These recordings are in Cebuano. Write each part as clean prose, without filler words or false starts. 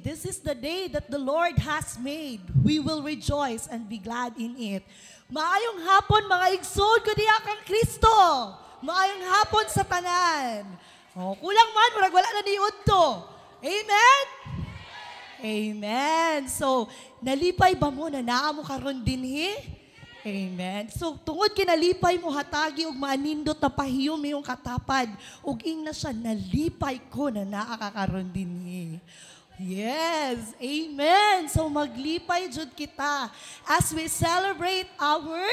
This is the day that the Lord has made. We will rejoice and be glad in it. Maayong hapon, mga igsoon, kudiya kang Kristo. Maayong hapon sa tanan. Oh, kulang man, murag wala na ni udto. Amen? Amen. So, nalipay ba mo na naa mo karon dinhi? Amen. So, tungod kinalipay mo, hatagi og maanindot na pahiyom iyong katapad ug ingna siya, "Nalipay ko na naa ka karon dinhi." Yes, amen. So maglipay jud kita as we celebrate our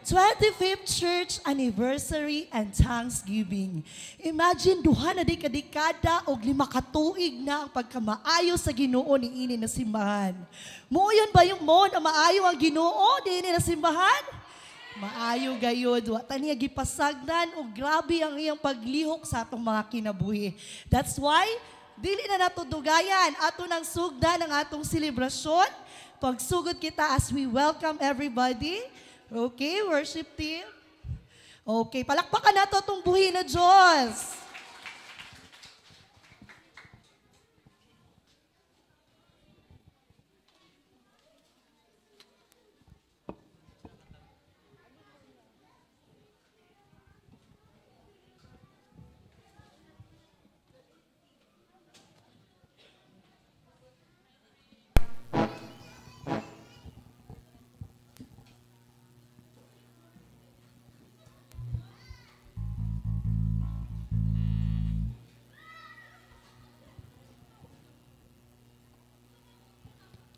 25th church anniversary and Thanksgiving. Imagine, duha na di ka dekada og 5 ka tuig na ang pagkamaayo sa Ginoo niini na simbahan. Muuyon ba yung mo na maayo ang Ginoo niini na simbahan? Maayo gayod, wa ta niya gipasagdan og grabe ang iyang paglihok sa atong mga kinabuhi. That's why dili na nato dugayan, ato nang sugdan ang atong selebrasyon. Pagsugod kita as we welcome everybody. Okay, worship team. Okay, palakpakan nato atong buhi na Diyos.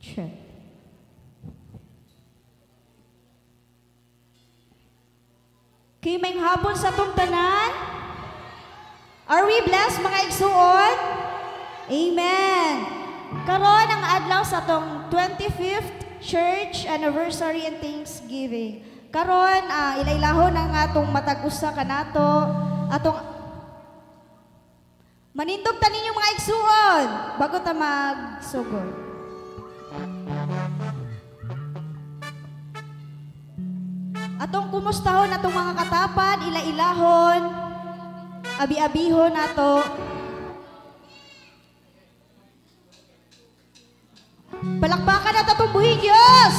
Check. Okay, may hapon sa atong tanan. Are we blessed, mga igsuon? Amen. Karon ang adlaw sa atong 25th church anniversary and Thanksgiving. Karon ilailahon ang atong matag usa kanato, atong manindog ta ninyo, mga igsuon, bago ta magsugod. Atong kumustahon atong mga katapad, ila-ilahon, abi-abihon nato. Palakpakan nato atong buhi Diyos!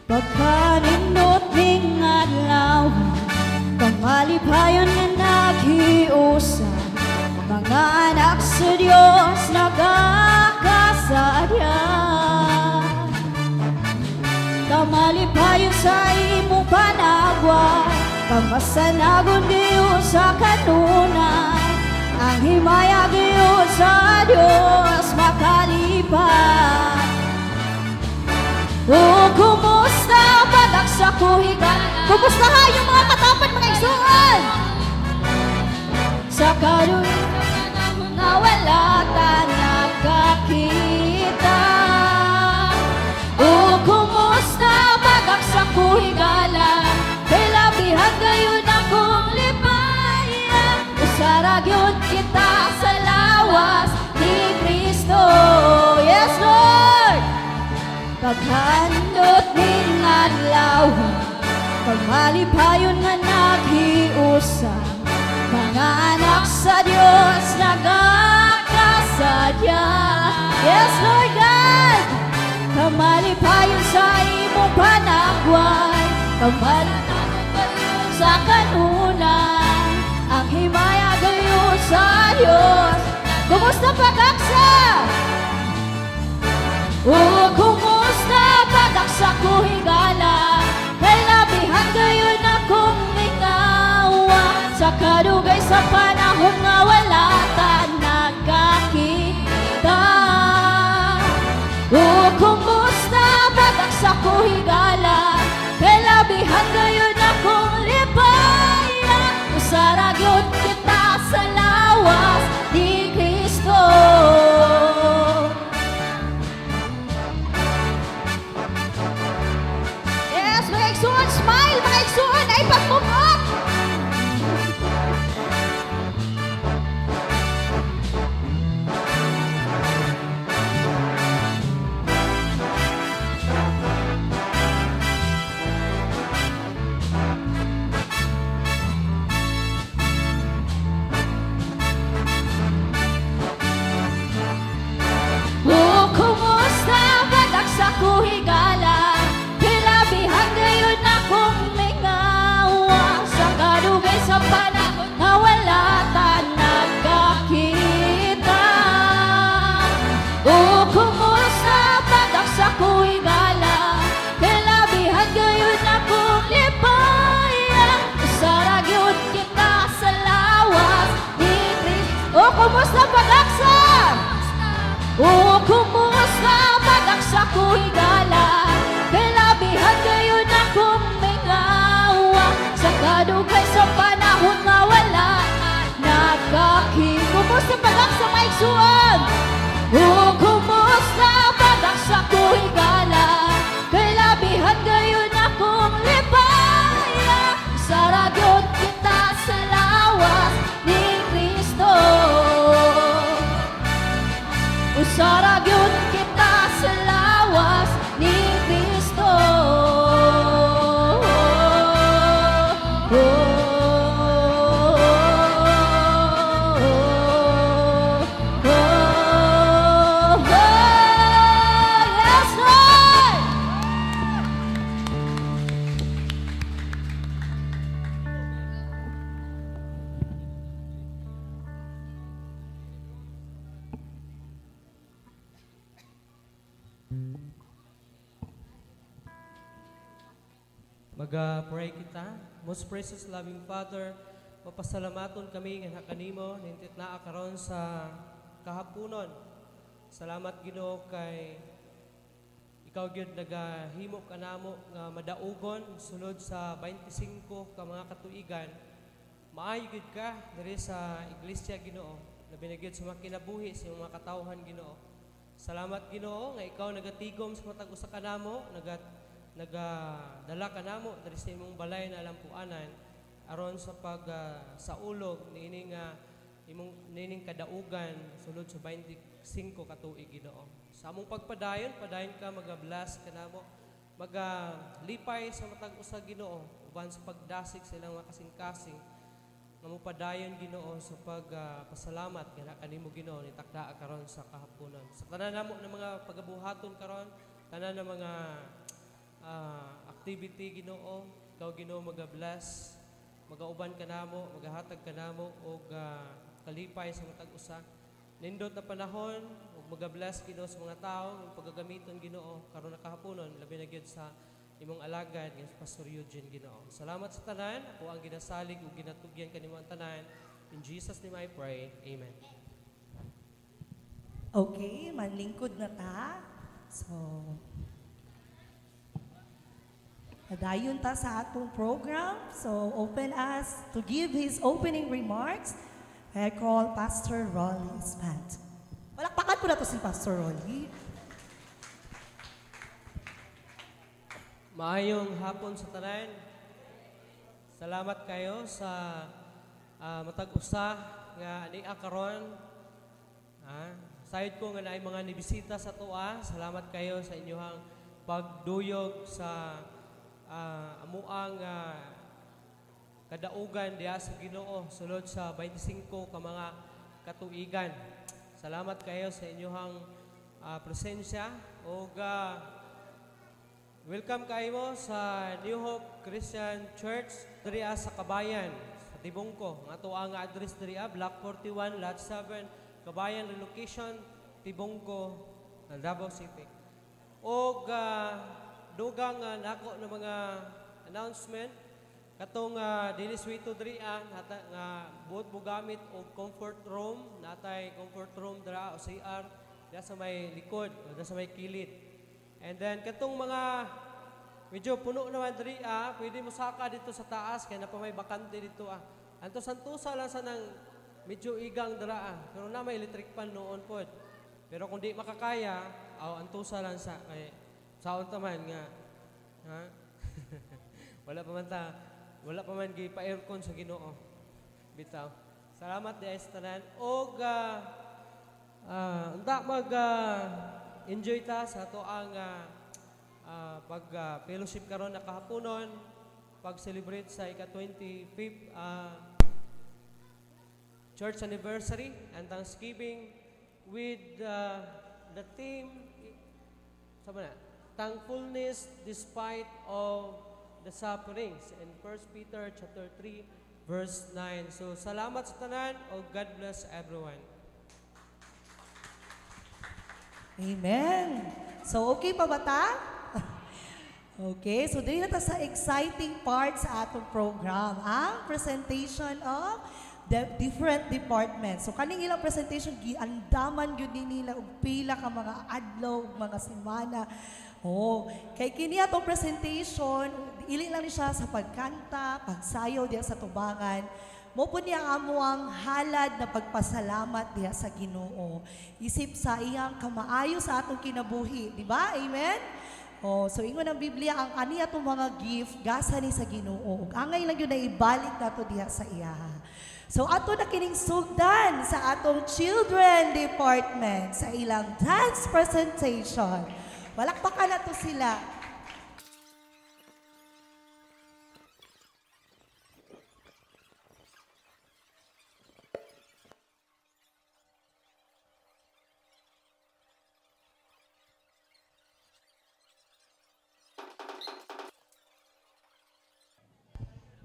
Pagkanindot ning adlaw, kamalipayon nga naghiusa, mga anak sa Diyos nagakasadya. Kamalipayon sa imong panagwa, kamasanagon Diyos sa kanunay, ang himaya Diyos sa Diyos makalipat. O kumusta pagaksa ko higala? Kumusta ha yung mga katapad, mga igsuon? Sa karoon nga wala ta nakakita. O kumusta pagaksa ko higala? Kay labihan gayon akong lipaya, usara gyud kita sa lawas ni Kristo. Yes, Lord! Paghandot ning adlaw, pagmalipayon nga naghiusa, mga anak sa Diyos nagakasadya. Yes, Lord God! Kamalipayon sa imong panagway, kamalipayon sa kanunay, ang himaya gayon sa Diyos. Kumusta pagaksa? O kumusta pagaksa ko higala? Kay labihan gayon akong lingawa, sa kadugay sa panahon nga wala ta nagkakita. O kumusta pagaksa ko higala? Kay labihan gayon akong lipaya, usara gyud kita sa lawas ni Kristo. Kumusta pag-aksa? Oh, kumusta pag-aksa ko higala? Kailabihan kayo na kong mingawa sa kadugay sa panahon nga wala nakaki. Kumusta pag-aksa maigsuon? Oh, kumusta pag-aksa ko higala? Kailabihan kayo na kong lipaya sa ragyod kita sa lawas ni Kristo. Usara gyud kita sa lawas ni Kristo. Oh, oh, oh, oh, oh, yes, Lord! Mag-pray kita. Most precious loving Father, mapasalamaton kami nga kanimo nintit naa karon sa kahaponon. Salamat Ginoo kay ikaw gyud nagahimo kanamo nga madaugon sulod sa 25 ka mga katuigan. Maayo gyud ka diri sa iglesia Ginoo, labi na gyud sa mga kinabuhi sa imong mga katawhan Ginoo. Salamat Ginoo nga ikaw nagatigom sa matag usa kanamo, nagadala kanamo diri sa imong balay na lampuanan aron sa pag saulog niining imong niining kadaugan sulod sa 25 ka tuig Ginoo. Sa among pagpadayon, padayon ka maga-bless kanamo, magalipay sa matag usa Ginoo uban sa pagdasig sa ilang mga kasing-kasing nga mopadayon Ginoo sa pagpasalamat nga kanimo Ginoo ni takdaa karon sa kahaponon. Sa tanan namo ng mga pagabuhaton karon, tanan ng mga activity Ginoo, ikaw Ginoo maga-bless, magauban kanamo, magahatag kanamo og kalipay sa matag usa. Nindot na panahon ug maga-bless Ginoo sa mga tawo ug pagagamiton Ginoo karon na kahaponon, labi na gyud sa imong alagad nga si Pastor Eugene Ginoo. Salamat sa tanan, ako ang ginasalig ug ginatugyan kanimo ang tanan. In Jesus name I pray. Amen. Okay, manlingkod na ta. So, padayon ta sa atong program. So, open us to give his opening remarks. I call Pastor Rolly Espant. Palakpakan po na to si Pastor Rolly. Maayong hapon sa tanan. Salamat kayo sa matag usa nga ania karon. Sayod ko nga naay mga nibisita sa tua. Salamat kayo sa inyong pagduyog sa amuang kadaugan diha sa Ginoo sulod sa 25 ka mga katuigan. Salamat kayo sa inyong presensya ug welcome kayo mo sa New Hope Christian Church diri sa Kabayan, sa Tibungko. Ang ato ang address diri Block 41, Lot 7, Kabayan Relocation, Tibungko, Davao City. Og dugang nako ng mga announcement katong dili suwito diri nga buot mo gamit og comfort room, natay comfort room dira o CR dira sa may likod o dira sa may kilid. And then katong mga medyo puno naman diri pwede mo saka dito sa taas kay na pa may bakante dito Anto santusa lang sa nang medyo igang dira pero na may electric pan noon pod. Pero kung di makakaya, aw antusa lang sa kay saon ta man nga ha? Wala pa man ta, wala pa man gi pa-aircon sa Ginoo. Bitaw. Salamat di sa tanan og unta mag enjoy ta sa ato ang pag fellowship karon na kahaponon, pag-celebrate sa ika-25th church anniversary and Thanksgiving with the theme sama na, thankfulness despite of the sufferings in 1 Peter chapter 3 verse 9. So salamat sa tanan o God bless everyone. Amen. So okay pa ba ta? Okay, so dili na ta sa exciting part sa atong program, ang presentation of Different departments. So kaning ilang presentation giandaman gyud ni nila og pila ka mga adlaw ug mga semana. Oh, kay kini atong presentation dili lang ni siya sa pagkanta, pagsayaw diha sa tubangan. Mao po niya ang amuang halad na pagpasalamat diha sa Ginoo. Isip sa iyang kamaayo sa atong kinabuhi, di ba? Amen? Oh, so ingon ang Biblia ang ani atong mga gift gasa ni sa Ginoo. Ug angay lang gyud na ibalik nato diha sa iya. So ato na kining sugdan sa atong children department sa ilang dance presentation. Palakpakan nato sila.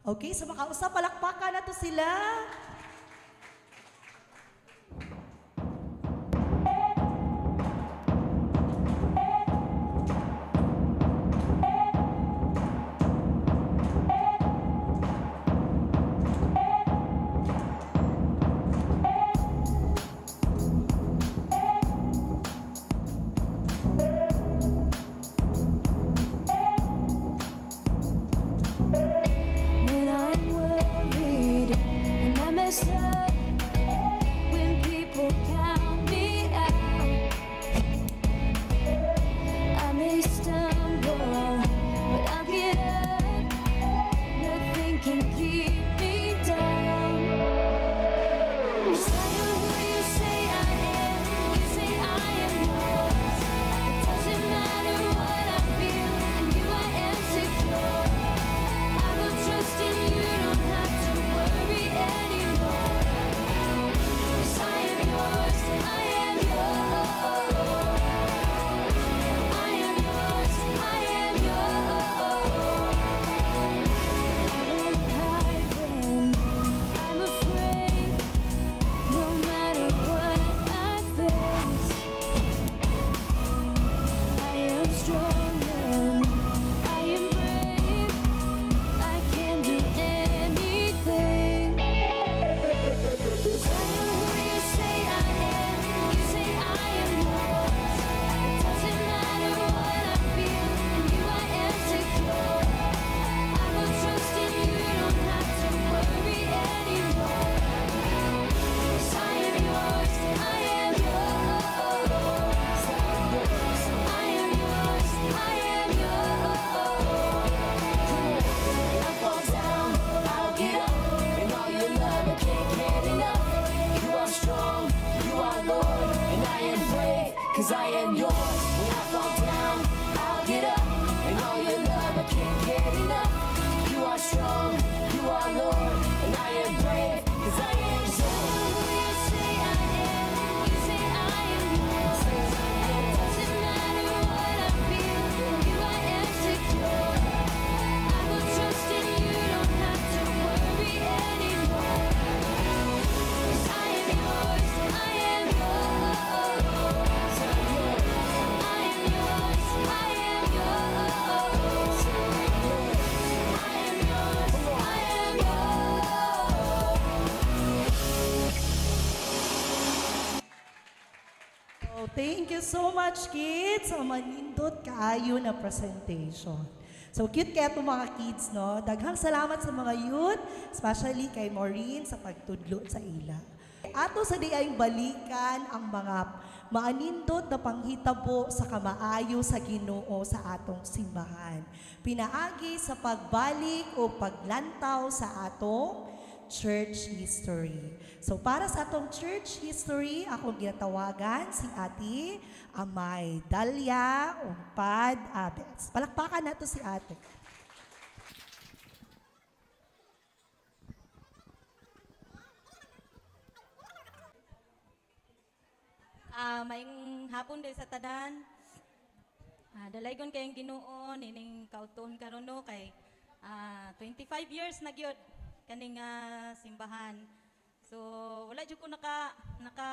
Okay, so makausap, palakpakan na to sila. When I'm worried and I mess up, when people count me out, I may stumble, but I'll get up. Nothing can keep me down. 'Cause I know who you say I am. You say I am yours. It doesn't matter what I feel, in you I am secure. I will trust in you, don't have to worry anymore. 'Cause I am yours, I am yours. I am yours, I am yours. I won't hide when I'm afraid. No matter what I face, I am strong and I am brave. I can do anything. 'Cause I know who you say I am. You say I am yours. It doesn't matter what I feel. In you I am secure. I will trust in you. Don't have to worry anymore. 'Cause I am yours. I am yours. I am yours. I am yours. When I fall down, I'll get up. And all your love, I can't get enough. You are strong, you are Lord, and I am brave, 'cause I am yours. When I fall down, I'll get up. And all your love, I can't get enough. You are strong, you are Lord, and I am brave, 'cause I am yours. Who you say I am, you say I am yours. It doesn't matter what I feel, in you I am secure. I will trust in you, don't have to worry anymore. 'Cause I am yours, I am yours. I am yours, I am yours. I am yours, I am yours. Oh, thank you so much, kids, sa manindot kaayo na presentation. So, cute kaya itong mga kids, no? Daghang salamat sa mga youth, especially kay Maureen sa pagtudlo sa ila. Ato sa diay balikan ang mga maanindot na panghitabo sa kamaayo sa Ginoo sa atong simbahan. Pinaagi sa pagbalik o paglantaw sa atong church history. So para sa atong church history, akong ginatawagan si Ate Amay Dalia Umpad Abes. Palakpakan nato si Ate. Maayong hapon din sa tanan. Dalaygon kayong Ginoo nining kautuon karon, no, kay 25 years na gyud kaning simbahan. So wala jud ko naka naka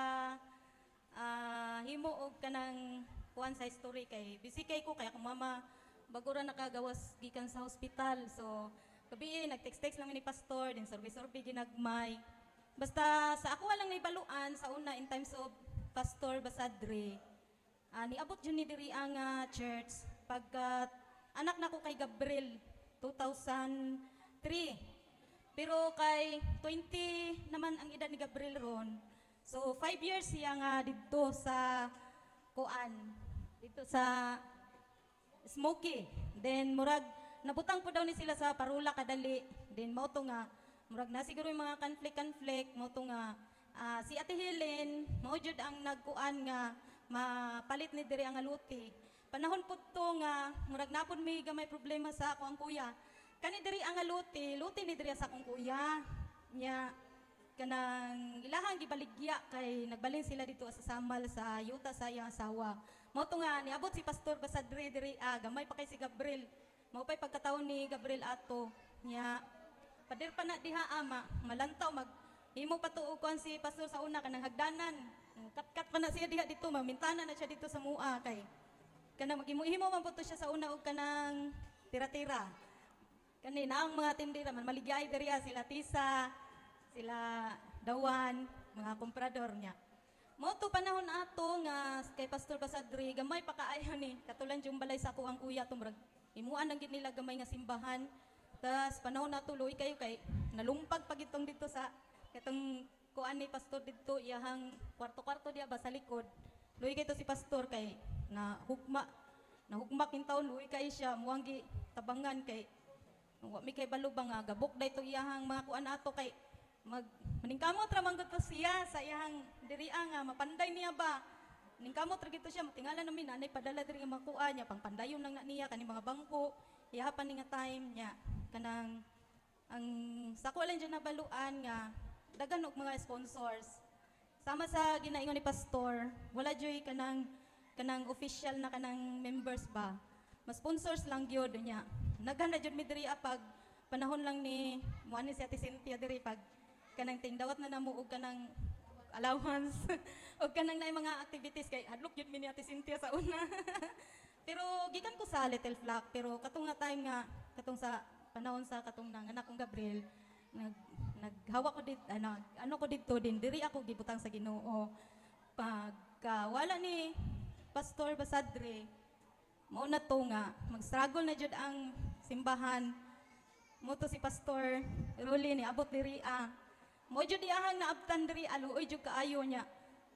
himo og kanang kuan sa history kay busy kay ko, kay akong mama bago ra nakagawas gikan sa hospital. So gabi nag-text-text lang ni pastor din, survey-survey ginagmay. Basta sa ako lang naibaluan sa una in times of Pastor Basadre. Niabot jud ni diri ang church pagka anak nako kay Gabriel 2003. Pero kay 20 naman ang edad ni Gabriel ron. So 5 years siya nga didto sa kuan, dito sa Smoky. Then murag nabutang po daw ni sila sa parula kadali. Then mao to nga murag na siguro yung mga conflict mao to nga si Ate Helen mao jud ang nagkuan nga mapalit ni diri ang aluti. Panahon pud to nga murag napod may gamay problema sa ako ang kuya. Kani diri ang aluti, luti ni diri sa akong kuya. Nya kanang ilahang gibaligya kay nagbalin sila dito sa Samal sa yuta sa iyang asawa. Mao to nga niabot si Pastor Basadre diri gamay pa kay si Gabriel. Mao pay pagkataon ni Gabriel ato. Nya pader pa na diha ama malantaw mag himo pa tuo kuan si pastor sa una kanang hagdanan. Katkat pa na siya diha dito, mamintana na siya dito sa mua kay kanang maghimo-himo man po to siya sa una og kanang tira-tira. Kani na ang mga tindira man maligyay diri sila Tisa, sila Dawan, mga komprador niya. Mao to panahon ato nga kay Pastor Basadre gamay pa kaayo ni katulan yung balay sa ako ang kuya to murag imuan lang gid nila gamay nga simbahan. Tas panahon nato luoy kayo kay nalumpag pag itong dito sa katong kuan ni pastor didto iyahang kwarto-kwarto diya ba sa likod. Luoy kay to si pastor kay na hugma nahugma king taon luoy kay siya muang gi tabangan kay wa mi kay balo ba nga gabok dayto iyahang mga kuan ato kay mag maningkamot ra man gud to siya sa iyahang diri nga mapanday niya ba. Ningkamot ra gito siya matingala namin nanay padala diri nga mga kuan niya pangpandayon lang na niya kani mga bangko iyaha pa ni nga time niya kanang ang sa ko lang dyan nabaluan nga daghan og mga sponsors. Sama sa ginaingon ni pastor, wala joy kanang kanang official na kanang members ba. Mas sponsors lang gyud niya. Naghan na jud mi diri pag panahon lang ni mo ani si Ate Cynthia diri pag kanang tingdawat na namo og kanang allowance og kanang naay mga activities kay hadlok jud mi ni Ate Cynthia sa una. Pero gikan ko sa Little Flock, pero katong nga time nga katong sa panahon sa katong nang anak kong Gabriel naghawa ko dit ano, ano ko didto din diri ako gibutang sa Ginoo. Pagka wala ni Pastor Basadre mao na to nga mag-struggle na jud ang simbahan. Mo to si Pastor Ruli ni abot diri Mo jud iyahang naabtan diri aluoy jud kaayo niya.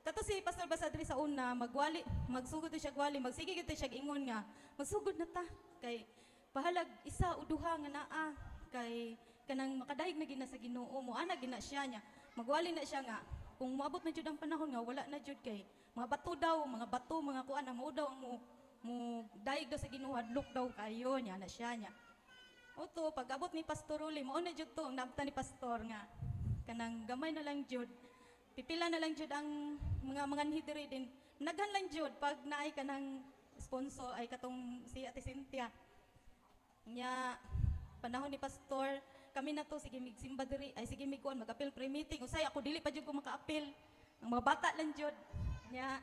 Kato si Pastor Basadre sa una magwali magsugod to siya gwali magsige gid to siya ingon nga magsugod na ta kay bahalag isa o duha nga naa kay kanang makadayeg na gina sa Ginoo mo ana gina siya niya. Magwali na siya nga kung moabot na jud ang panahon nga wala na jud kay mga bato daw, mga bato, mga kuan mo daw ang mo mo dayeg daw sa Ginoo hadlok daw kayo niya na siya niya. Oto pag abot ni Pastor Ruli mao na jud to ang naabtan ni Pastor nga kanang gamay na lang jud. Pipila na lang jud ang mga manganhi diri din. Naghan lang jud pag naay kanang sponsor ay katong si Ate Cynthia. Nya panahon ni Pastor kami na to sige mig simba diri ay sige mig kuan mag-apil pre-meeting usay ako dili pa jud ko maka-apil. Ang mga bata lang jud. Nya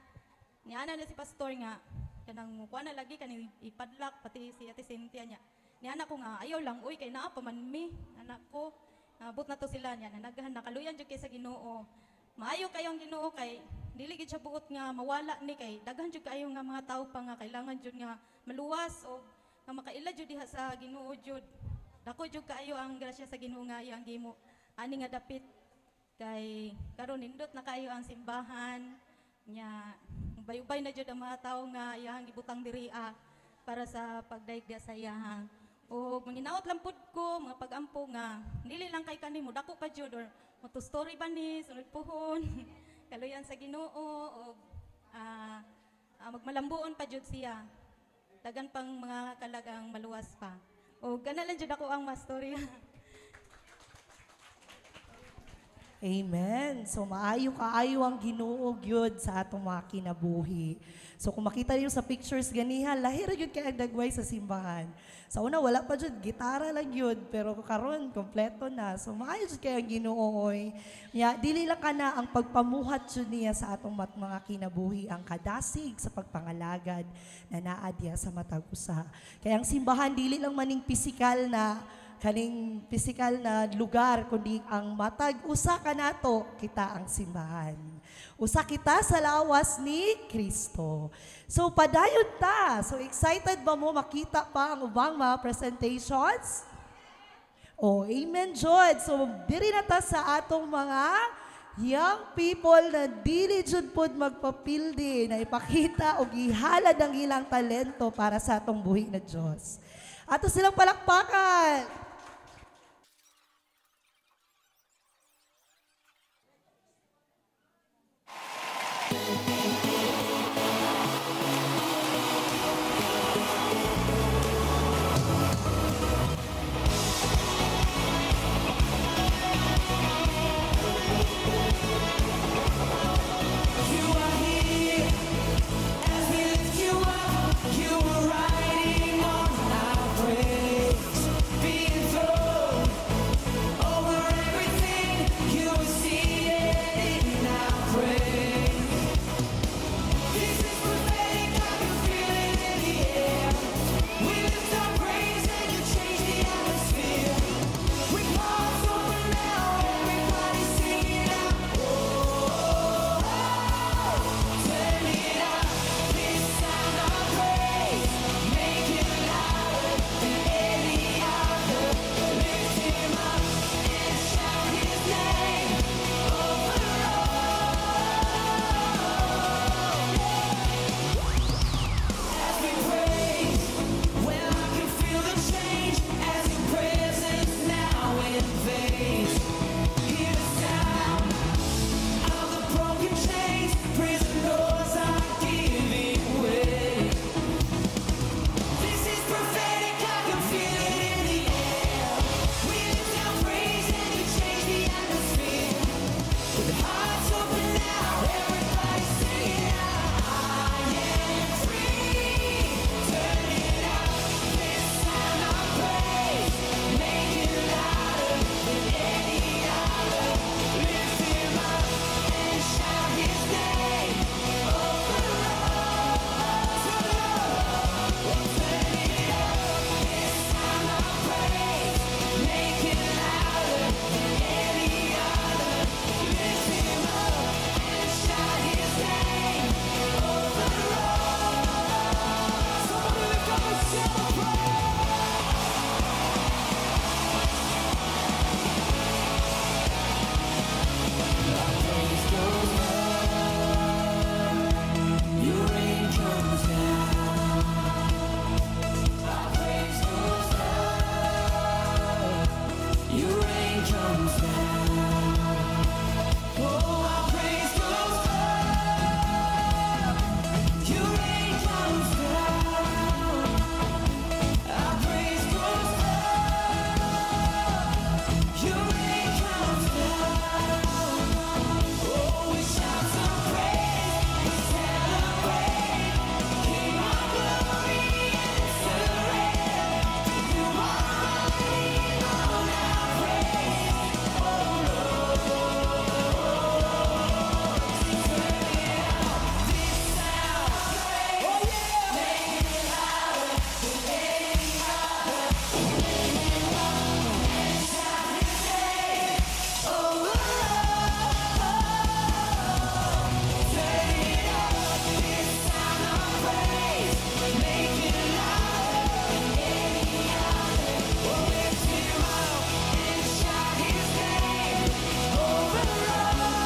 niana na si Pastor nga kanang kuan na lagi kani ipadlak pati si Ate Cynthia niya. Niana ko nga ayaw lang uy kay naa pa man mi anak ko. Abot na to sila niya nanaghan nakaluyan jud kay sa Ginoo. Maayo kayo ang Ginoo kay dili gid siya buot nga mawala ni kay daghan jud kayo nga mga tawo pa nga kailangan jud nga maluwas o nga makaila jud diha sa Ginoo jud. Dako jud kaayo ang grasya sa Ginoo nga iyang gimo ani nga dapit kay karon nindot na kaayo ang simbahan nya ubay-ubay na jud ang mga tawo nga iyang gibutang diri para sa pagdayeg diha sa iyahang. O manginaot lang pud ko mga pag-ampo nga dili lang kay kanimo dako pa jud or moto story ba ni sunod puhon kaluyan sa Ginoo og magmalambuon pa jud siya. Dagan pang mga kalagang maluwas pa. O kana lang jud ako ang mastorya. Amen. So maayo kaayo ang Ginoo gyud sa atong mga kinabuhi. So kung makita niyo sa pictures ganiha, lahi ra gyud kay ang dagway sa simbahan. Sa una wala pa jud, gitara lang gyud, pero karon kompleto na. So maayo jud kay ang Ginoo oy. Nya dili lang kana ang pagpamuhat jud niya sa atong mga kinabuhi ang kadasig sa pagpangalagad na naa diya sa matag usa. Kaya ang simbahan dili lang maning pisikal na kaning physical na lugar kundi ang matag usa kanato, kita ang simbahan. Usa kita sa lawas ni Kristo. So padayon ta. So excited ba mo makita pa ang ubang mga presentations? Oh, amen, jud. So diri na ta sa atong mga young people na dili jud pod magpapildi na ipakita og ihalad ang ilang talento para sa atong buhi na Dios. Ato silang palakpakan. You are here as we lift you up. You are riding on our praise, being thrown over everything. You are seated in our praise. This is prophetic. I can feel it in the air. We lift our praise and you change the atmosphere. With hearts open now, everybody sing it out. Oh. Turn it up, this sound of praise. Make it louder than any other. Lift him up and shout his name over all. As we praise, well, I can feel the change as your presence now invades. Hear the sound of the broken chains, prison doors are giving way. This is prophetic, I can feel it in the air. We lift our praise and you change the atmosphere. With hearts open now, everybody sing it out. I am free. Turn it up, this sound of praise. Make it louder than any other. Lift him up and shout his name over all. Turn it up, turn it up, this sound of praise. Make it louder than any other. Lift him up and shout his name over all. Somebody lift up a shout of praise. Praise goes up, your rain comes down. Our praise goes up, your rain comes down. Oh, our praise goes up, your rain comes down. Our praise goes up, your rain comes down. Oh, we shout some praise, we celebrate. King of glory, enter in. You are riding on our praise. Oh Lord, turn it up, this sound. Oh yeah, make it louder than any other. Lift him up and shout his name. Oh, turn it up, this sound of praise. Make it louder than any other. Oh, lift him up and shout his name over all.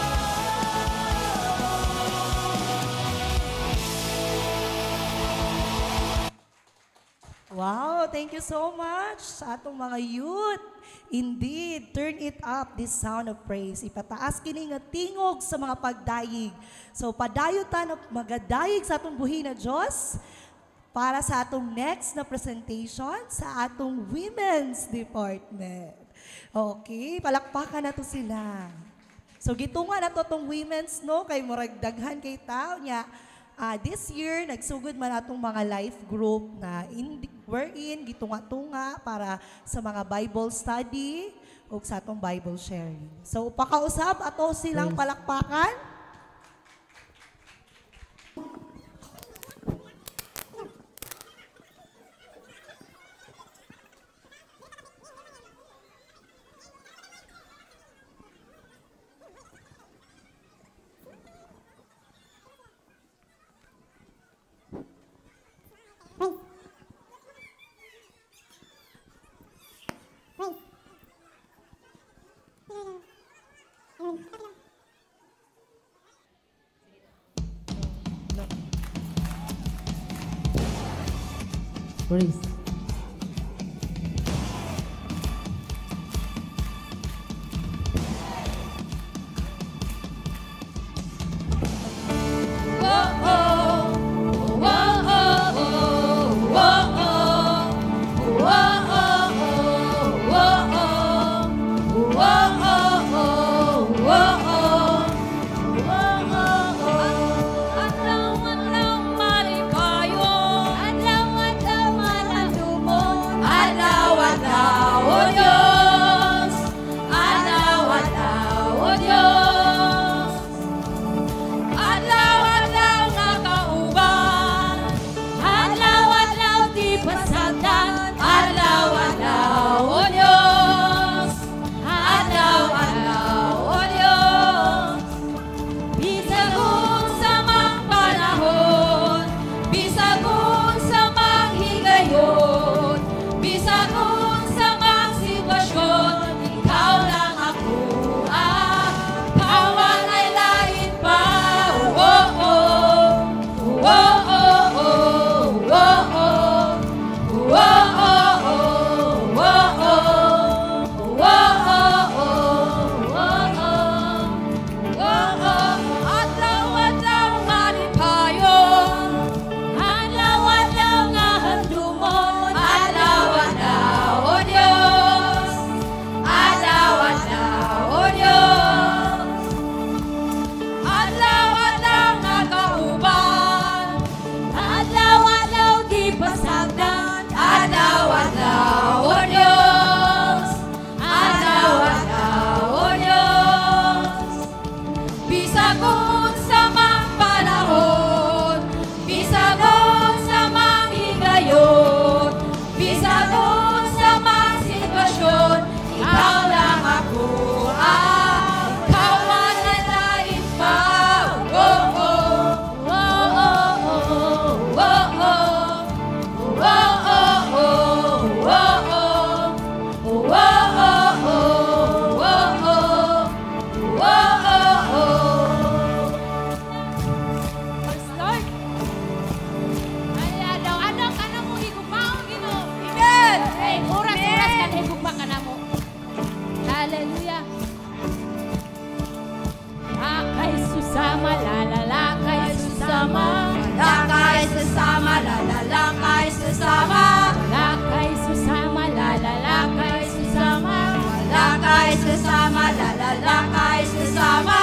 Wow, thank you so much sa atong mga youth. Indeed, turn it up, this sound of praise. Ipataas kini nga tingog sa mga pagdayig. So padayon ta na magadayig sa atong buhi na Diyos para sa atong next na presentation sa atong Women's Department. Okay, palakpakan na to sila. So gitunga na to tong women's, no, kay murag daghan kay tao niya. This year nagsugod man atong mga life group na in, wherein gitunga-tunga para sa mga Bible study ug sa atong Bible sharing. So pakausab ato silang palakpakan. Praise. Adlaw-adlaw malipayon, adlaw-adlaw malandumon, adlaw-adlaw, O Diyos, adlaw-adlaw, O Diyos. Adlaw-adlaw nga kauban, adlaw-adlaw di pasagdan, adlaw-adlaw, O Diyos, adlaw-adlaw, O Diyos. Bisag unsa mang panahon, bisag unsa mang higayon, bisag unsa mang sitwasyon, ikaw lang ako ikaw walay lain pa. Oh, oh, oh, oh, oh, oh, oh. Adlaw-adlaw malipayon, adlaw-adlaw nga handumon, adlaw-adlaw, O Diyos, adlaw-adlaw, O Diyos. Adlaw-adlaw nga kauban, adlaw-adlaw di pasagdan, adlaw-adlaw, O Diyos, adlaw-adlaw, O Diyos. Bisag unsa mang panahon, bisag unsa mang higayon, bisag unsa mang sitwasyon, ikaw lang ako ikaw walay lain pa. Oh, oh, oh, oh, oh, oh, oh, oh, oh, oh, oh. Praise Lord. Ay, adlaw-adlaw ka na mo higugmaon Ginoo. Amen. Hey, oras-oras ka na higugma ka na mo. Hallelujah. Lakay susama, la la lakay susama. Lakay sasama, la la lakay sasama. Lakay susama, la la lakay susama. Lakay sasama, la la lakay sasama.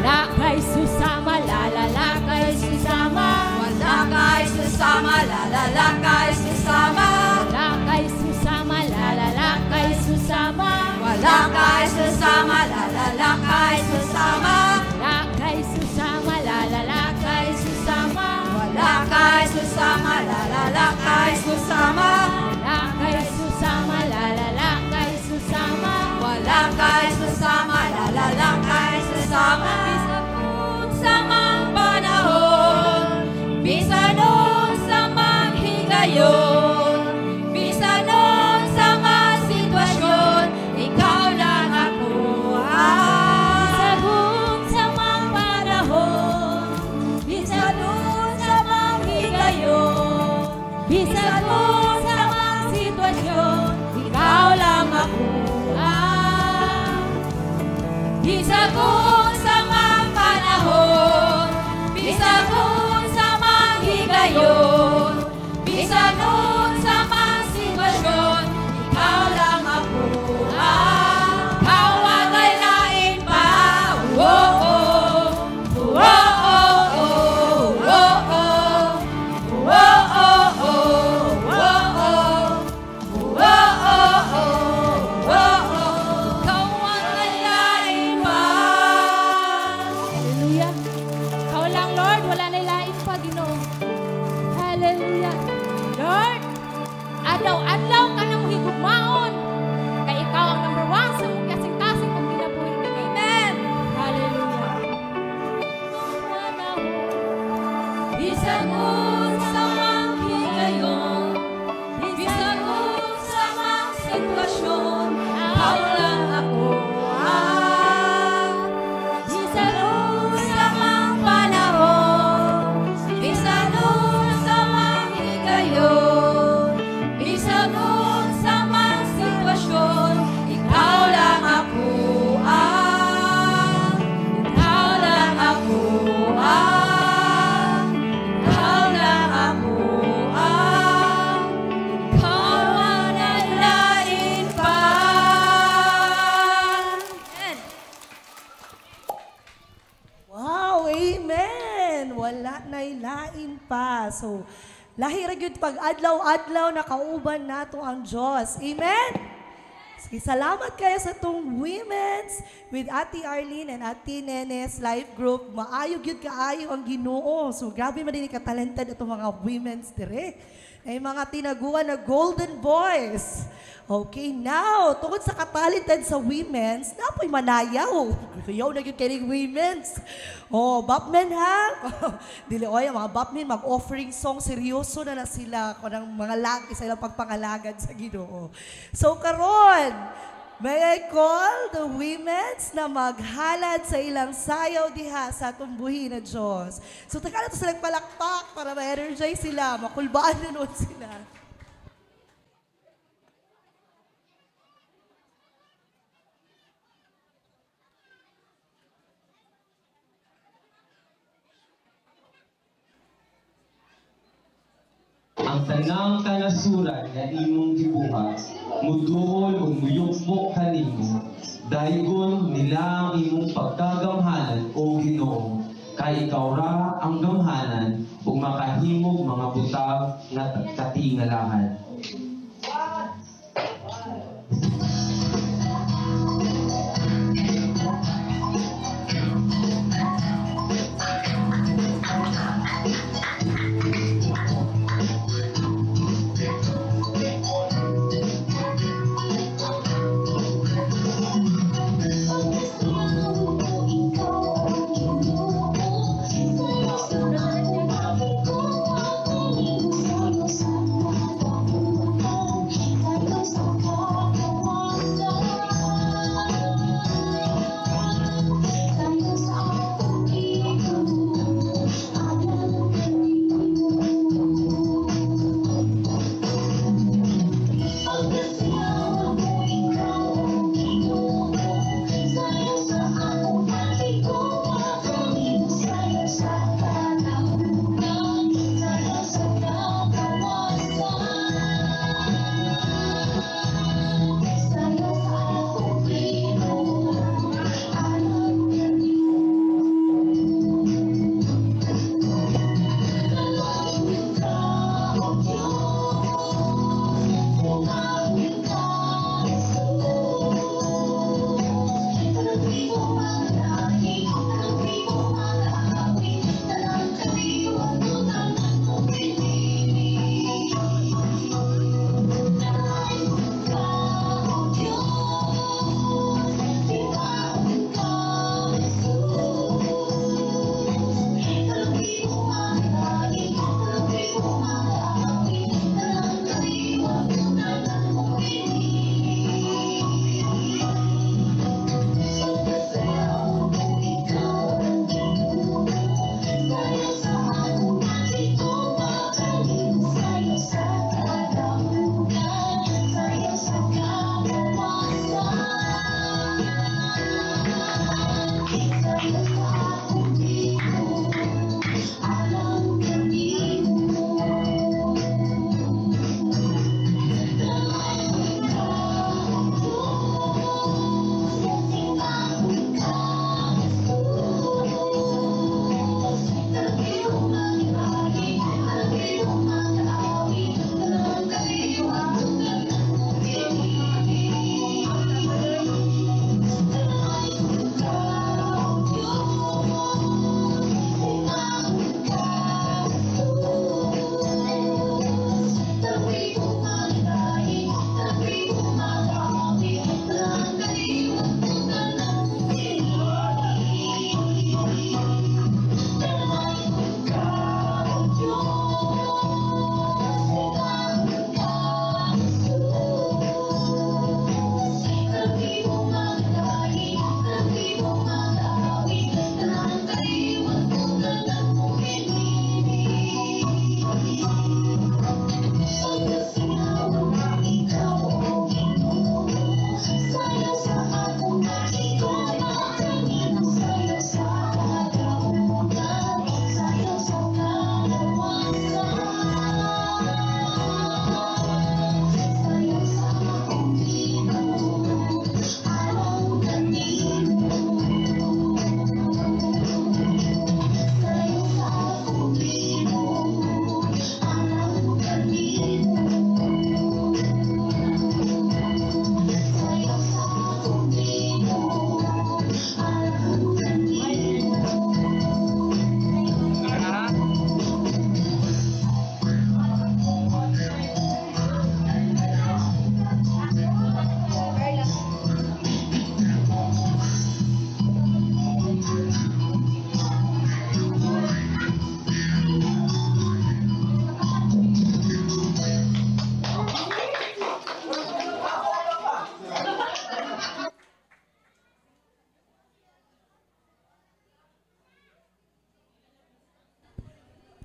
Lakay susama, la la lakay susama. Lakay sasama, la la lakay sasama. Lakay susama, la la lakay susama. Lakay sasama, la la lakay sasama. Lakay susama, la la lakay susama. Lakay sasama, la la lakay sasama. Lakay susama, la la lakay susama. Lakay sasama, la la lakay sasama. Bisag unsa mang panahon, bisan unsa mang higayon, bisan unsa mang sitwasyon, ikaw lang ako. Bisag unsa mang panahon, bisan unsa mang higayon, bisan unsa mang sitwasyon, ikaw lang ako. Bisag unsa mang panahon, bisag unsa mang higayon, bisan unsa mang sitwasyon, ikaw lang ako. Ikaw walay lain pa. Oh, oh, oh. Ikaw walay lain pa. Hallelujah. Ikaw lang, Lord. Wala na lain pa, Ginoo. Hallelujah. Lord, adlaw-adlaw ka na mo higugmaon. Kay ikaw ang number one sa mong kasing-kasing kung kinabuhi. Amen. Hallelujah. Bisan unsa mang higayon, bisan unsa mang sitwasyon, ikaw lang ako. Bisan unsa mang panahon, bisan unsa mang higayon. Wala na'y lain pa. So, lahi ra gyud pag adlaw-adlaw nakauban nato ang Dios. Amen? Sige, salamat kayo sa tong women's with Ate Arlene and Ate Nenes Life Group. Maayo gyud kaayo ang Ginoo. So grabe man din ka-talented atong mga women's dire. Ay mga tinaguan na golden boys. Okay, now, tungod sa katalented sa women's, napoy manayaw. Kuyaw na gyud kay women's. Oh, bapmen ha? Dili oy, ang mga bapmen mag-offering song, seryoso na na sila kanang mga lagi sa ilang pagpangalagad sa Ginoo. So karon, may I call the women's na maghalad sa ilang sayaw diha sa atong buhi na Diyos. So tagaan nato silang palakpak para ma-energize sila, makulbaan na noon sila. Ang tanang kanasuran nga imong gibuhat, muduol ug muyukmo kanimo. Daygon nila ang imong pagkagamhanan, o Ginoo, kay ikaw ra ang gamhanan ug makahimog mga butang nga katingalahan. Thank you.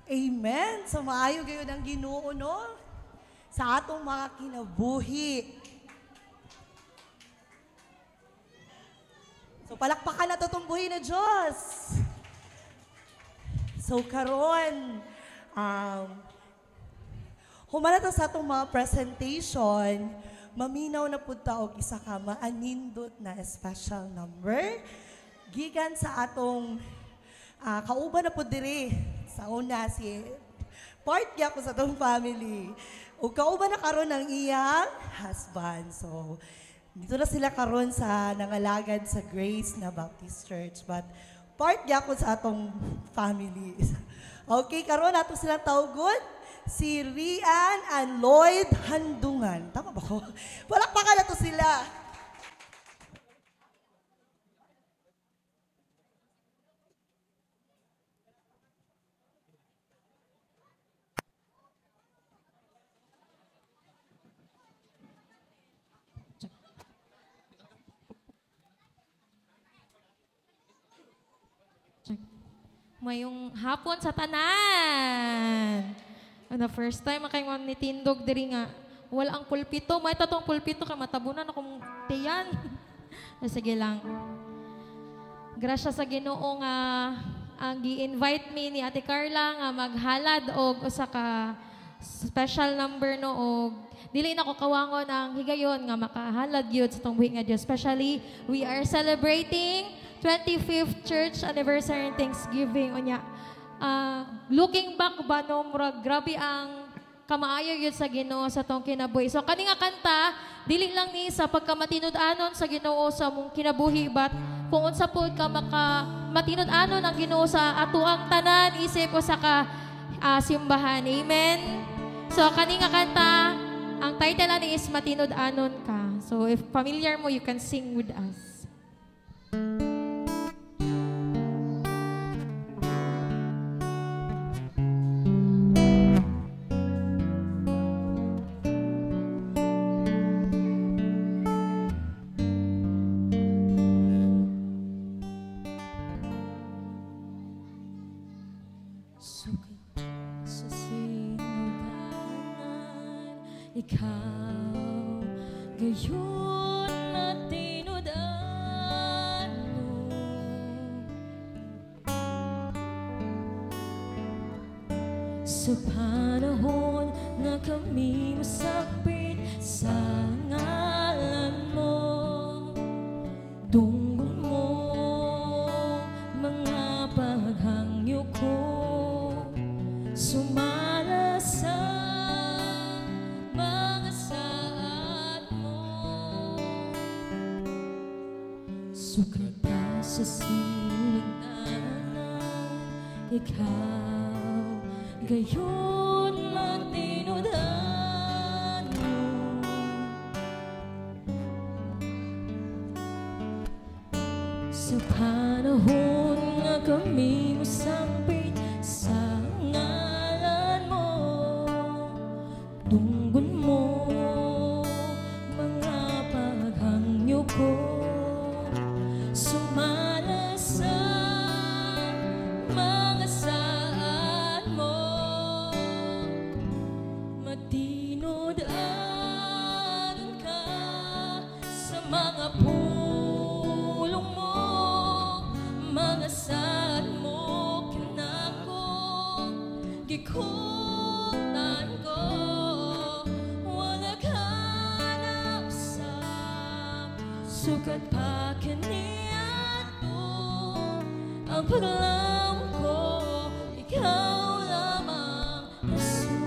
Amen. So maayo gayud ang Ginoo, no? Sa atong mga kinabuhi. So palakpakan na to buhi na Diyos. So karon, humana ta sa atong mga presentation, maminaw na pud ta og isa ka maanindot na special number gikan sa atong kauban na pud diri sa una si part gyapon sa atong family. Ug kauban na karon ang iyang husband. So dito na sila karon sa nangalagad sa Grace na Baptist Church, but part gyapon sa atong family. Okay, karon ato silang tawgon si Rian and Lloyd Handungan. Tama ba ko? Palakpakan na to sila. Mayong hapon sa tanan. The first time kay mo nitindog diri nga wala ang pulpito, may tatong pulpito kay matabunan akong tiyan. Sige lang. Grasya sa Ginoo nga ang gi-invite me ni Ate Carla nga maghalad og usa ka special number no og dili na ko kawangon ang higayon nga makahalad gyud sa tong buhi nga Dios. Especially we are celebrating 25th church anniversary and Thanksgiving unya. Looking back ba no, murag grabe ang kamaayo gyud sa Ginoo sa tong kinabuhi. So kani nga kanta dili lang ni sa pagkamatinud-anon sa Ginoo sa mong kinabuhi, but kung unsa pud ka maka matinud-anon ang Ginoo sa atuang tanan isip usa ka simbahan. Amen. So kani nga kanta ang title ani is Matinud-anon Ka. So if familiar mo, you can sing with us. Ikaw gayon matinud-anon sa panahon na kami masakit sa ngalan mo, tungkol mo mga paghangyo ko, sumala sa mga saad mo. Sukat pa sa silagdanan, ikaw gayon matinud-anon. Sa panahon nga kami musampit sa ngalan mo, tunggon mo mga paghangyo ko, sumala sa mga saad mo. Matinud-anon ka sa mga pulong mo, mga saad mo kinako, gikutan ko, wala ka na usap, sukat pa kaniadto ang paglaom ko, ikaw lamang, Jesus.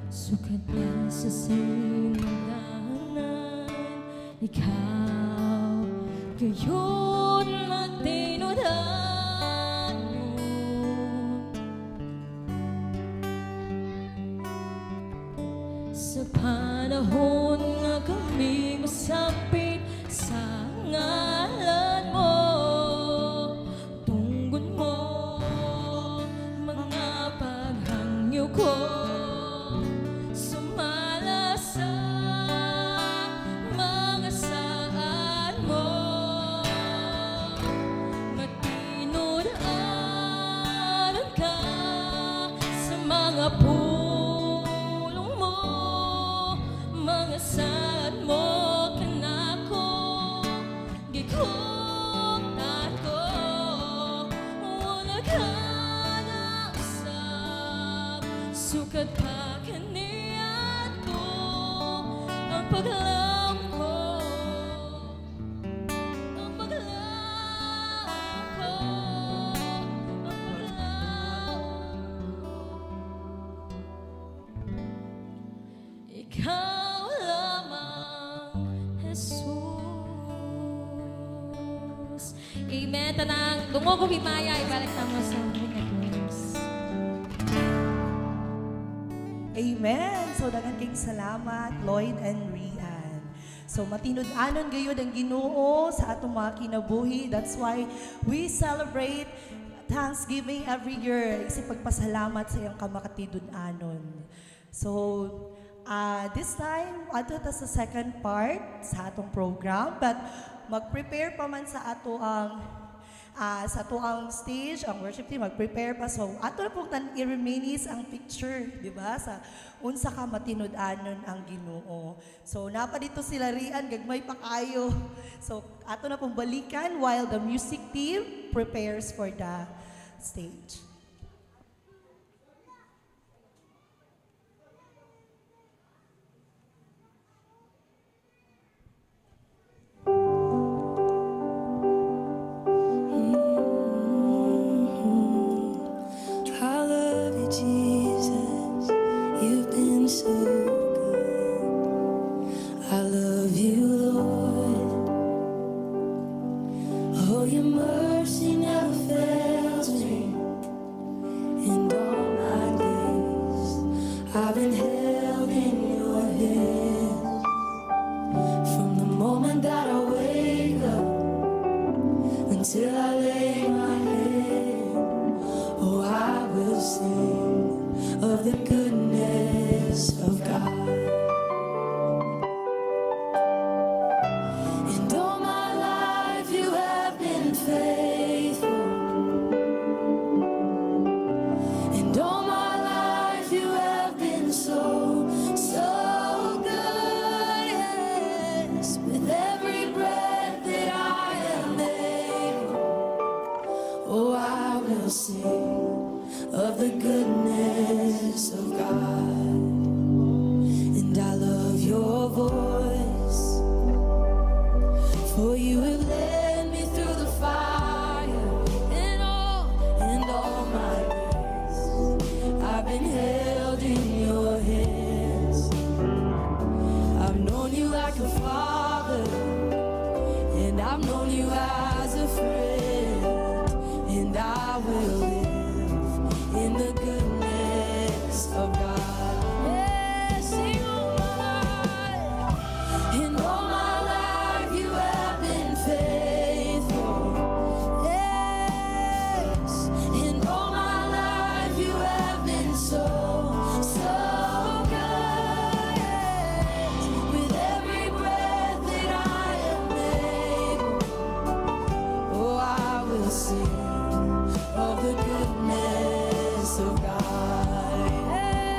Sukat pa sa sinagdanan, ikaw gayon matinud-anon. Sa panahon nga kami masapit sa ngalan mo, tunggon mo mga paghangyo ko, Mga pulong mo, mga saad mo kanako, gigugta ko, wala ka nausab, sukad pa kaniadto ang paglaom ko, ang paglaom ko, ang paglaom ko. Ikaw lamang, Jesus. Amen. Tanang dungog og himaya, ibalik namo sa mga Diyos. Amen. So daghan kayong salamat, Lloyd and Rian. So matinud-anon gayud ang Ginoo sa atong mga kinabuhi. That's why we celebrate Thanksgiving every year. Isip pagpasalamat sa iyang kamakatinud-anon. So this time, adto ta sa second part sa atong program, but mag-prepare pa man sa ato ang stage, ang worship team mag-prepare pa. So, ato na pong tan i-reminisce ang picture, di ba? Sa unsa ka matinud-anon ang Ginoo. So, napa dito sila Rian, gagmay pa kayo. So, ato na pong balikan while the music team prepares for the stage. I love you, Jesus. You've been so good. I love you, Lord. Oh, your mercy never fails me. In all my days, I've been held in your hands. From the moment that I wake up until I lay my head, oh, I will sing of the goodness of God. And all my life you have been faithful. And all my life you have been so, so good. Yes, with every breath that I am able, oh, I will sing of the goodness of God. And I love your voice, for you have led me through the fire in all my days I've been held in your hands. I've known you like a father, and I've known you as a friend, and I will live in the goodness of God. Yeah, sing all my life. In all my life you have been faithful. Yes, in all my life you have been so, so good. Yes, with every breath that I am able, oh, I will sing of the goodness of God. Yes.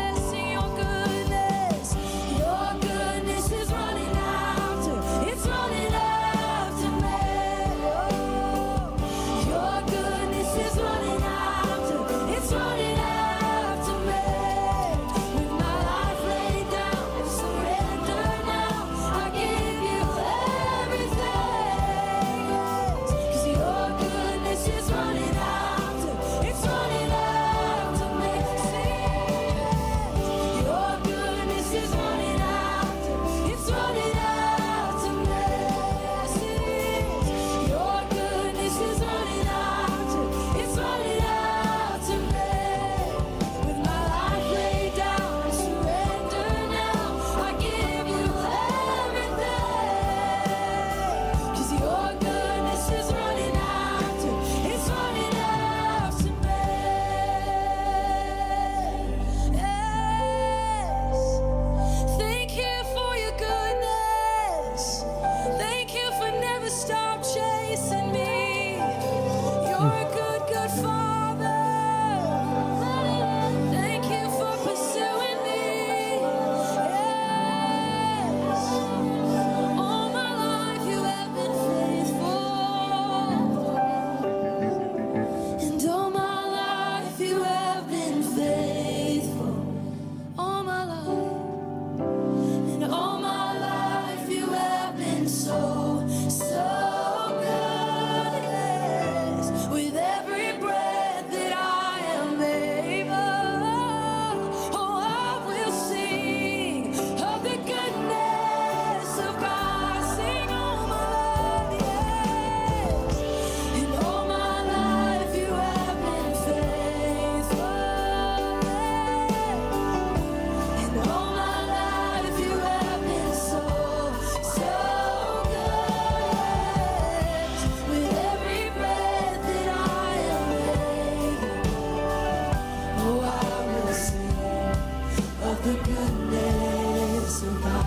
of the goodness of God.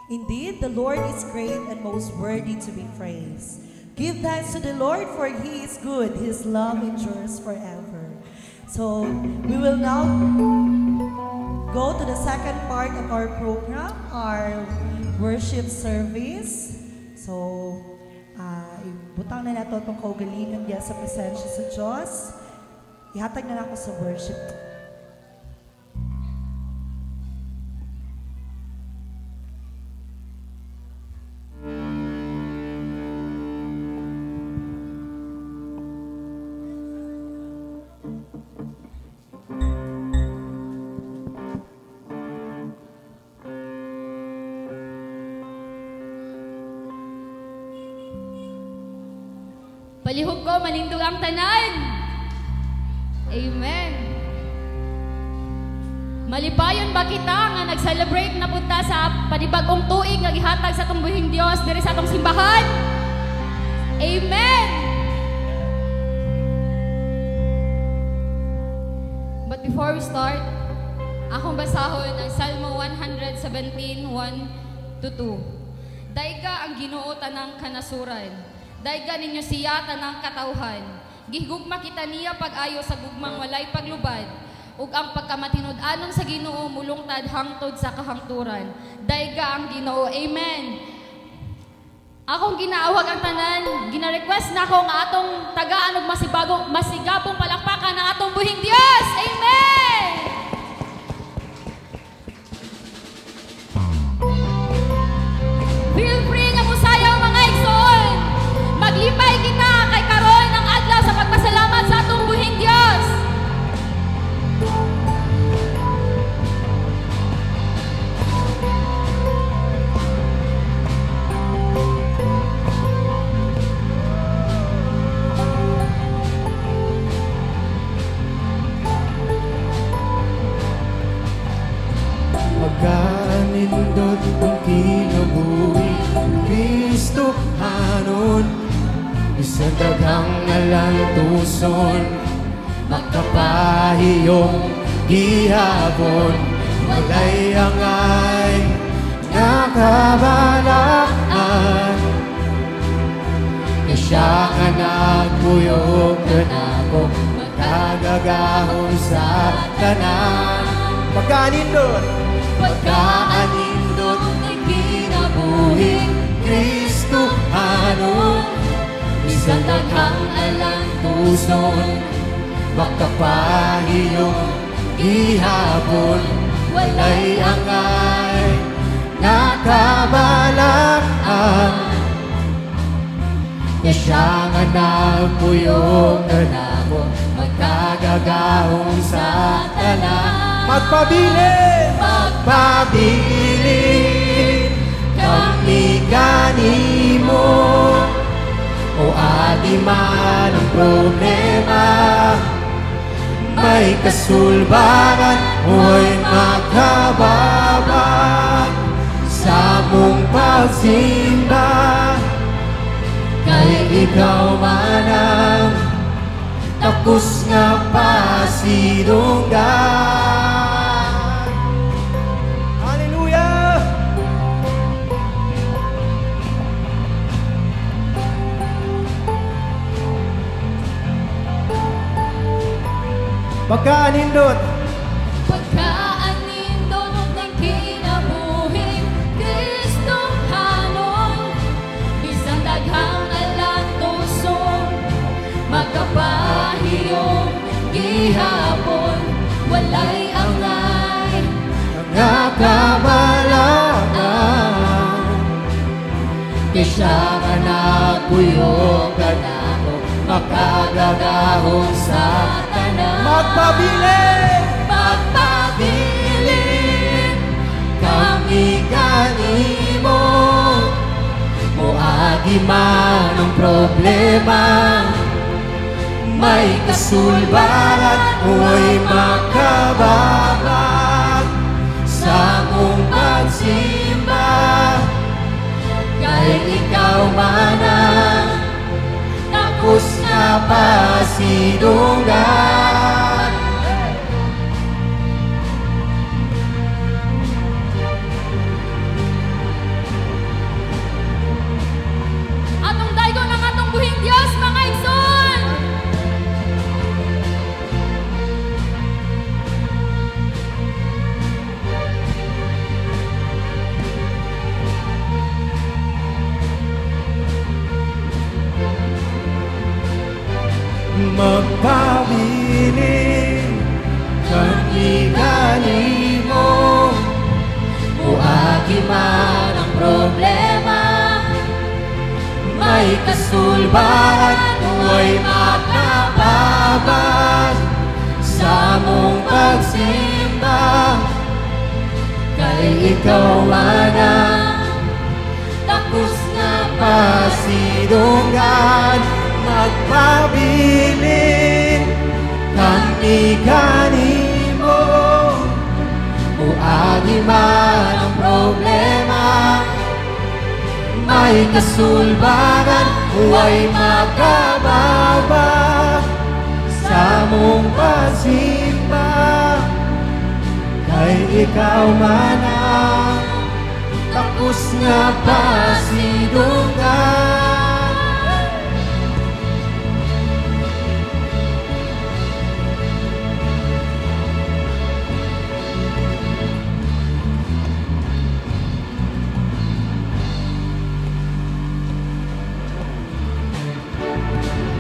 Indeed, the Lord is great and most worthy to be praised. Give thanks to the Lord, for He is good. His love endures forever. So, we will now go to the second part of our program, our worship service. So, ibutang na nato itong kaugalingon diya sa presensya sa Diyos. Ihatag na nako sa worship. Palihog ko, malindog ang tanan. Amen. Malipayon ba kita nga nag-celebrate na punta sa panibagong tuig nga gihatag sa atong buhing Dios diri sa atong simbahan? Amen. But before we start, akong basahon ang Salmo 117, 1-2. Daiga ang Ginoo tanang kanasuran. Daiga ninyo siya tanang katawhan. Gihugma kita niya pag-ayo sa gugmang walay paglubad. Ug ang pagkamatinud-anon sa Ginoo mulungtad hangtod sa kahangturan. Daiga ang Ginoo. Amen. Akong ginaawag ang tanan, gina-request na ako nga atong tagaan og masigabong palakpakan ang atong buhing Dios. Amen. Feel free nga musayaw mga igsoon. Maglipay kita kay karon ang adlaw sa pagpasalamat sa atong buhing Dios. Pagkaanindot ang kinabuhi, Kristo hanon, isang daghang alantuson, makapahiyong gihabon, walay angay nakabalaan. Siya nga nagpuyog kanako, magkagagahon sa tanan. Pagkaanindot, pagkaanindot ng kinabuhi, Kristo hanon, isang daghang alantuson, makapahiyong gihapon, walay angay nakabalaan. Siya nga nagpuyog kanako, magkagagahong sa tanan. Magpabilin! Magpabilin kami kanimo, o adi man ang problema, may kasulbaran mo'y makababag sa mong pagsimba. Kay ikaw man ang takos nga pasidunggan. Hallelujah! Pagkaanindot, pagkaanindot ng kinabuhi, Kristo hanon, bisan daghang alantuson, makapahiyong gihapon, walay angay nakabalaan. Kay siya nga nagpuyog kanako, makagagahong sa tanan. Magpabilin! Magpabilin kami kanimo, moagi man ang problema, may kasulbaran mo'y makababag sa mong pagsimba. nga pasidunggan. Atong daygon ang atong buhing Dios mga igsoon. Magpabilin kami kanimo, muagi man ang problema, may kasulbaran, way makababag sa among pagsimba. Kay ikaw man ang takos nga pasidunggan. Magpabilin kami kanimo, muagi man ang problema, may kasulbaran, way makababa sa among pagsimba. Kay ikaw man ang takos nga pasidunggan.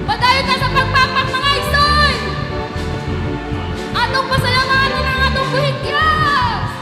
Padayon ta sa pagpapak mga igsoon. Atong pasalamatan ang atong buhing Dios.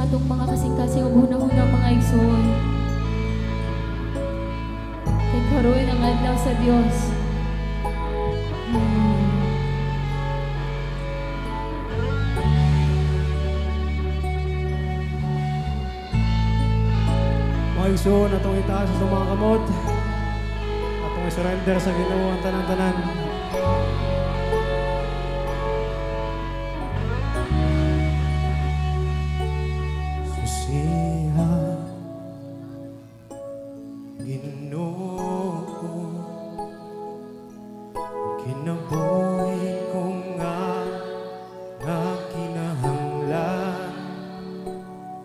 sa atong mga kasing-kasing ug hunahuna mga igsoon. Kay karon ang adlaw sa Dios. Mga igsoon, atong itaas atong mga kamot, atong i-surrender sa Ginoo ang tanan-tanan. Susiha, Ginoo, kinabuhi ko nga kinahanglan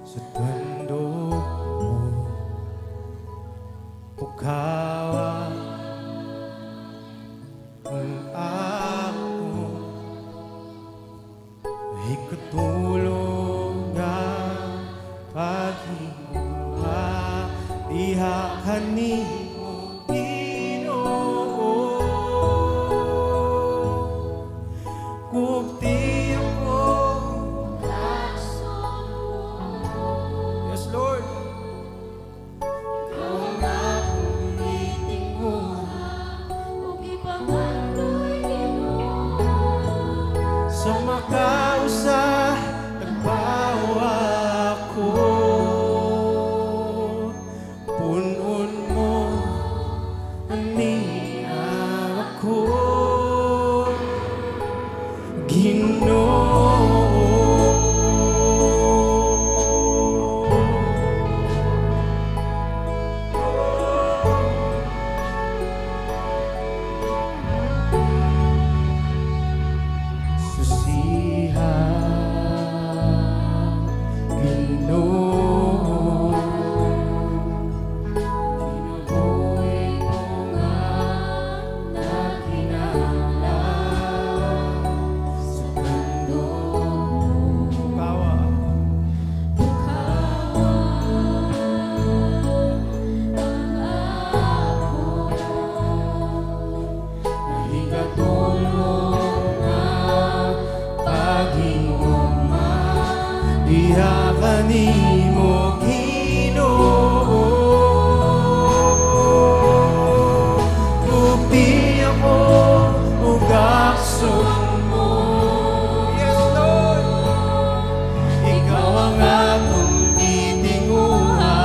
sa tandog mo. Pukawa ang ako ay katulog nga paghinguma diha kanimo, Ginoo. Kupti ako. Yes, Lord. Ikaw ang akong gitinguha sa makausa nagbawa ko. Punon mo ani ako, Ginoo. Susiha, Ginoo, kinabuhi ko nga nakinahanglan sa tandog mo. Kawa. Nahigatulong nga paghinguma diha kanimo, Ginoo. Bukti ako ug akson mo. Yes, Lord. Ikaw ang akong gitinguha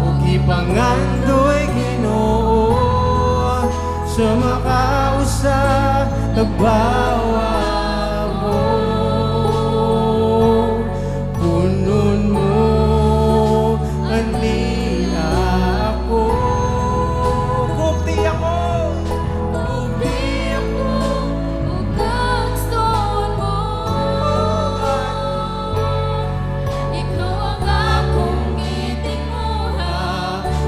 ug gipangandoy, Ginoo, sa makausa nagbawa mo. Punon mo ani ako. Kupti ako. Kupti ako.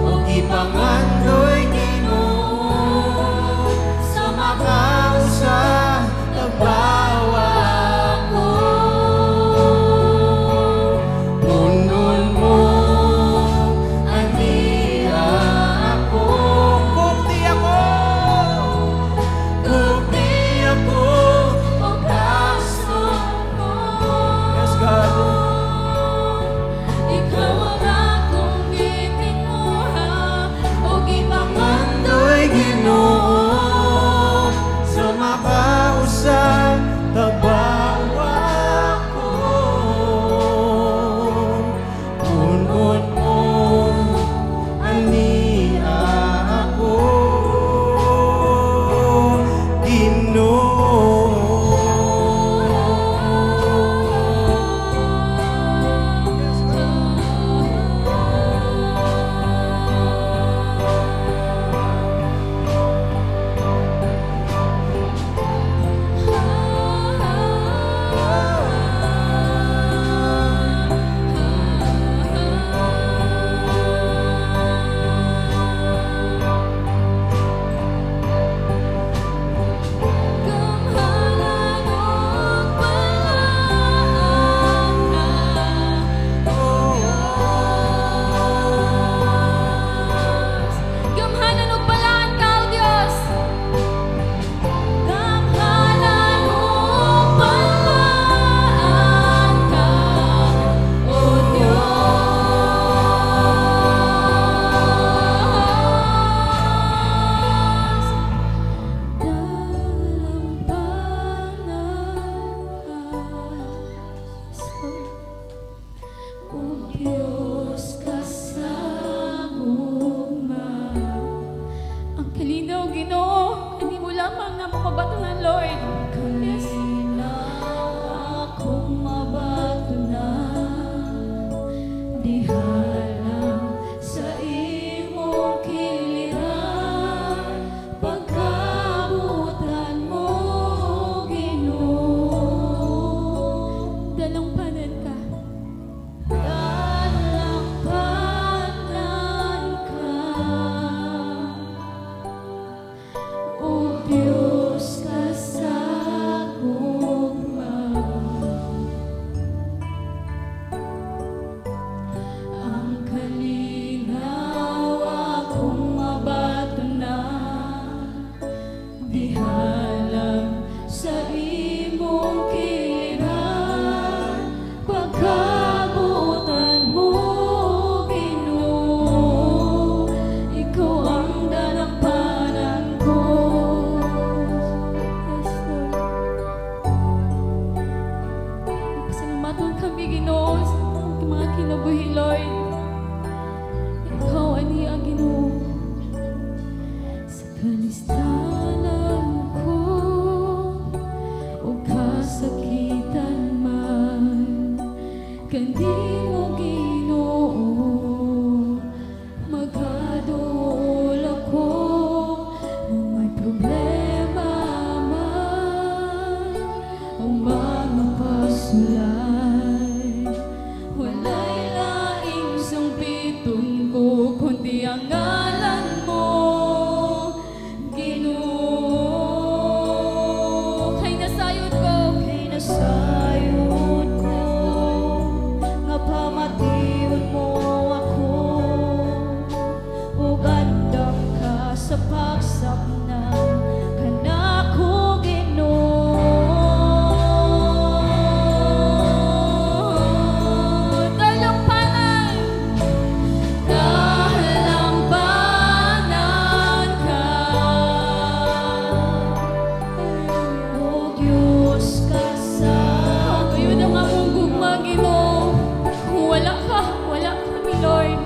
Ug ipangandoy, Ginoo, sa makausa. Mabaton kami, Ginoo, sa mga kinabuhi, Lord. Ikaw ani ang Ginoo. Sa kalistanan ko o kasakitan man, kanimo, Ginoo, magaduol ako. May problema man o mga pasulay, walay laing sangpiton ko kundi ang ngalan mo, Ginoo. Kay nasayod ko, Kay nasayod ko nga pamation mo ako, ug andam ka sa pagsapnang kanako, Ginoo. Dalampanan, dalampanan ka. O Diyos ka sa Kayo na nga mong gugma, Ginoo. Kung wala ka, wala kami, Lord.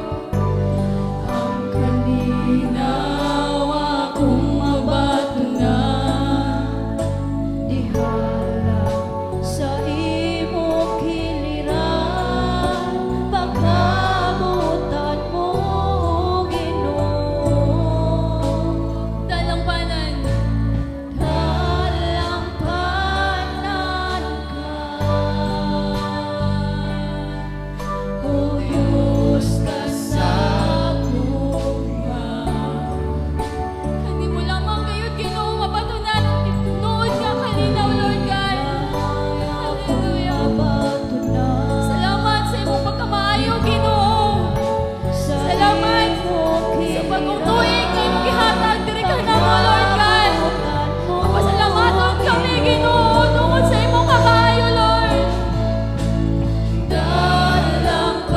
Ang Kalinaw akong mabatunan, dihala sa imong kiliran, pagkabutan mo, Ginoo. Dalampanan, Dalampanan ka, O Diyos ka sa gugma. Kanimo lamang kayo, Ginoo, mabatunan ang tinuod nga kalinaw, Lord God. Hallelujah. Salamat sa imong pagkamaayo, Ginoo. Salamat sa bagong tuig nga imong gihatag diri ka namo, Lord God. Mapasalamaton kami, Ginoo, tungod sa imong kamaayo, Lord. Dalampanan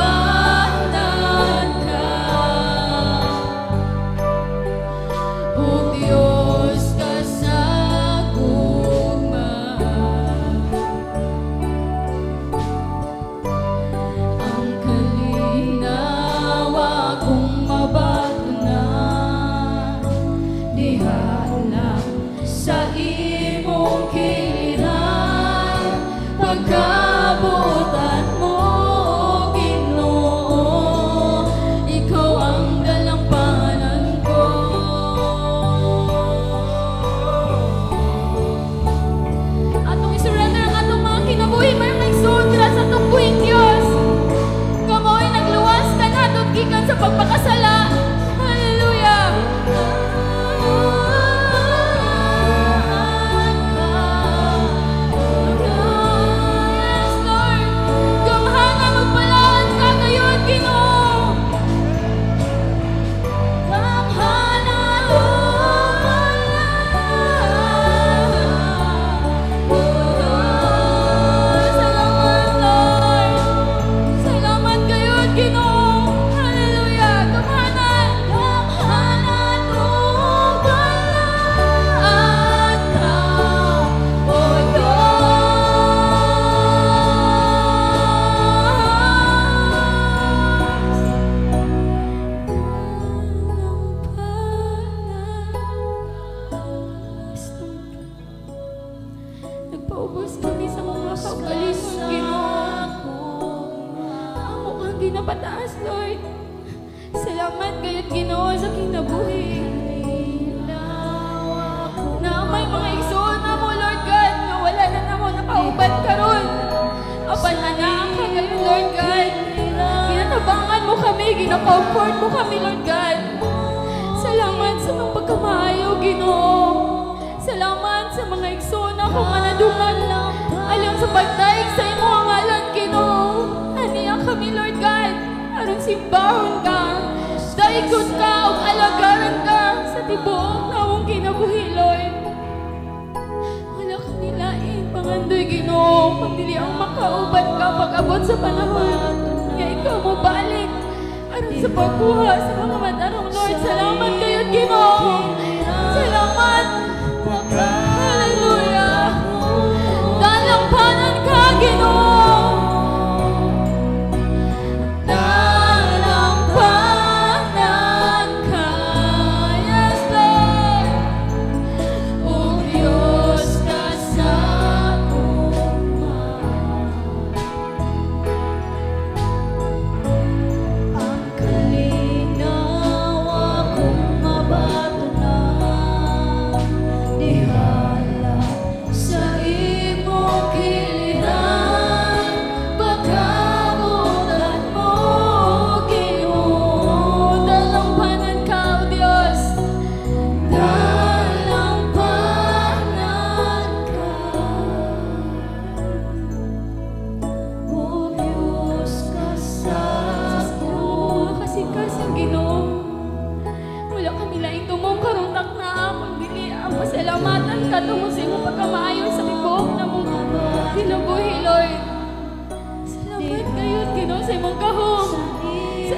ka, O Diyos ka sa gugma. Ang kalinaw akong mabatunan, dihala sa imong kiliran, pagkabutan mo, Ginoo. Ikaw ang dalampanan ko. Atong isurrender ang atong mga kinabuhi, may maigsuon sa atong buhing Diyos. Nga mao'y nagluwas kanato gikan sa pagpakasala. Hallelujah! Yes, Lord! Gamhanan ug balaan ka ngayon, Ginoo! Gamhanan ug balaan. Salamat, Lord! Salamat kayo, Ginoo! Hallelujah! Gamhanan! Gamhanan ug balaan ka, O Diyos! Yes, Lord. Nagpaubos kami sa mga kaugalingon, Ginoo. Amo kang ginapataas, Lord. Salamat kayo't Ginoo sa kinabuhi. Na may mga igsoon na mo, Lord God, nga wala na namo nakauban karon. Apan anaa ka ngayon, Lord God. Ginatabangan mo kami, gina-comfort mo kami, Lord God. Salamat sa mga pagkamaayo, Ginoo. Salamat sa mga igsoon ako nga nadungag alang sa pagdaig sa imong ngalan, Ginoo. Aniya kami, Lord God, aron simbahon ka, daigon ka, ug alagaran ka sa tibuok namong kinabuhi, Lord. Wala kami lain pangandoy, Ginoo, kundi ang makauban ka pag-abot sa panahon nga ikaw mo balik aron sa pagkuha sa mga matarong, Lord. Salamat kayo, Ginoo. Salamat. Hallelujah. Dalampanan ka, Ginoo.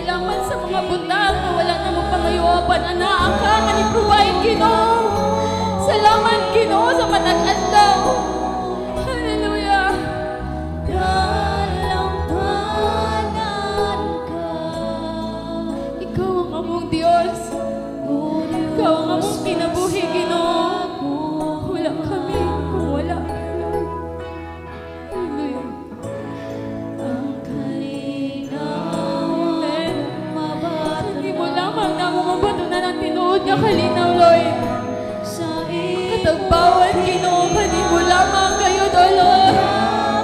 Salamat sa mga butang na wala na mo pangayopan. Anaa ka nga ni-provide, Ginoo. Salamat, Ginoo, sa matag adlaw. Hallelujah. Dalampanan ka. Ikaw ang among Diyos. Ikaw ang among kinabuhi, Ginoo. Wala kami kung wala ka, Lord. Hallelujah. Ang kalinaw Amen. mabatunan Hindi mo lamang na mo mabatunan ang tinuod nga kalinaw, Lord. sa imong Katagbawan, Ginoo, kanimo lamang kayo, O Lord.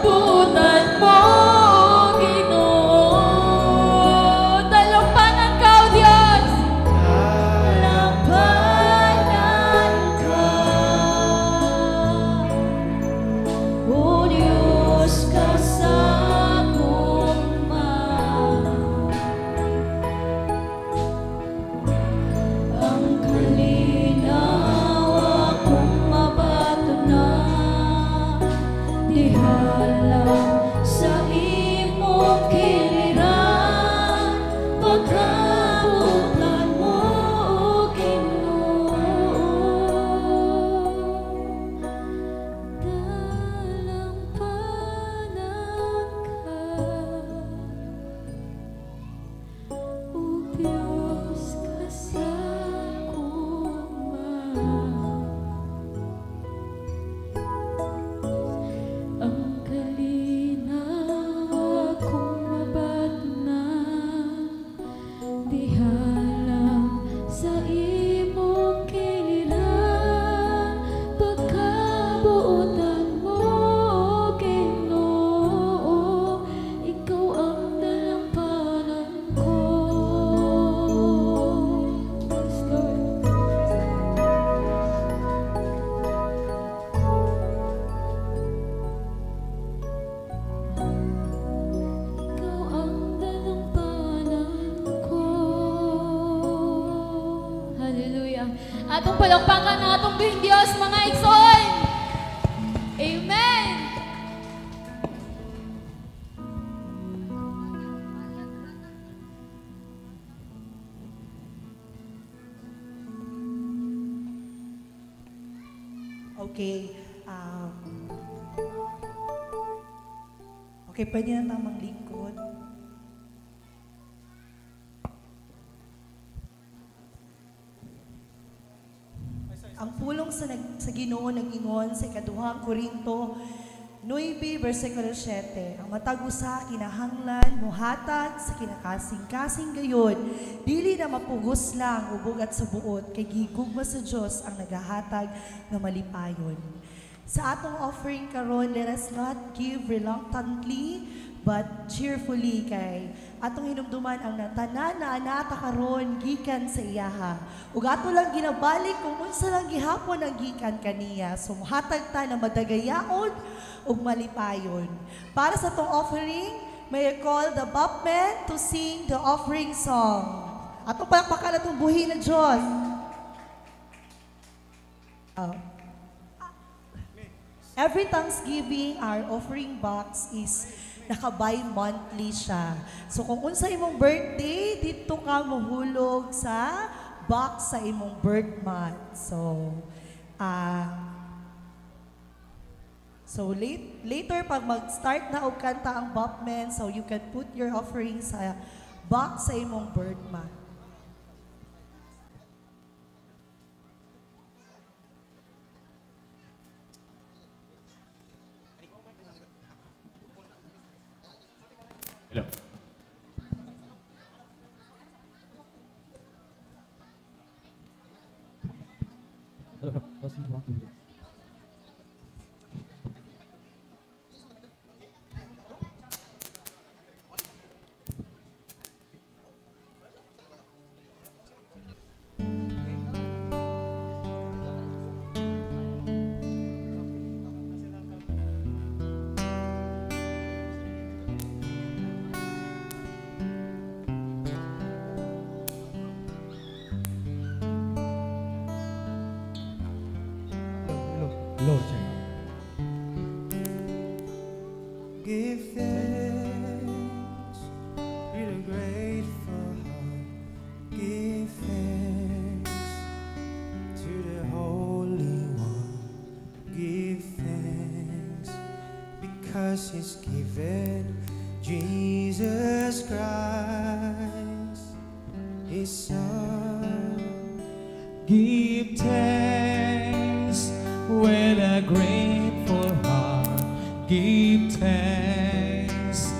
Buutan mo, Ginoo. Dalampanan ka, O Diyos. Dalampanan ka. O Diyos, kasaguma. Ang kalinaw akong mabatunan, dihala sa imong kiliran, pagkabutan mo, Ginoo. Dalampanan ka, O Diyos, kasaguma. Ang kalinaw akong mabatunan, dihala sa imong kiliran, pagkabuotan mo, Ginoo, ikaw ang dalampanan ko. Yes, Lord. Ikaw ang dalampanan ko. Hallelujah. Atong palakpakan ang atong buhing Diyos, mga igsoon. Amen. Okay. Okay, pwede na tamang lingkod. Ang pulong sa Ginoo nag-ingon sa ikaduhang Korinto 9, versikulo 7. Ang matag usa kinahanglan muhatag sa kinakasing-kasing gayod, dili na mapugos lang o bugat sa buot, kay gigugma sa Dios ang nagahatag nga malipayon. Sa atong offering karon, let us not give reluctantly but cheerfully, kay atong hinumduman ang natanan na anata karon gikan sa iyaha. Ug ato lang ginabalik kung unsa lang gihapon ang gikan kaniya. So muhatag ta na madagayaon ug malipayon. Para sa atong offering, may I call the Bapmen to sing the offering song. Atong palakpakan atong buhi ng Diyos. Oh. Every Thanksgiving, our offering box is naka-bi-monthly siya. So kung unsa imong birthday, dito ka muhulog sa box sa imong birth month. So, later pag mag-start na og kanta ang Bopmen, so you can put your offering sa box sa imong birth month. Hello. Hello. Hello, check. Give thanks with a grateful Because He's given Jesus Christ, His Son. Give thanks with a grateful heart. Give thanks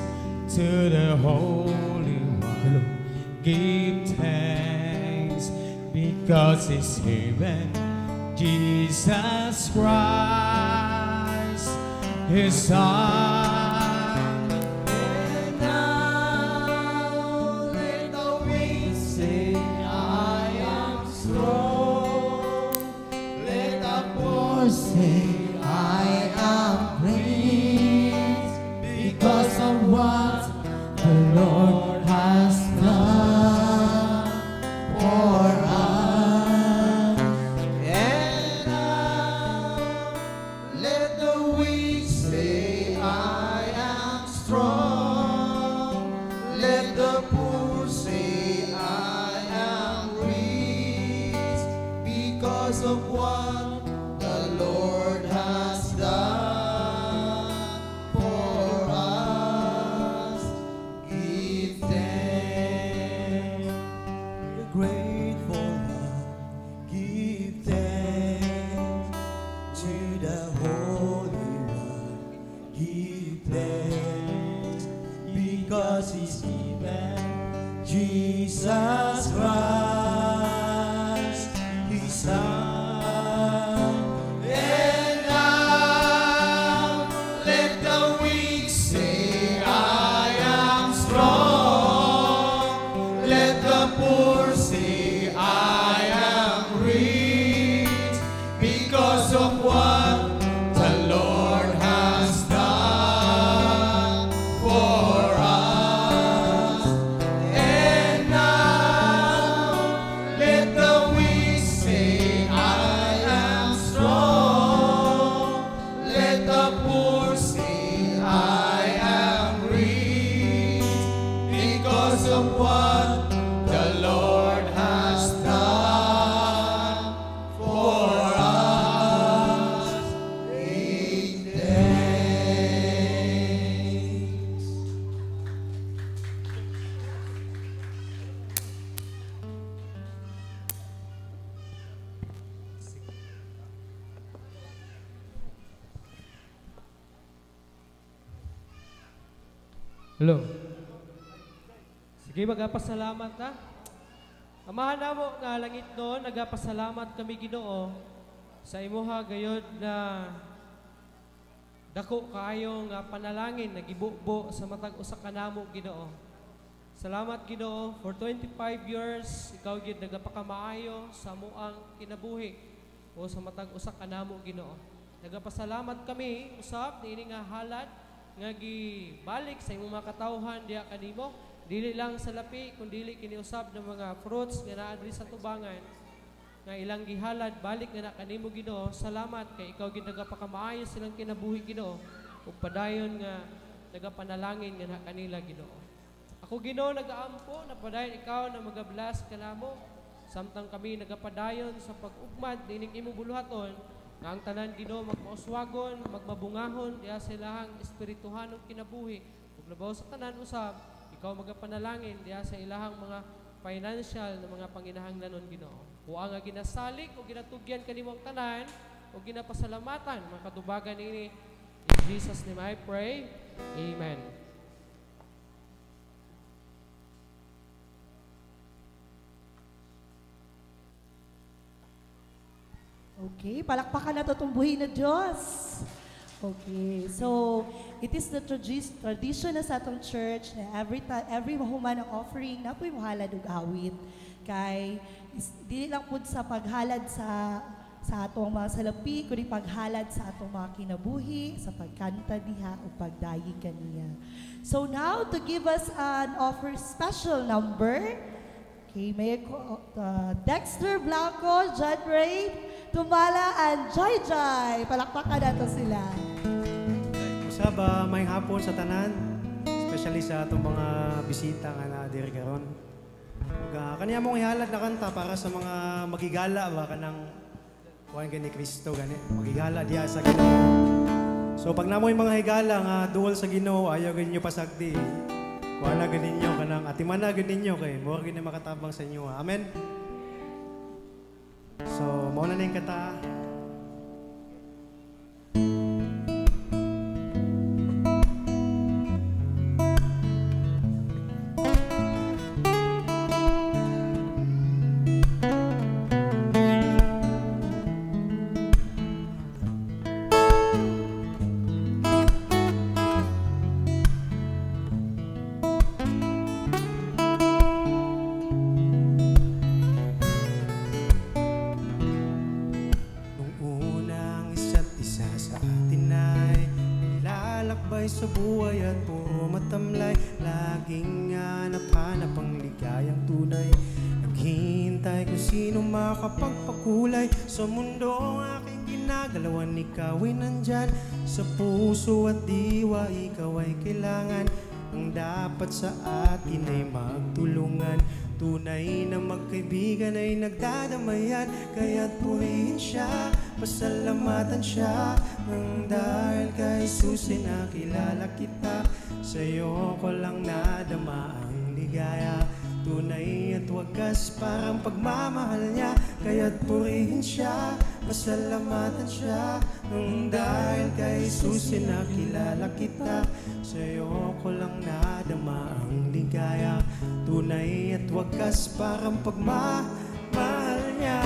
to the Holy One. Give thanks because He's given Jesus Christ, His Son. And now let the weak say, I am strong. Let the poor say, I am rich, because of what the Lord has done for us. And now let the weak say, I am strong. Let the poor say, I am rich, because of what the Lord has done for us. Give thanks, a grateful heart. Give thanks to the Holy One. Give thanks because He's given Jesus Christ, His Son. And now let the weak say, I am strong. Let the poor say, I am rich, because of what the Lord has done for us. And now let the weak say, I am strong. Let the poor say, I am rich, because of what the Lord has done for us. Give thanks. Hello. Sige, magapasalamat ha. Amahan namo nga langit noon, nagapasalamat kami Ginoo sa imuha gayod na dako kaayo nga panalangin nagibubo sa matag usa ka namo Ginoo. Salamat Ginoo for 25 years ikaw gyud nagapakamaayo sa amoang kinabuhi o sa matag usa ka namo Ginoo. Nagapasalamat kami usab niini nga halad nga gibalik sa imong mga katawhan diha kanimo, dili lang sa lapi kundi kini usab ng mga fruits nga naa diri sa tubangan nga ilang gihalad balik nga na kanimo Ginoo. Salamat kay ikaw gyud nagapakamaayo silang kinabuhi Ginoo ug padayon nga nagapanalangin nga na kanila Ginoo. Ako Ginoo nagaampo na padayon ikaw na magabless kanamo samtang kami nagapadayon sa pag-ugmad nining imong buluhaton nga ang tanan Ginoo magmauswagon, magmabungahon diha sa ilahang espirituhanong kinabuhi ug labaw sa tanan usab ikaw magapanalangin diha sa ilahang mga financial na mga panginahanglanon Ginoo. Kuha nga ginasalig o ginatugyan kanimo ang tanan o ginapasalamatan mga katubagan niini. In Jesus name I pray. Amen. Okay, palakpakan na to tumbuhin na Diyos. Okay, so it is the tradition na sa atong church na every human ang offering na po'y muhalad og awit. Kay dili lang pud sa paghalad sa atong mga salapi, kundi paghalad sa atong mga kinabuhi, sa pagkanta diha o pagdayeg kaniya. So now, to give us an offer special number, okay, may Dexter Blanco, John Ray, Tumala, and Jai Jai. Palakpakan nato sila. Usab, may hapon sa tanan, especially sa atong mga bisita nga naa diri karon. Kaniya mong ihalad na kanta para sa mga magigala ba kanang kuan gani Kristo gani magigala diha sa Ginoo. So pag namoy mga higala nga duol sa Ginoo, ayaw gid ninyo pasagdi. Kuha na gid ninyo kanang atiman na gid ninyo kay mura gid ni makatabang sa inyo. Amen. So mao na ning kanta. Sa buhay at puro matamlay, laging hanap-hanap ang ligayang tunay. Naghihintay kung sino makapagpakulay sa mundo ang aking ginagalawan. Ikaw ay nandyan sa puso at diwa, ikaw ay kailangan. Ang dapat sa atin ay magtulungan. Tunay na magkaibigan ay nagdadamayan. Kaya't purihin siya, pasalamatan siya, nang dahil kay Jesus ay nakilala kita. Sa'yo ko lang nadama ang ligaya, tunay at wagas parang pagmamahal niya. Kaya't purihin siya, pasalamatan siya, nang dahil kay Jesus ay nakilala kita. Sa'yo ko lang nadama ang ligaya, tunay at wagas parang pagmamahal niya.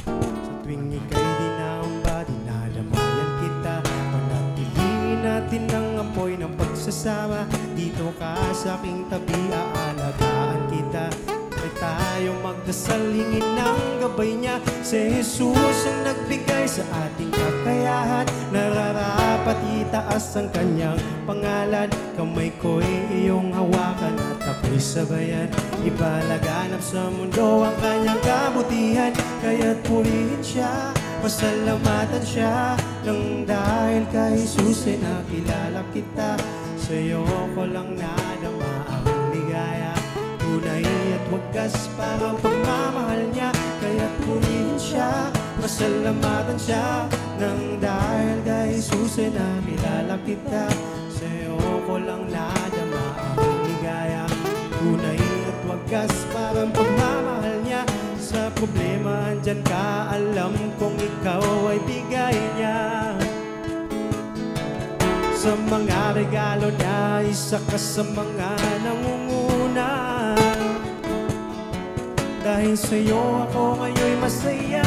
Sa tuwing ika'y dinaamba, dinadamayan kita. Panatiliin natin ang apoy ng pagsasama. Dito ka sa aking tabi, aalagaan kita. Ay tayo magdasal, hingin ng gabay niya. Si Jesus ang nagbigay sa ating kakayahan. Nararapat itaas ang kanyang pangalan. Kamay ko'y iyong hawakan at ako'y sabayan. Ipalaganap sa mundo ang kanyang kabutihan. Kaya't purihin siya, pasalamatan siya, nang dahil kay Jesus ay nakilala kita. Sa'yo ko lang nadama ang ligaya, tunay at wagas parang pagmamahal niya. Kaya't purihin siya, pasalamatan siya, nang dahil kay Jesus ay nakilala kita. Sa'yo ko lang nadama ang ligaya, tunay at wagas parang pagmamahal niya. Sa problema andyan ka, alam kong ikaw ay bigay niya. Sa mga regalo niya, isa ka sa mga nangunguna. Dahil sa'yo ako ngayon'y masaya.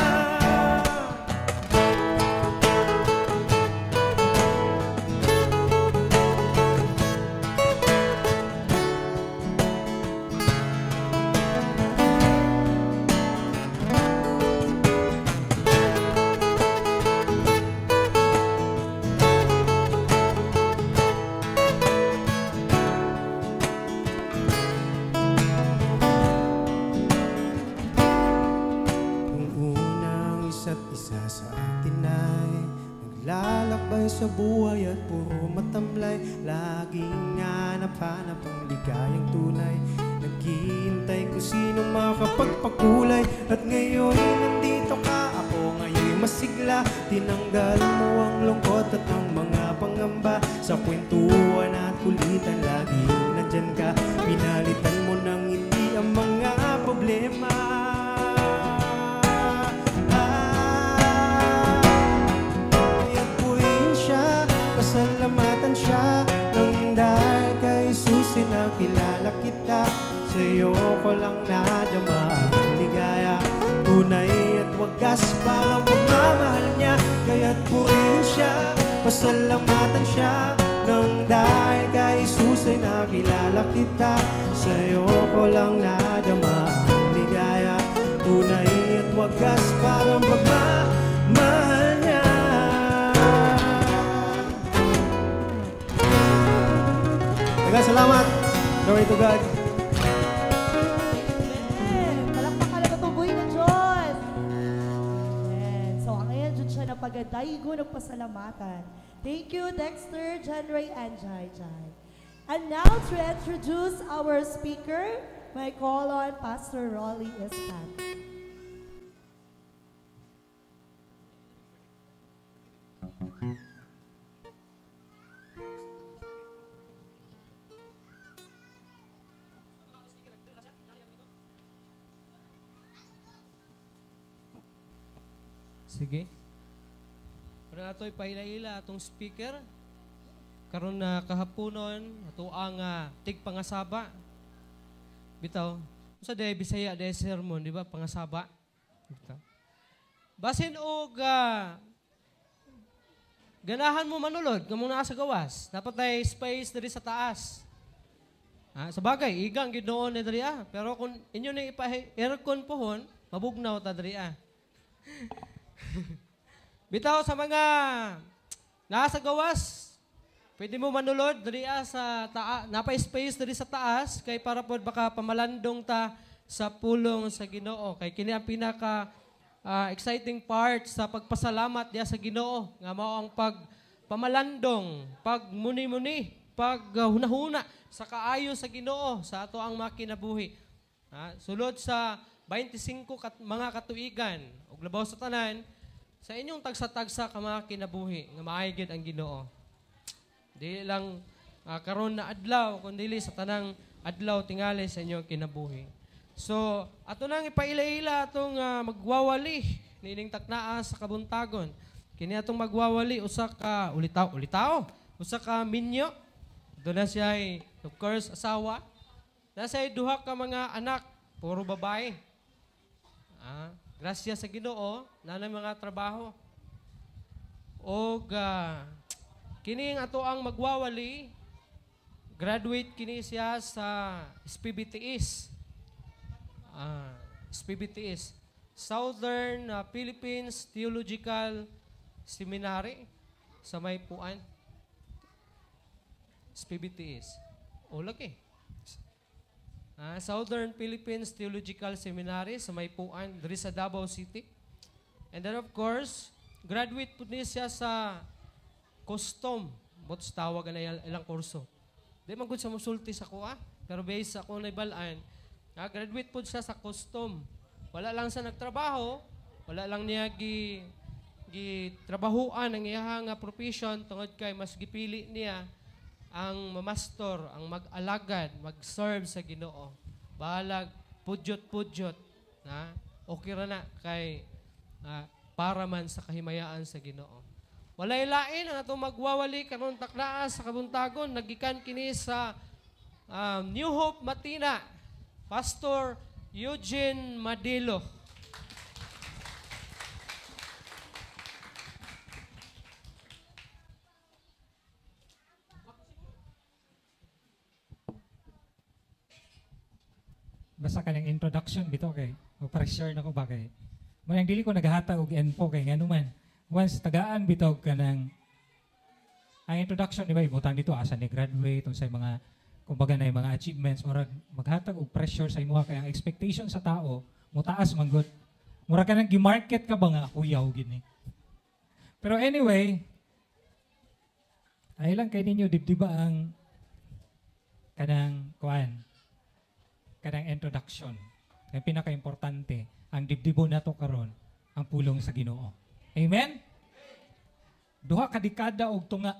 Sa buhay at puro matamlay, laging hanap-hanap ang ligayang tunay. Naghihintay kung sino makapagpakulay. At ngayon nandito ka, ako ngayon'y masigla. Tinanggal mo ang lungkot at ang mga pangamba. Sa kwentuhan at kulitan, laging nandyan ka. Pinalitan mo ng ngiti ang mga problema. Pasalamatan siya, nang dahil kay Jesus ay nakilala kita. Sa'yo ko lang nadama ang ligaya, tunay at wagas parang pagmamahal niya. Kaya't purihin siya, pasalamatan siya, nang dahil kay Jesus ay nakilala kita. Sa'yo ko lang nadama ang ligaya, tunay at wagas parang pagmamahal niya. Salamat. Glory to God. Amen. Palakpakan na patuloy ng Diyos. Amen. So, ang ngayon, dyan siya napagadaygo ng pasalamatan. Thank you, Dexter, John Ray, and Jai Jai. And now, to introduce our speaker, may call on Pastor Rolly Ispat. Sige. Pero ato ipaila-ila atong speaker. Karon na kahaponon ato ang tigpangasaba. Bitaw, unsa day Bisaya day sermon, di ba? Pangasaba. Bitaw. Basin og ganahan mo manulod kamo naa sa gawas. Dapat ay space diri sa taas. Sa bagay, igang gid noon ni diri ah. Pero kung inyo na ipa-aircon pohon, mabugnaw ta diri ah. Bitaw sa mga nasa gawas, pwede mo manulod diri ah sa taas, napa-space diri sa taas kay para pod baka pamalandong ta sa pulong sa Ginoo. Kay kini ang pinaka exciting part sa pagpasalamat diya sa Ginoo nga mao ang pagpamalandong, pagmuni-muni, paghunahuna sa kaayo sa Ginoo sa ato ang makinabuhi. Sulod sa 25 mga katuigan ug labaw sa tanan sa inyong tagsa-tagsa ka mga kinabuhi nga maayo gyud ang Ginoo. Dili lang karon na adlaw kundi sa tanang adlaw tingali sa inyong kinabuhi. So, ato nang ipaila-ila atong magwawali niining taknaa sa kabuntagon. Kini atong magwawali usa ka ulitaw, usa ka minyo. Doon na siya ay, of course, asawa. Nasa ay duha ka mga anak, puro babae. Grasya sa Ginoo, nanay mga trabaho. Og kini ang ato ang magwawali, graduate kini siya sa SPBTS. SPBTS, Southern Philippines Theological Seminary sa Maypuan. SPBTS. O, lagi. Southern Philippines Theological Seminary sa Maypuan, diri sa Davao City. And then of course, graduate po niya siya sa custom. Bots tawag na ilang kurso. Di man gud sa musulti sa kuha, pero based sa akong naibalaan, graduate po siya sa custom. Wala lang siya nagtrabaho, wala lang niya gitrabahuan ang iyang profession tungod kay mas gipili niya ang mamastor, ang mag-alagad, mag-serve sa Ginoo. Bahalag pudyot-pudyot, na okay ra na kay para man sa kahimayaan sa Ginoo. Walay lain ang atong magwawali karon taknaa sa kabuntagon, nagikan kini sa New Hope Matina, Pastor Eugene Madilo. Basta kanang introduction bitaw kay mag-pressure na ko ba kay manang dili ko naghatag og info kay ngano man once tagaan bitaw kanang ang introduction di ba ibutang dito asa ni graduate unsay mga kumbaga na mga achievements murag maghatag og pressure sa imuha kay ang expectation sa tao motaas man gud murag kanang gi-market ka ba nga kuyaw gini. Pero anyway, ay lang kay ninyo dibdiba ang kanang kuan kanang introduction. Ang pinaka-importante, ang dibdibo nato karon, ang pulong sa Ginoo. Amen? Duha ka dekada og tunga.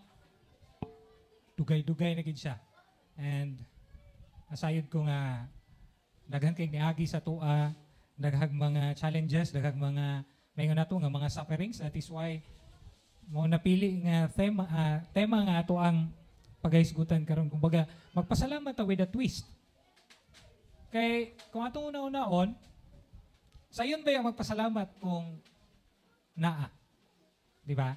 Dugay-dugay na gid siya. And asayod ko nga daghan kay niagi sa tua, daghang mga challenges, daghang mga maingon nato nga mga sufferings. That is why mo napili nga tema nga ato ang paghisgutan karon. Kumbaga, magpasalamat ta with a twist. Kay kung atong una-unaon, sayon ba yung magpasalamat kung naa? Di ba?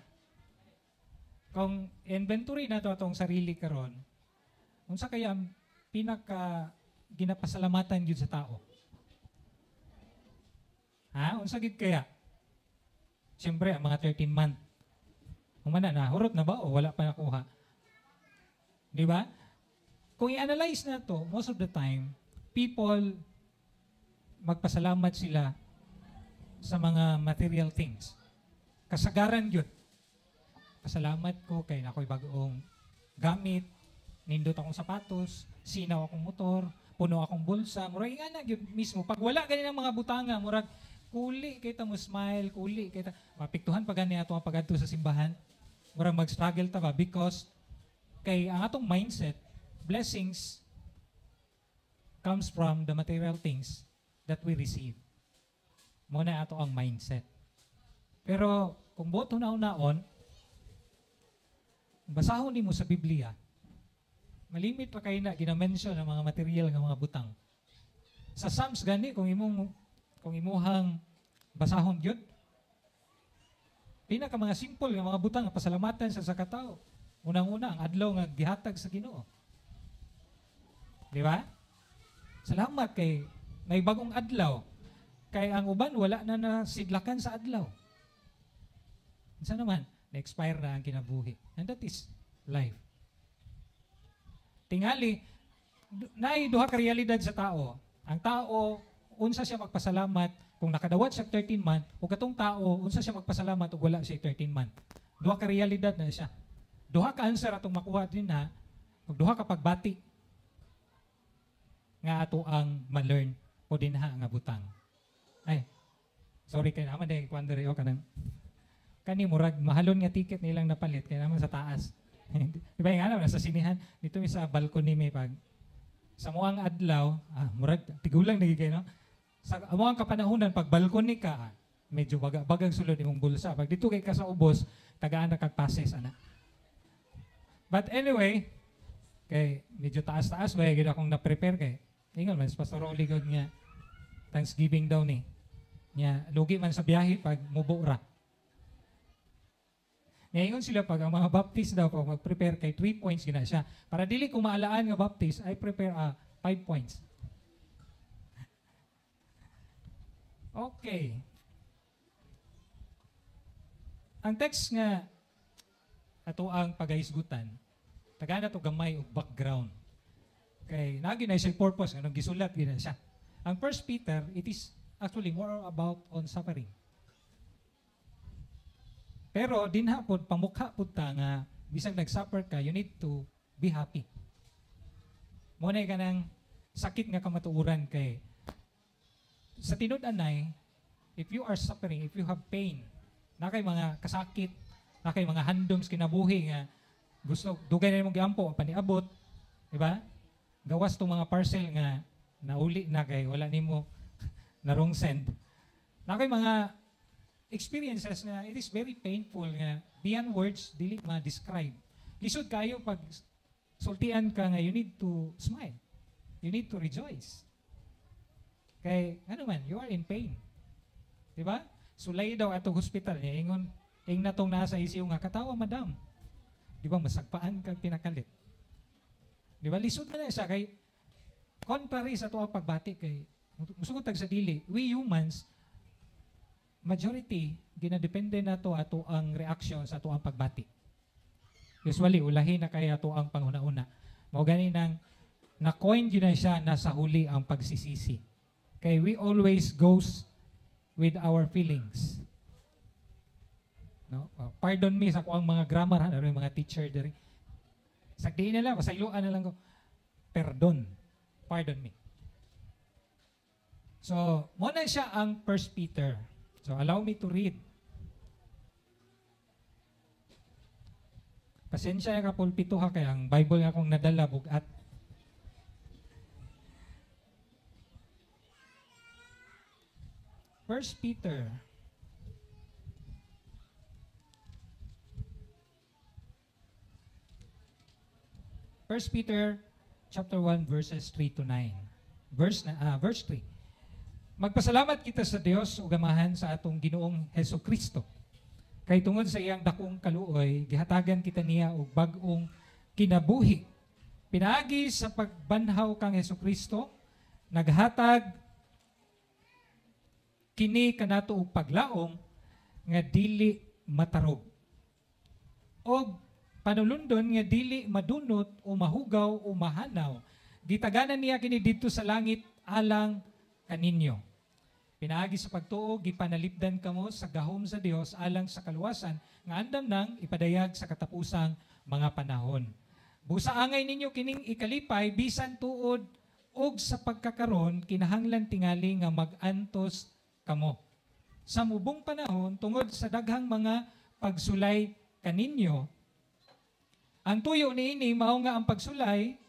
Kung inventory na to atong sarili karon, unsa kaya ang pinaka ginapasalamatan gyud sa tao? Ha? Unsa gyud kaya? Siyempre, ang mga 13 month. Humana na, hurot na ba o wala pa nakuha? Di ba? Kung i-analyze na to, most of the time, people, magpasalamat sila sa mga material things. Kasagaran yun. Pasalamat ko kay ako'y bagoong gamit, nindot akong sapatos, sinaw akong motor, puno akong bulsa. Murag nga na yun mismo. Pag wala ganyan ang mga butanga, murag kuli kita mo smile, kuli kita. Mapiktuhan pa gani ato ang pagadto sa simbahan. Murag mag-struggle ta ba because kay ang atong mindset, blessings comes from the material things that we receive. Muna ato ang mindset. Pero kung boto na unaon, basahon nimo sa Biblia, malimit pa kay na gina-mention ang mga material nga mga butang. Sa Psalms gani kung imuhang basahon gyud, pinaka mga simple nga mga butang nga pasalamatan sa katao. Unang-una ang adlaw nga gihatag sa Ginoo. Di ba? Salamat kay may bagong adlaw. Kay ang uban wala na nasidlakan sa adlaw. Unsa naman, na-expire na ang kinabuhi. And that is life. Tingali, naay duha ka realidad sa tao. Ang tao, unsa siya magpasalamat kung nakadawat siya 13 month, o katong tao, unsa siya magpasalamat ug wala siya 13 month. Duha ka realidad na siya. Duha ka answer atong makuha din ha, ug duha ka pagbati nga ato ang ma-learn o dinha nga butang. Ay, sorry kay naman dahil kuan diri o kanang kani murag mahalon nga ticket nilang napalit kay naman sa taas. Di ba nga nasa sinihan dito mi sa balcony mi pag sa muang adlaw, murag tigulang lagi kay no. Sa amuang kapanahonan pag balcony ka, medyo bagang sulod imong bulsa. Pag dito kay ka sa ubos, tagaan na kag passes ana. But anyway, kay medyo taas-taas ba gid akong na-prepare kay ingon man Pastor Rolly gud nga Thanksgiving daw ni. Nya lugi man sa biyahe pag mubo ra. Ngayon sila pag ang mga Baptist daw pag mag-prepare kay 3 points gina siya. Para dili ko maalaan nga Baptist, I prepare 5 points. Okay. Ang text nga ato ang pagahisgutan, tagana to gamay og background. Kay nagi na siya purpose anong gisulat gina siya. Ang 1 Peter, it is actually more about on suffering. Pero dinha pod pamukha pod ta nga bisag nag-suffer ka, you need to be happy. Mo na kanang sakit nga kamatuoran kay sa tinud-anay, if you are suffering, if you have pain, na kay mga kasakit, na kay mga handoms kinabuhi nga gusto dugay na imong giampo paniabot, di ba? Gawas tong mga parcel nga nauli na kay wala nimo narong send. Na kay mga experiences nga it is very painful nga beyond words dili ma-describe. Lisod kayo pag sultian ka nga you need to smile. You need to rejoice. Kay ano man, you are in pain. Di ba? Sulay daw atong hospital niya ingon ing natong nasa ICU nga katawa madam. Di ba masagpaan kag pinakalit. Di ba lisod na siya kay contrary sa tuang pagbati kay musugot tag sa dili, we humans majority ginadepende nato ato ang reaction sa ato ang pagbati. Usually ulahi na kay ato ang panghuna-una. Mao gani nang na-coin gyud na siya na sa huli ang pagsisisi. Kay we always goes with our feelings. No? Pardon me sa kuang mga grammar ha, mga teacher diri. Sagdiin na lang, pasayloan na lang ko. Perdon. Pardon me. So, mo na siya ang 1 Peter. So, allow me to read. Pasensya ka pulpito ha, kay ang Bible nga akong nadala bugat. First Peter. First Peter chapter 1 verses 3 to 9. Verse 3. Magpasalamat kita sa Dios ug Amahan sa atong Ginoong Hesukristo. Kay tungod sa iyang dakong kaluoy, gihatagan kita niya og bag-ong kinabuhi. Pinaagi sa pagbanhaw kang Hesukristo, naghatag kini kanato og paglaom nga dili matarog. Og panulundon nga dili madunot o mahugaw o mahanaw. Gitaganan niya kini didto sa langit alang kaninyo. Pinaagi sa pagtuo, gipanalipdan kamo sa gahom sa Dios alang sa kaluwasan nga andam nang ipadayag sa katapusang mga panahon. Busa angay ninyo kining ikalipay bisan tuod og sa pagkakaron kinahanglan tingali nga mag-antos kamo. Sa mubong panahon tungod sa daghang mga pagsulay kaninyo. Ang tuyo niini mao nga ang pagsulay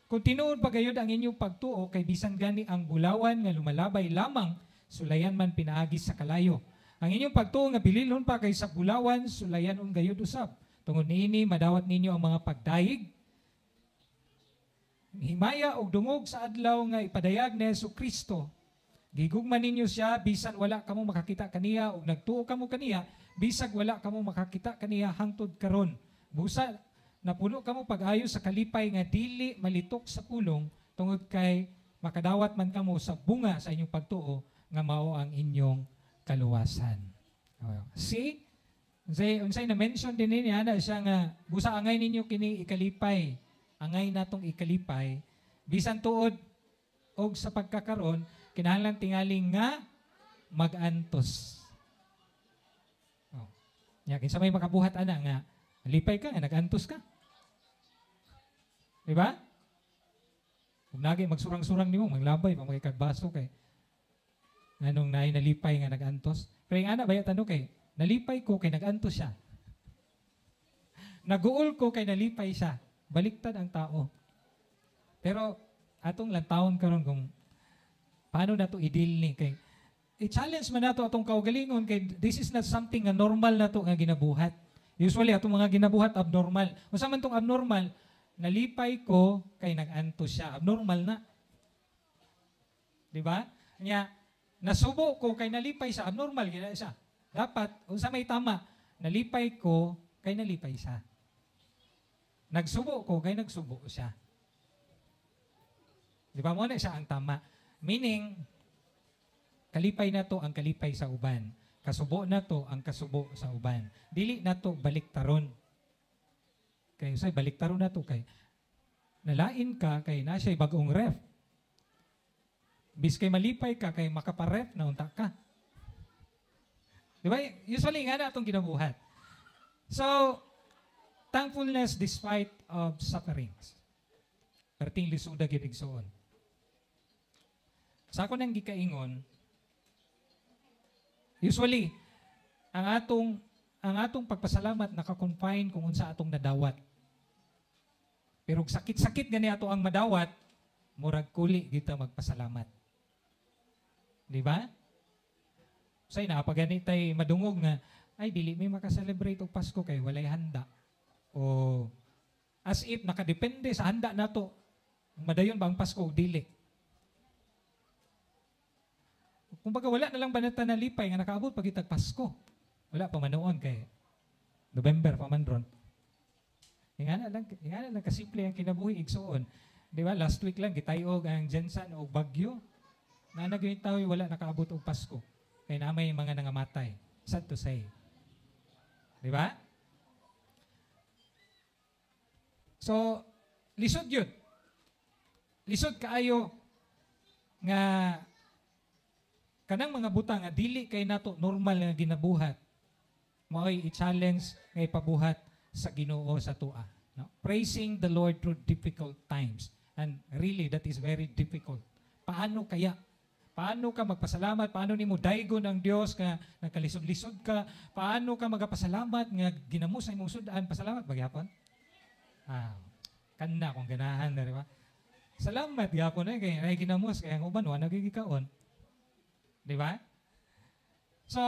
kung tinuod pa gayud ang inyong pagtuo kay bisan gani ang bulawan nga lumalabay lamang sulayan man pinaagi sa kalayo. Ang inyong pagtuo nga bililhon pa kaysa bulawan, sulayan gayud usab. Tungod niini madawat ninyo ang mga pagdayeg, himaya og dungog sa adlaw nga ipadayag ni Hesus Kristo. Gigugma ninyo siya bisan wala kamo makakita kaniya, ug nagtuo kamo kaniya bisag wala kamo makakita kaniya hangtod karon. Busa napuno kamo pag-ayo sa kalipay nga dili malitok sa pulong, tungod kay makadawat man kamo sa bunga sa inyong pagtuo nga mao ang inyong kaluwasan. See? Unsay na mention din niya ana siya nga busa angay ninyo kini ikalipay. Angay natong ikalipay bisan tuod og sa pagkakaron kinahanglan tingali nga magantos. Oh. Nya kinsa may makabuhat ana nga lipay ka nga nagantos ka. Di ba? Kung nagi magsurang-surang nimo manglabay pa makikagbaso kay nganong naay nalipay nga nagantos. Pero yung ana bayat ano kay nalipay ko kay nagantos siya. Naguol ko kay nalipay siya. Baliktad ang tao. Pero atong lantawon karon kung paano nato i-deal ni kay i-challenge man nato atong kaugalingon kay this is not something nga normal nato nga ginabuhat. Usually atong mga ginabuhat abnormal. Unsa man tong abnormal? Nalipay ko kay nag-antos siya. Abnormal na. Di ba? Nya nasubo ko kay nalipay siya. Abnormal gina siya. Dapat unsa may tama? Nalipay ko kay nalipay siya. Nagsubo ko kay nagsubo siya. Di ba? Mo na siya ang tama. Meaning, kalipay na to ang kalipay sa uban. Kasubo na to ang kasubo sa uban. Dili na to baliktaron. Kay usay baliktaron na to kay nalain ka kay na siya'y bagong ref. Bis kay malipay ka kay makaparef na unta ka. Di ba? Usually nga na itong ginabuhat. So, thankfulness despite of sufferings. Perting lisuda gid igsuon. Sa ako nang gikaingon, usually ang atong pagpasalamat naka-confine kung unsa atong nadawat. Pero sakit-sakit gani ato ang madawat, murag kuli kita magpasalamat. Di ba? Say na pag tay madungog nga ay dili mi maka-celebrate og Pasko kay walay handa. O as if nakadepende sa handa nato. Madayon ba ang Pasko o dili? Kumbaga wala na lang ba nata nalipay nga nakaabot pag itag Pasko. Wala pa man noon kay November pa man ron. Ingana lang kasimple ang kinabuhi igsuon. Di ba? Last week lang gitayog ang Jensen og Bagyo. Naanag yung tao wala nakaabot og Pasko. Kay na may mga nangamatay. Sad to say. Di ba? So, lisod yun. Lisod kaayo nga kanang mga butang nga dili kay nato normal nga ginabuhat, mao'y i-challenge nga ipabuhat sa Ginoo sa tua. No? Praising the Lord through difficult times. And really, that is very difficult. Paano kaya? Paano ka magpasalamat? Paano nimo daygon ang Dios nga nagkalisod-lisod ka? Paano ka magapasalamat nga ginamos sa imong sud-an? Pasalamat ba gyapon? Ah, kanna kung ganahan na, di ba? Salamat gyapon eh kay ay ginamos kay ang uban wa nagigikaon. Di ba? So,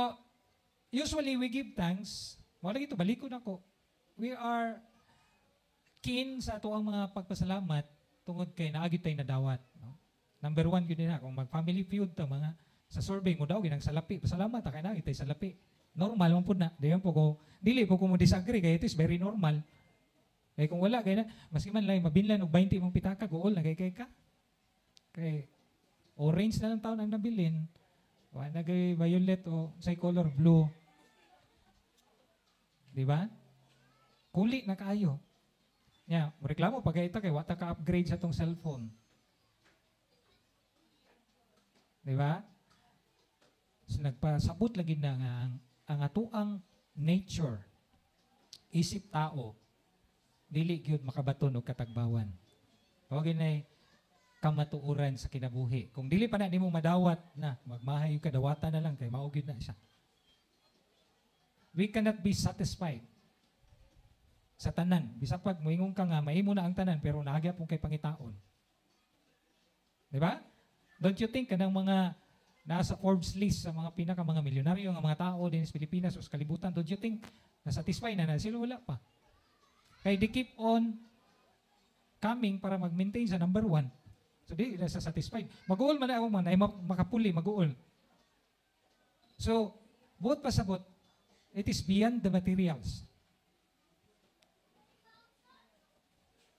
usually we give thanks. Wala gito balikon ako. We are keen sa ato ang mga pagpasalamat tungod kay naagi tay nadawat, no? Number one yun na, kung mag-family feud ta mga sa survey mo daw ginang salapi, pasalamat ta kay naagi tay salapi. Normal man pud na. Di man po ko dili po ko mo disagree kay it is very normal. Kay kung wala kay na maski man lang mabinlan og 20 mong pitaka guol na kay kay ka. Kay orange na lang taon ang nabilin. Wa na kay violet o say color blue. Di ba? Kuli na kaayo. Nya, reklamo pag ita kay wa ta ka-upgrade sa tong cellphone. Di ba? So, nagpasabot lagi na nga ang atuang nature, isip tao, dili gyud makabaton og katagbawan. Mao ginay kamatuoran sa kinabuhi. Kung dili pa na nimo madawat na, magmahay ka, dawatan na lang kay mao gyud na siya. We cannot be satisfied sa tanan. Bisag pag moingon ka nga mahimo na ang tanan pero naagya pong kay pangitaon. Di ba? Don't you think kanang mga Nasa Forbes list sa mga pinaka mga milyonaryo nga mga tao din sa Pilipinas o sa kalibutan. Don't you think na-satisfy na na sila? Wala pa. Kay they keep on coming para mag-maintain sa number one. So di na sa satisfied. Mag-uol man na ako man, ay makapuli, mag-uol. So, buot pasabot, it is beyond the materials.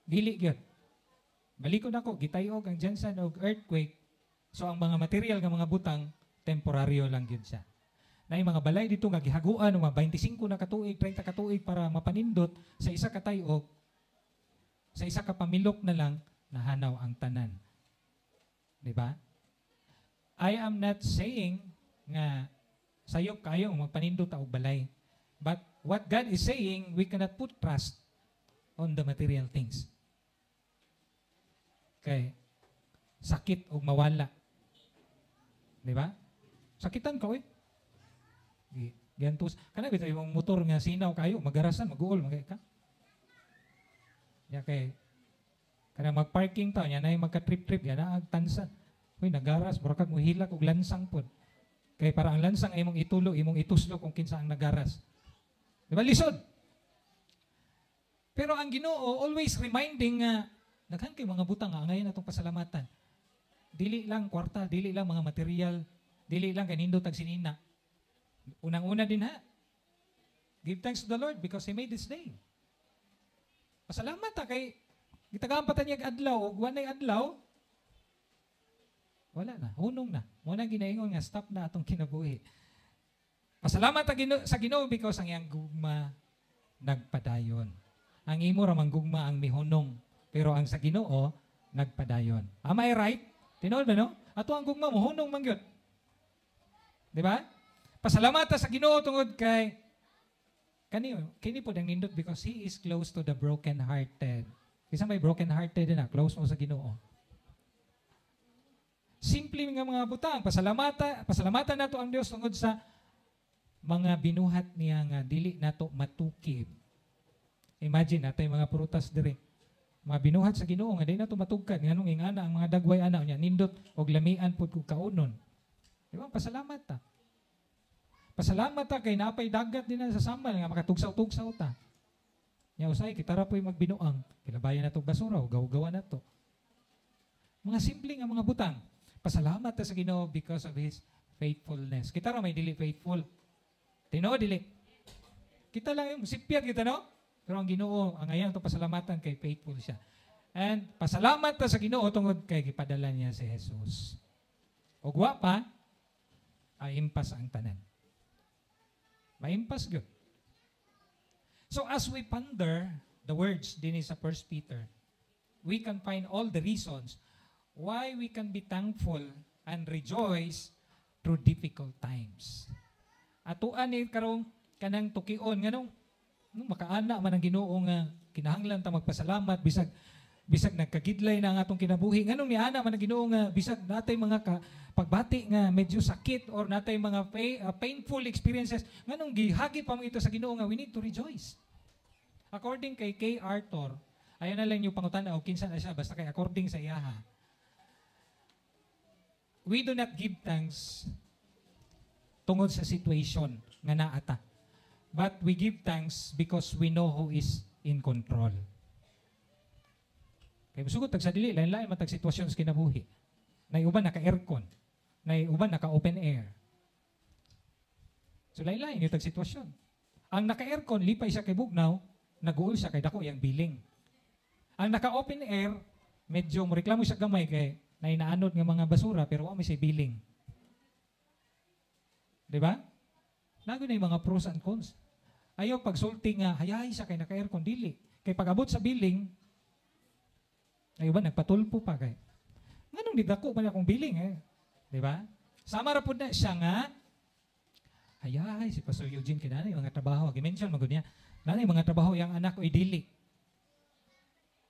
Dili gyud. Balikon ako, gitayog ang Jensen og earthquake. So ang mga material nga mga butang, temporaryo lang gyud siya. Naay mga balay dito nga gihaguan mga 25 na katuig, 30 katuig para mapanindot sa isa ka tayog, sa isa ka pamilok na lang, nahanaw ang tanan. Di ba? I am not saying nga sayop kayo magpanindot og balay. But what God is saying, we cannot put trust on the material things. Kay sakit og mawala. Di ba? Sakitan ka, oy. Giantos. Kana bitaw imong motor nga sinaw kayo, magarasan, maguol, magay ka. Ya kay kana magparking ta, nya nay magka-trip-trip, ya na tansa. Uy, nagaras, mura kag mohilak og lansang pod. Kay para ang lansang ay imong itulo, imong ituslo kung kinsa ang nagaras. Di ba? Lisod. Pero ang Ginoo always reminding nga daghan kay mga butang nga ngayon atong pasalamatan. Dili lang kwarta, dili lang mga material, dili lang kay nindot ag sinina. Unang-una din ha. Give thanks to the Lord because He made this day. Pasalamat ta kay gitagaan pa ta niya adlaw ug walay adlaw. Wala na, hunong na. Mo na ginaingon nga stop na atong kinabuhi. Pasalamat ta sa Ginoo because ang iyang gugma nagpadayon. Ang imo ra man gugma ang mihunong, pero ang sa Ginoo nagpadayon. Am I right? Tinuod ba no? Ato ang gugma mohunong man gyud. Di ba? Pasalamat ta sa Ginoo tungod kay kani kini pod ang nindot because He is close to the broken-hearted. Kinsa may broken-hearted na close mo sa Ginoo. Simple nga mga butang, pasalamatan nato ang Dios tungod sa mga binuhat niya nga dili nato matukib. Imagine natay mga prutas diri. Mga binuhat sa Ginoo nga dili nato matugkad nganong ingana ang mga dagway ana nya nindot og lamian pud kog kaunon. Di ba? Pasalamat ta. Pasalamat ta kay napay dagat din na sa Samal nga makatugsaw-tugsaw ta. Nya usay kita ra poy magbinuang, kilabayan nato basura o gaw-gawa nato. Mga simple nga mga butang. Pasalamat ta sa Ginoo because of His faithfulness. Kita ra may dili faithful. Tinuod dili. Kita lang yung sipyat kita no? Pero ang Ginoo, ang ayan itong pasalamatan kay faithful siya. And pasalamat ta sa Ginoo tungod kay gipadala niya si Jesus. Og wa pa, ay impas ang tanan. Maimpas gyud. So as we ponder the words dinhi sa 1 Peter, we can find all the reasons why we can be thankful and rejoice through difficult times. Atuan ni karong kanang tukion nganong nung makaana man ang Ginoo nga kinahanglan ta magpasalamat bisag nagkagidlay na ang atong kinabuhi, nganong niana man ang Ginoo nga bisag natay mga pagbati nga medyo sakit or natay mga painful experiences, nganong gihagi pa mo ito sa Ginoo nga we need to rejoice. According kay K. Arthur, ayan na lang yung pangutana o kinsa na siya basta kay according sa iyaha. We do not give thanks tungod sa situation nga naata. But we give thanks because we know who is in control. Kay musugot tag sa dili, lain-lain man tag sitwasyon sa kinabuhi. Nay uban naka-aircon, nay uban naka-open air. So lain-lain yung tag sitwasyon. Ang naka-aircon lipay siya kay bugnaw, naguol siya kay dako iyang billing. Ang naka-open air, medyo moreklamo siya gamay kay nainaanod nga mga basura pero wa may say billing. Di ba? Nago na yung mga pros and cons. Ayaw pagsulti nga, hayahay siya kay naka-aircon, dili. Kay pag-abot sa billing, ay ba, nagpatulpo pa kay. Nganong didako man akong billing eh. Di ba? Sama ra pud na siya nga, hayahay si Pastor Eugene kay nanay mga trabaho. Gi-mention magud niya, nanay mga trabaho yang anak oy dili.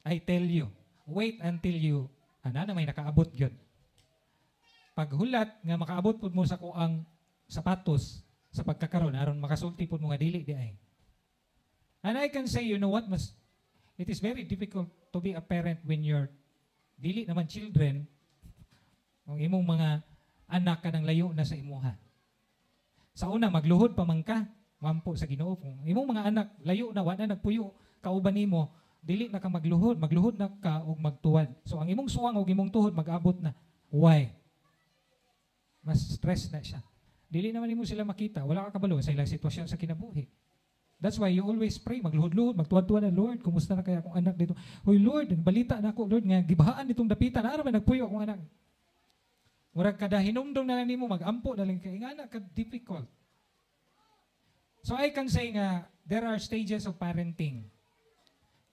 I tell you, wait until you, ana na may nakaabot gyud. Paghulat nga makaabot pud mo sa kuang sapatos sa pagkakaroon aron makasulti pud mo nga dili di ay. And I can say, you know what, mas it is very difficult to be a parent when you're dili naman children, ang imong mga anak ka nang layo na sa imuha. Sa una, magluhod pa man ka, mampo sa Ginoo. Kung imong mga anak layo na, wa na nagpuyo kauban nimo, dili na ka magluhod, magluhod na ka og magtuwad. So ang imong suwang og imong tuhod mag-abot na. Why? Mas stress na siya. Dili naman nimo sila makita, wala ka kabalo sa ilang sitwasyon sa kinabuhi. That's why you always pray, magluhod-luhod, magtuwad-tuwad na, "Lord, kumusta na kaya akong anak dito? Hoy Lord, balita na ako, Lord, nga gibahaan ditong dapitan, ara man nagpuyo akong anak?" Murag kada hinumdum na lang nimo, magampo na lang kay nga ka difficult. So I can say nga there are stages of parenting.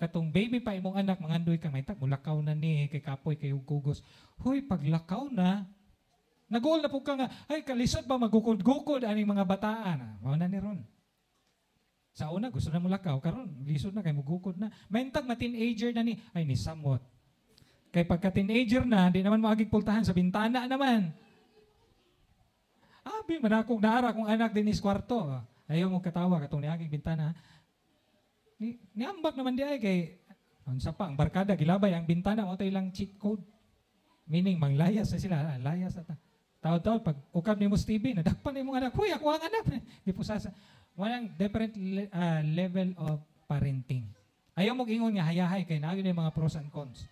Katong baby pa imong anak, mangandoy ka, may mulakaw na ni, kay kapoy kay kugos. Hoy, paglakaw na, nag-goal na po ka nga, ay, kalisod ba magukod-gukod aning mga bataan? Mao na ni ron. Sa una, gusto na mulakaw, karon lisod na kay mugukod na. Maintag ma-teenager na ni, ay ni samot. Kay pagka teenager na, di naman mo pultahan sa bintana naman. Abi, man akong naara akong anak din is kwarto. Ayaw mo katawa katong niagig bintana. Ni niambak naman di ay kay unsa pa ang barkada gilabay ang bintana mo ilang cheat code. Meaning manglayas na sila, ah, layas na ta. Tawad-tawad pag ukab nimo sa TV, nadakpan nimo anak, "Huy, ako ang anak." Gipusasa. Walang different level of parenting. Ayaw mo ingon nga hayahay kay naa yung mga pros and cons.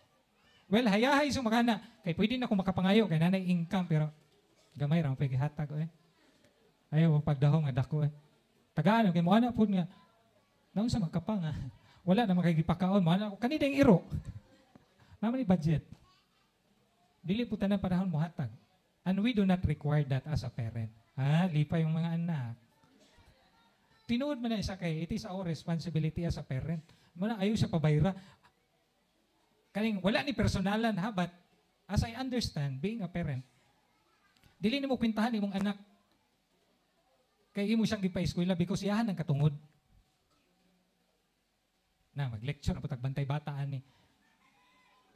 Well, hayahay sa makana kay pwede na ko makapangayo kay nanay income, pero gamay ra pwede hatag eh. Ayaw mo pagdahong nga dako eh. Tagaan kay mo ana pud nga naon sa magkapang ah. Wala na makigipakaon mo ana ko kanina yung iro. Naman ni budget. Dili po tanan panahon mo hatag. And we do not require that as a parent. Ah, lipay yung mga anak. Tinuod man na isa kay it is our responsibility as a parent. Muna ayaw siya pabayra. Kaning wala ni personalan ha, but as I understand being a parent, dili nimo kwentahan imong anak kay imo siyang gipa-eskwela because iyahan ang katungod. Na mag-lecture na putag bantay bata ani.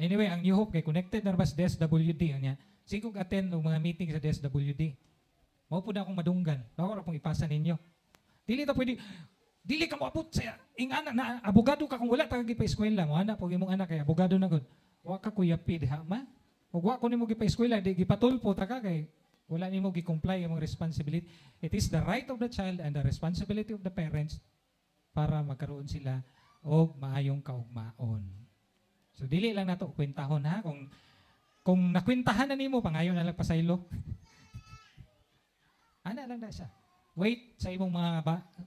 Anyway, ang New Hope kay connected na ba sa DSWD nya. Sige kog attend og mga meeting sa DSWD. Mao pud na akong madunggan. Bako ra pong ipasa ninyo. Dili ta pwede dili ka moabot sa ing-ana na abogado ka kung wala ta gipa-eskwela mo ana pag imong anak kay abogado na gud. Wa ka kuyapi diha ma. Ug wa ko nimo gipa-eskwela, di gipatulpo ta ka kay wala nimo gi-comply imong responsibility. It is the right of the child and the responsibility of the parents para magkaroon sila og maayong kaugmaon. So dili lang nato kwentahon ha, kung nakwentahan na nimo, pangayo na lang pasaylo. Ana lang na siya. Wait sa imong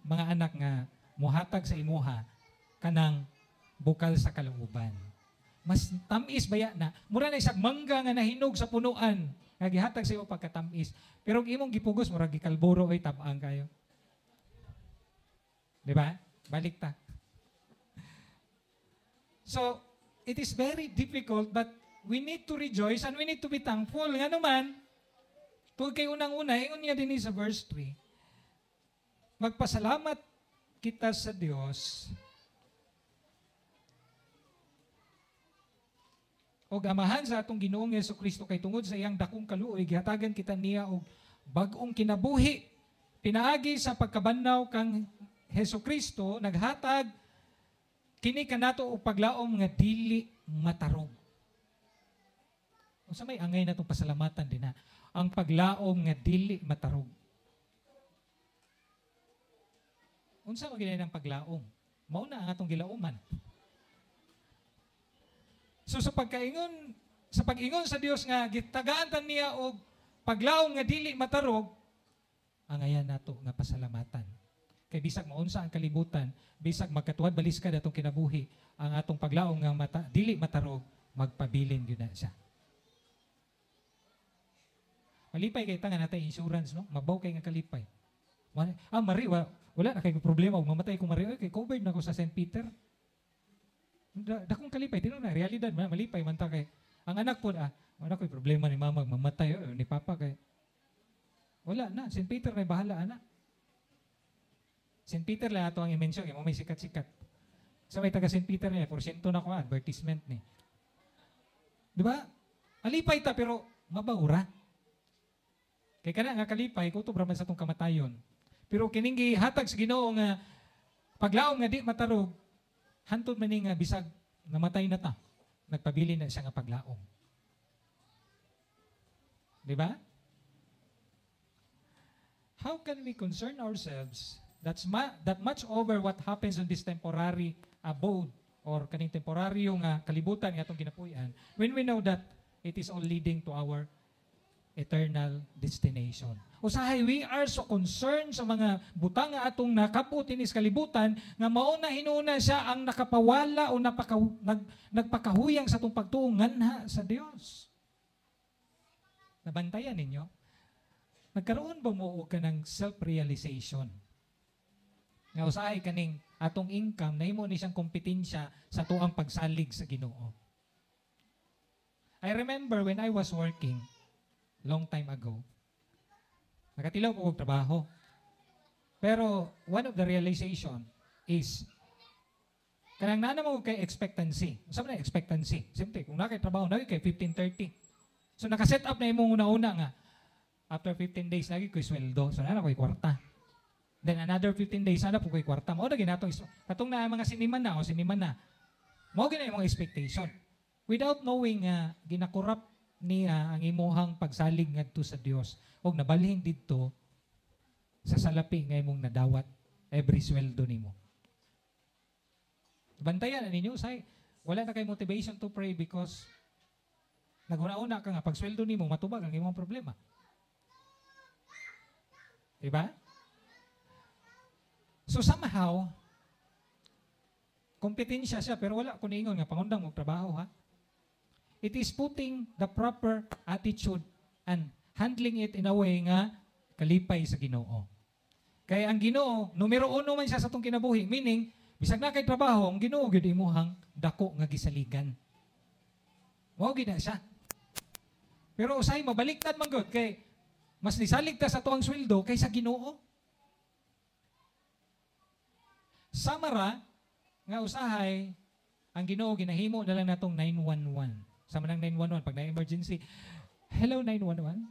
mga anak nga muhatag sa imuha kanang bukal sa kalooban. Mas tamis baya na. Mura na isang mangga nga nahinog sa punuan nga gihatag sa imo pagkatamis. Pero kung imong gipugos, mura gikalburo ay tabang kayo. Di ba? Balik ta. So, it is very difficult, but we need to rejoice and we need to be thankful. Nga naman, tungkol kay unang-una, ingon niya din sa verse 3, magpasalamat kita sa Dios og Amahan sa atong Ginoong Jesu Kristo kay tungod sa iyang dakong kaluoy gihatagan kita niya og bag-ong kinabuhi pinaagi sa pagkabannaw kang Hesus Kristo. Naghatag kini kanato og paglaom nga dili matarog. Unsa may angay natong pasalamatan din ha? Ang paglaom nga dili matarog. Unsa man gid ang paglaom? Mao na ang atong gilauman. So sa pag-ingon sa Dios nga gitagaan ta niya og paglaom nga dili matarog, angayan nato nga pasalamatan. Kay bisag maunsa ang kalibutan, bisag magkatuwad baliskad atong kinabuhi, ang atong paglaom nga dili matarog, magpabilin gyud na siya. Malipay kay ta nga natay insurance, no? Mabaw kay nga kalipay. Ah, Mari, wala na kay problema og mamatay ko, Mari, oy, kay covered na ko sa St. Peter. Dakong kalipay, tinuod na realidad man, malipay man ta kay ang anak po, wala ko'y problema ni mama mamatay o ni papa kay wala na, St. Peter na bahala ana. St. Peter lang ato ang i-mention, kay mo may sikat-sikat. Sa may taga St. Peter niya, porsyento na ko advertisement ni. Di ba? Alipay ta pero mabawra. Kay kana nga kalipay kutob ra man sa atong kamatayon. Pero kining gihatag sa Ginoo nga paglaom nga di matarog, hantod man ni nga bisag namatay na ta, nagpabili na siya nga paglaom. Di ba? How can we concern ourselves that much over what happens on this temporary abode or kaning temporaryo nga kalibutan nga atong ginapuy-an when we know that it is all leading to our eternal destination? Usahay, we are so concerned sa mga butang nga atong nakabot inis kalibutan nga mao na hinuna siya ang nakapawala o nagpakahuyang sa atong pagtuo nganha sa Dios. Nabantayan ninyo? Nagkaroon ba mo og kanang self-realization? Nga usahay kaning atong income, nahimo ni siyang kompetensya sa tuang pagsalig sa Ginoo. I remember when I was working long time ago, nakatilaw ko og trabaho. Pero one of the realization is kanang naa mo kay expectancy. Unsa man na expectancy? Simple, kung naa kay trabaho, naa kay 15:30. So naka-set up na imong una-una nga after 15 days lagi ko'y sweldo. So naa na ko'y kwarta. Then another 15 days naa po ko'y kwarta. Mao na ginatong katong na mga siniman na o siniman na. Mao gina imong expectation. Without knowing nga ginakorrupt niya ang imuhang pagsalig ngadto sa Dios og nabalhin didto sa salapi nga imong nadawat every sweldo nimo. Bantayan na ninyo, say, wala na kay motivation to pray because naghuna-una ka nga pag sweldo nimo matubag ang imong problema. Diba? So somehow, kompetensya siya pero wala ko niingon nga pangundang og trabaho, ha. It is putting the proper attitude and handling it in a way nga kalipay sa Ginoo. Kay ang Ginoo, numero uno man siya sa atong kinabuhi, meaning bisag na kay trabaho, ang Ginoo gyud imuhang dako nga gisaligan. Mao gyud na siya. Pero usahay mabaliktad man gud kay mas nisalig ta sa tuang sweldo kaysa Ginoo. Samara nga usahay ang Ginoo ginahimo na lang natong 911. Sama nang 911 pag na-emergency. Hello, 911.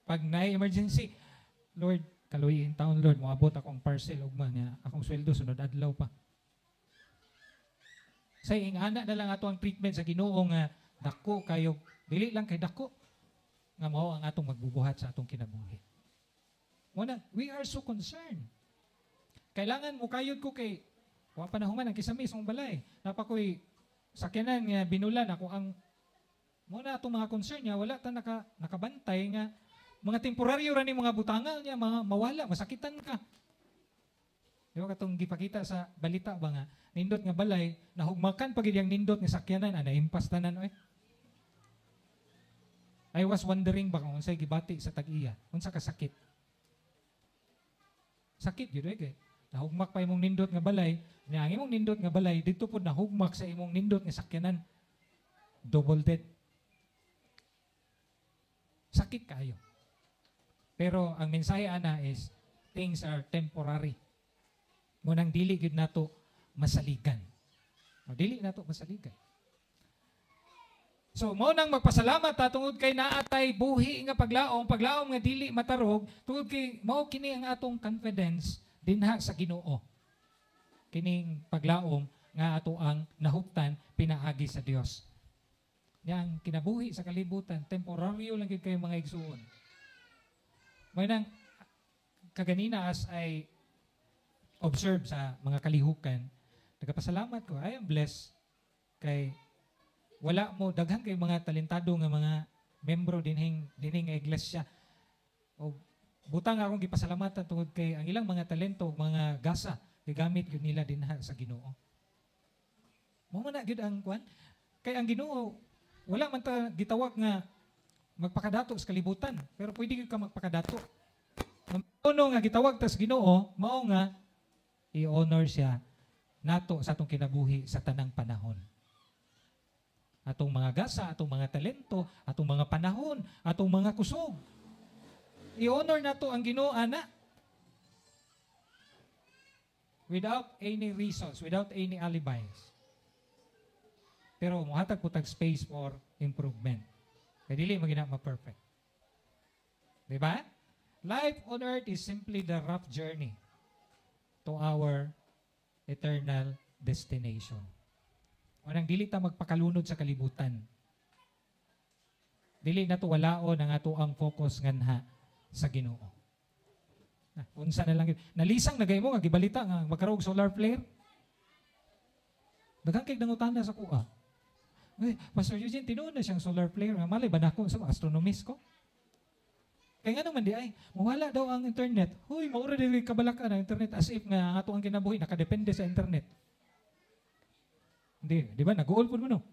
Pag na-emergency, "Lord, kaluoy taon, Lord, moabot akong parcel ugma niya, akong sweldo sunod adlaw pa." Sa ingana na lang ato ang treatment sa Ginoo nga dako kayo, dili lang kay dako nga mao ang atong magbubuhat sa atong kinabuhi. Muna, we are so concerned. Kailangan mo kayod ko kay wa pa na human ang kisami sa balay. Napakoy sakyanan nga binulan ako ang muna atong mga concern niya, wala ta nakabantay nga mga temporaryo ra ni mga butanga niya, mga mawala, masakitan ka. Di ba katong gipakita sa balita ba nga nindot nga balay nahugmakan pag ang nindot nga sakyanan, naimpas tanan oy. I was wondering ba kung unsay gibati sa tag-iya, unsa ka sakit. Sakit gyud eh. Nahugmak pa imong nindot nga balay, niya ang imong nindot nga balay didto pud nahugmak sa imong nindot nga sakyanan. Double dead. Sakit kayo. Pero ang mensahe ana is things are temporary. Munang dili gyud nato masaligan. O, dili nato masaligan. So mao nang magpasalamat ta tungod kay naatay buhi nga paglaom, paglaom nga dili matarog, tungod kay mao kini ang atong confidence dinha sa Ginoo. Kining paglaom nga ato ang nahuptan pinaagi sa Dios. Yang kinabuhi sa kalibutan, temporaryo lang gyud kayo, mga igsuon. May nang kaganina as I observe sa mga kalihukan, nagapasalamat ko, I am blessed kay wala mo daghan kay mga talentado nga mga membro dinhing iglesia. O butang akong gipasalamatan tungod kay ang ilang mga talento, mga gasa gigamit gyud nila dinha sa Ginoo. Mao man na gyud ang kwan kay ang Ginoo wala man ta gitawag nga magpakadato sa kalibutan, pero pwede gyud ka magpakadato. Uno nga gitawag ta sa Ginoo, mao nga i-honor siya nato sa atong kinabuhi sa tanang panahon. Atong mga gasa, atong mga talento, atong mga panahon, atong mga kusog. I-honor nato ang Ginoo ana. Without any reasons, without any alibis. Pero mohatag po tag space for improvement. Kaya dili magina ma-perfect. Diba? Life on earth is simply the rough journey to our eternal destination. Unang dili ta magpakalunod sa kalibutan. Dili na to walaon ang ato ang focus nganha sa Ginoo. Ah, unsa na lang yun. Nalisang na gay mo nga gibalita nga magkaroon og solar flare. Daghang kay nangutana sa kuha. "Ay, Pastor Eugene, tinuod na siyang solar flare nga malay ba nako sa astronomist ko?" Kaya nga naman di ay, mawala daw ang internet. Huy, maura dili kabalaka ang internet, as if nga ang ato ang kinabuhi nakadepende sa internet. Hindi, di ba? Nag-uol po mo, no?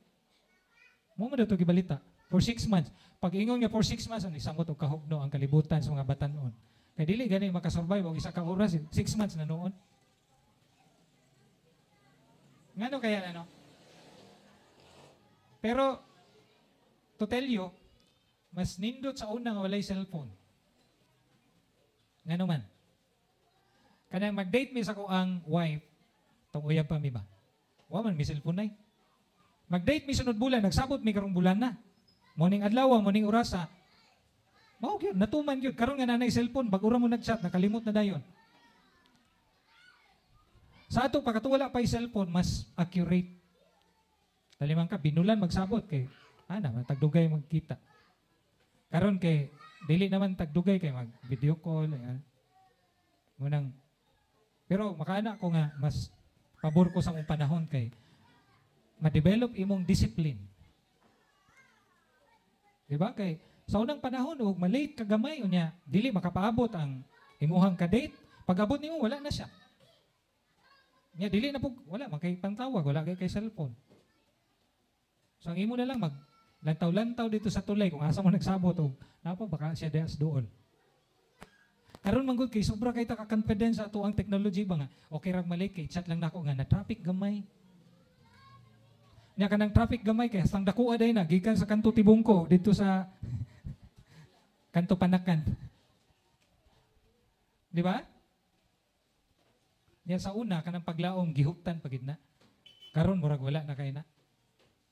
Mo mo daw ito gibalita. For 6 months. Pag ingon nga for 6 months, ang isamot og kahugno ang kalibutan sa mga batanon. Kay dili gani makasurvive og isa ka oras, 6 months na noon. Ngano kaya, ano? Pero to tell you, mas nindot sa una nga walay cellphone. Ngano man? Kanang mag-date mi sa ang wife, tong uyab pa mi ba? Wa man mi cellphone nay. Mag-date mi sunod bulan, nagsabot mi karong bulan na. Morning adlaw, morning orasa. Mao gyud, natuman gyud. Karon nga nanay cellphone, bag ura mo nag-chat, nakalimot na dayon. Sa ato pa wala pa yung cellphone, mas accurate. Taliman ka, binulan magsabot kay ana, tagdugay magkita. Karon kay dili naman tagdugay kay mag video call, ayan. Munang pero makaana ko nga mas pabor ko sa mong panahon kay ma-develop imong discipline. Di ba? Kay sa unang panahon og malate ka gamay, unya dili makapaabot ang imuhang ka-date, pag-abot nimo wala na siya. Nya dili na po, wala man kay pantawag, wala kay cellphone. So ang imo na lang mag lantaw-lantaw dito sa tulay kung asa mo nagsabot og napa baka siya dias dool. Karon man gud kay sobra kay ta ka-confidence sa ato ang technology ba nga okay rag malate kay chat lang nako nga na traffic gamay. Nya kanang traffic gamay kay hastang dakuha day na gikan sa kanto Tibungko dito sa kanto Panakan. Di ba? Nya sa una kanang paglaom gihuptan pagid na. Karon murag wala na kay na.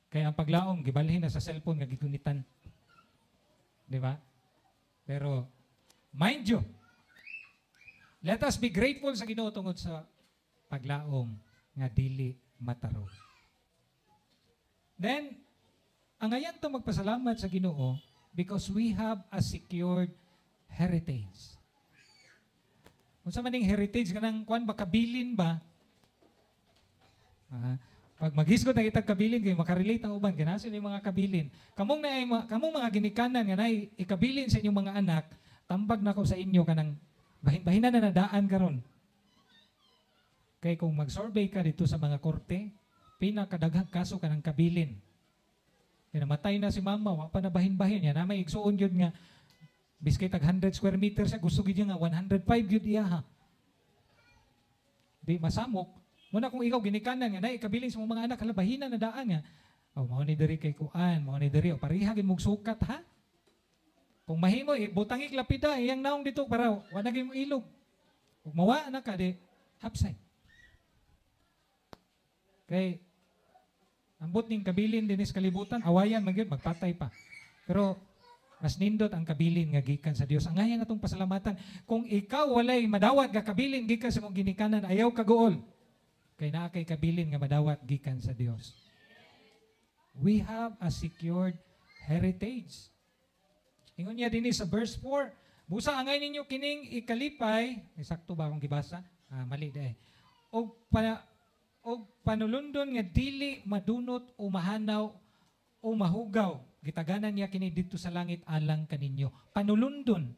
Kaya ang paglaom gibalhin na sa cellphone nga gigunitan. Di ba? Pero mind you, let us be grateful sa Ginoo tungod sa paglaom nga dili matarog. Then, angayan to magpasalamat sa Ginoo because we have a secured heritage. Unsa man ning heritage, kanang kuan ba, kabilin ba? Ah, pag maghisgot na kitag kabilin kay makarelate ang uban kinasa ni mga kabilin. Kamong na kamong mga ginikanan nga nay ikabilin sa inyong mga anak, tambag nako sa inyo kanang bahin-bahinan na nadaan karon. Kay kung mag-survey ka dito sa mga korte, pinakadaghang kaso kanang kabilin. Kaya namatay na si mama, wa pa na bahin-bahin. Yan, na may igsuon yun nga, biskay tag 100 square meters siya, gusto gyud niya nga 105 gyud iya ha. Di masamok. Muna kung ikaw ginikanan nga na ikabilin sa mga anak, hala bahinan na daan nga. Oh, mao ni diri kay kuan, mao ni diri. O pareha gid mong sukat ha. Kung mahimo ibutang lapida iyang naong dito para wa na gyud mo ilog. Ug mawa na ka di hapsay. Kay ambot ning kabilin dinis kalibutan, awayan man gyud, magpatay pa. Pero mas nindot ang kabilin nga gikan sa Dios. Angayan atong pasalamatan. Kung ikaw walay madawat nga kabilin gikan sa imong ginikanan, ayaw kaguol. Kay naa kay kabilin nga madawat gikan sa Dios. We have a secured heritage. Ingon niya dinhi sa verse 4, "Busa angay ninyo kining ikalipay," sakto ba akong gibasa? Ah, mali di. "Og panulundon nga dili madunot o mahanaw o mahugaw. Gitaganan niya kini didto sa langit alang kaninyo." Panulundon.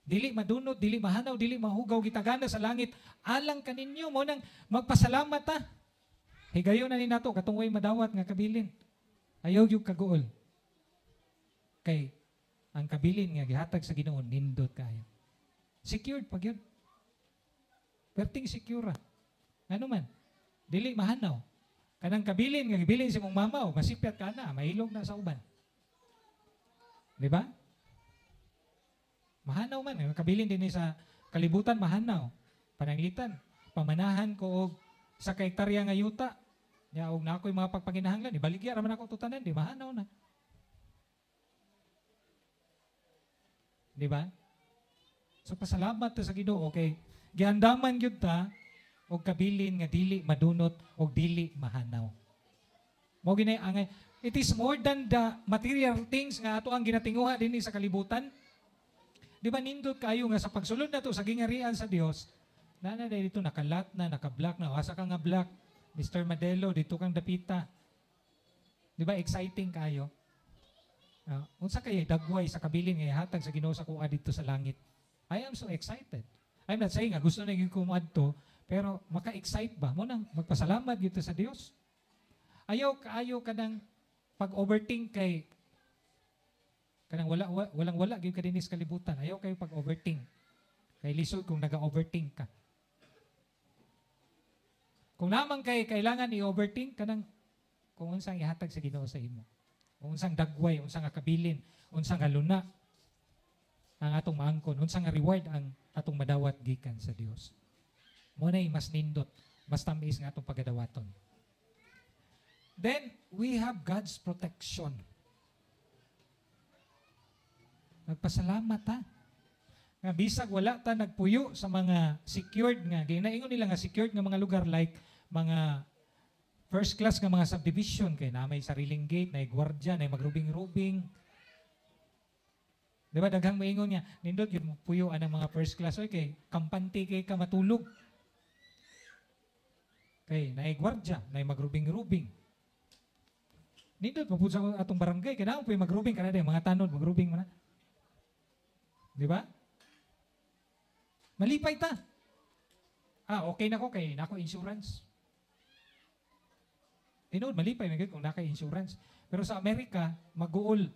Dili madunot, dili mahanaw, dili mahugaw, gitagana sa langit alang kaninyo. Mo nang magpasalamat ta. Higayon na ni nato katong way madawat nga kabilin. Ayaw yung kaguol. Kay ang kabilin nga gihatag sa Ginoo nindot kayo. Secured pag yun. Perting secure. Ano man? Dili mahanaw. Kanang kabilin nga gibilin sa imong mama o masipyat ka na, mahilog na sa uban. Di ba? Mahanaw man. Ang kabilin din sa kalibutan, mahanaw. Pananglitan. Pamanahan ko og sa ka hektarya nga yuta. Ya og na ako'y mga pagpanginahanglan, ibaligya ra man ako tutanan, di mahanaw na. Di ba? So pasalamat ta sa Ginoo kay giandaman gyud ta og kabilin nga dili madunot og dili mahanaw. Mao gini ang it is more than the material things nga ato ang ginatinguha dinhi sa kalibutan. Di ba nindot kayo nga sa pagsulod na to sa gingarian sa Dios, na na dito nakalat na, naka-black na, asa ka nga black, Mr. Madelo, dito kang dapita. Di ba exciting kayo? Unsa kay dagway sa kabilin nga ihatag sa Ginoo sa kuha dito sa langit? I am so excited. I'm not saying nga gusto na gyud ko moadto, pero maka-excite ba? Mo nang magpasalamat gyud sa Dios. Ayaw kaayo kanang pag-overthink kay kanang wala, walang wala gyud ka dinhi sa kalibutan. Ayaw kayo pag-overthink. Kay lisod kung naga-overthink ka. Kung naman kay kailangan i-overthink kanang kung unsang ihatag sa Ginoo sa imo. Kung unsang dagway, unsang kabilin, unsang luna ang atong maangkon, unsang reward ang atong madawat gikan sa Dios. Mo na mas nindot, mas tamis nga atong pagadawaton. Then, we have God's protection. Nagpasalamat ha. Nga bisag wala ta nagpuyo sa mga secured nga, ginaingon nila nga secured nga mga lugar like mga first class nga mga subdivision kay na may sariling gate, na gwardiya, na magrubing-rubing. Di ba daghang maingon nga nindot gyud mo puyo anang mga first class, oy kay kampante kay ka matulog. Kay naay gwardiya, naay magrubing-rubing. Nindot mo pud sa atong barangay kay naa po'y magrubing kana mga tanod magrubing man na. Di ba? Malipay ta. Ah, okay na ko kay nako insurance. Tinuod malipay man gyud kung naka insurance. Pero sa Amerika, mag-uol.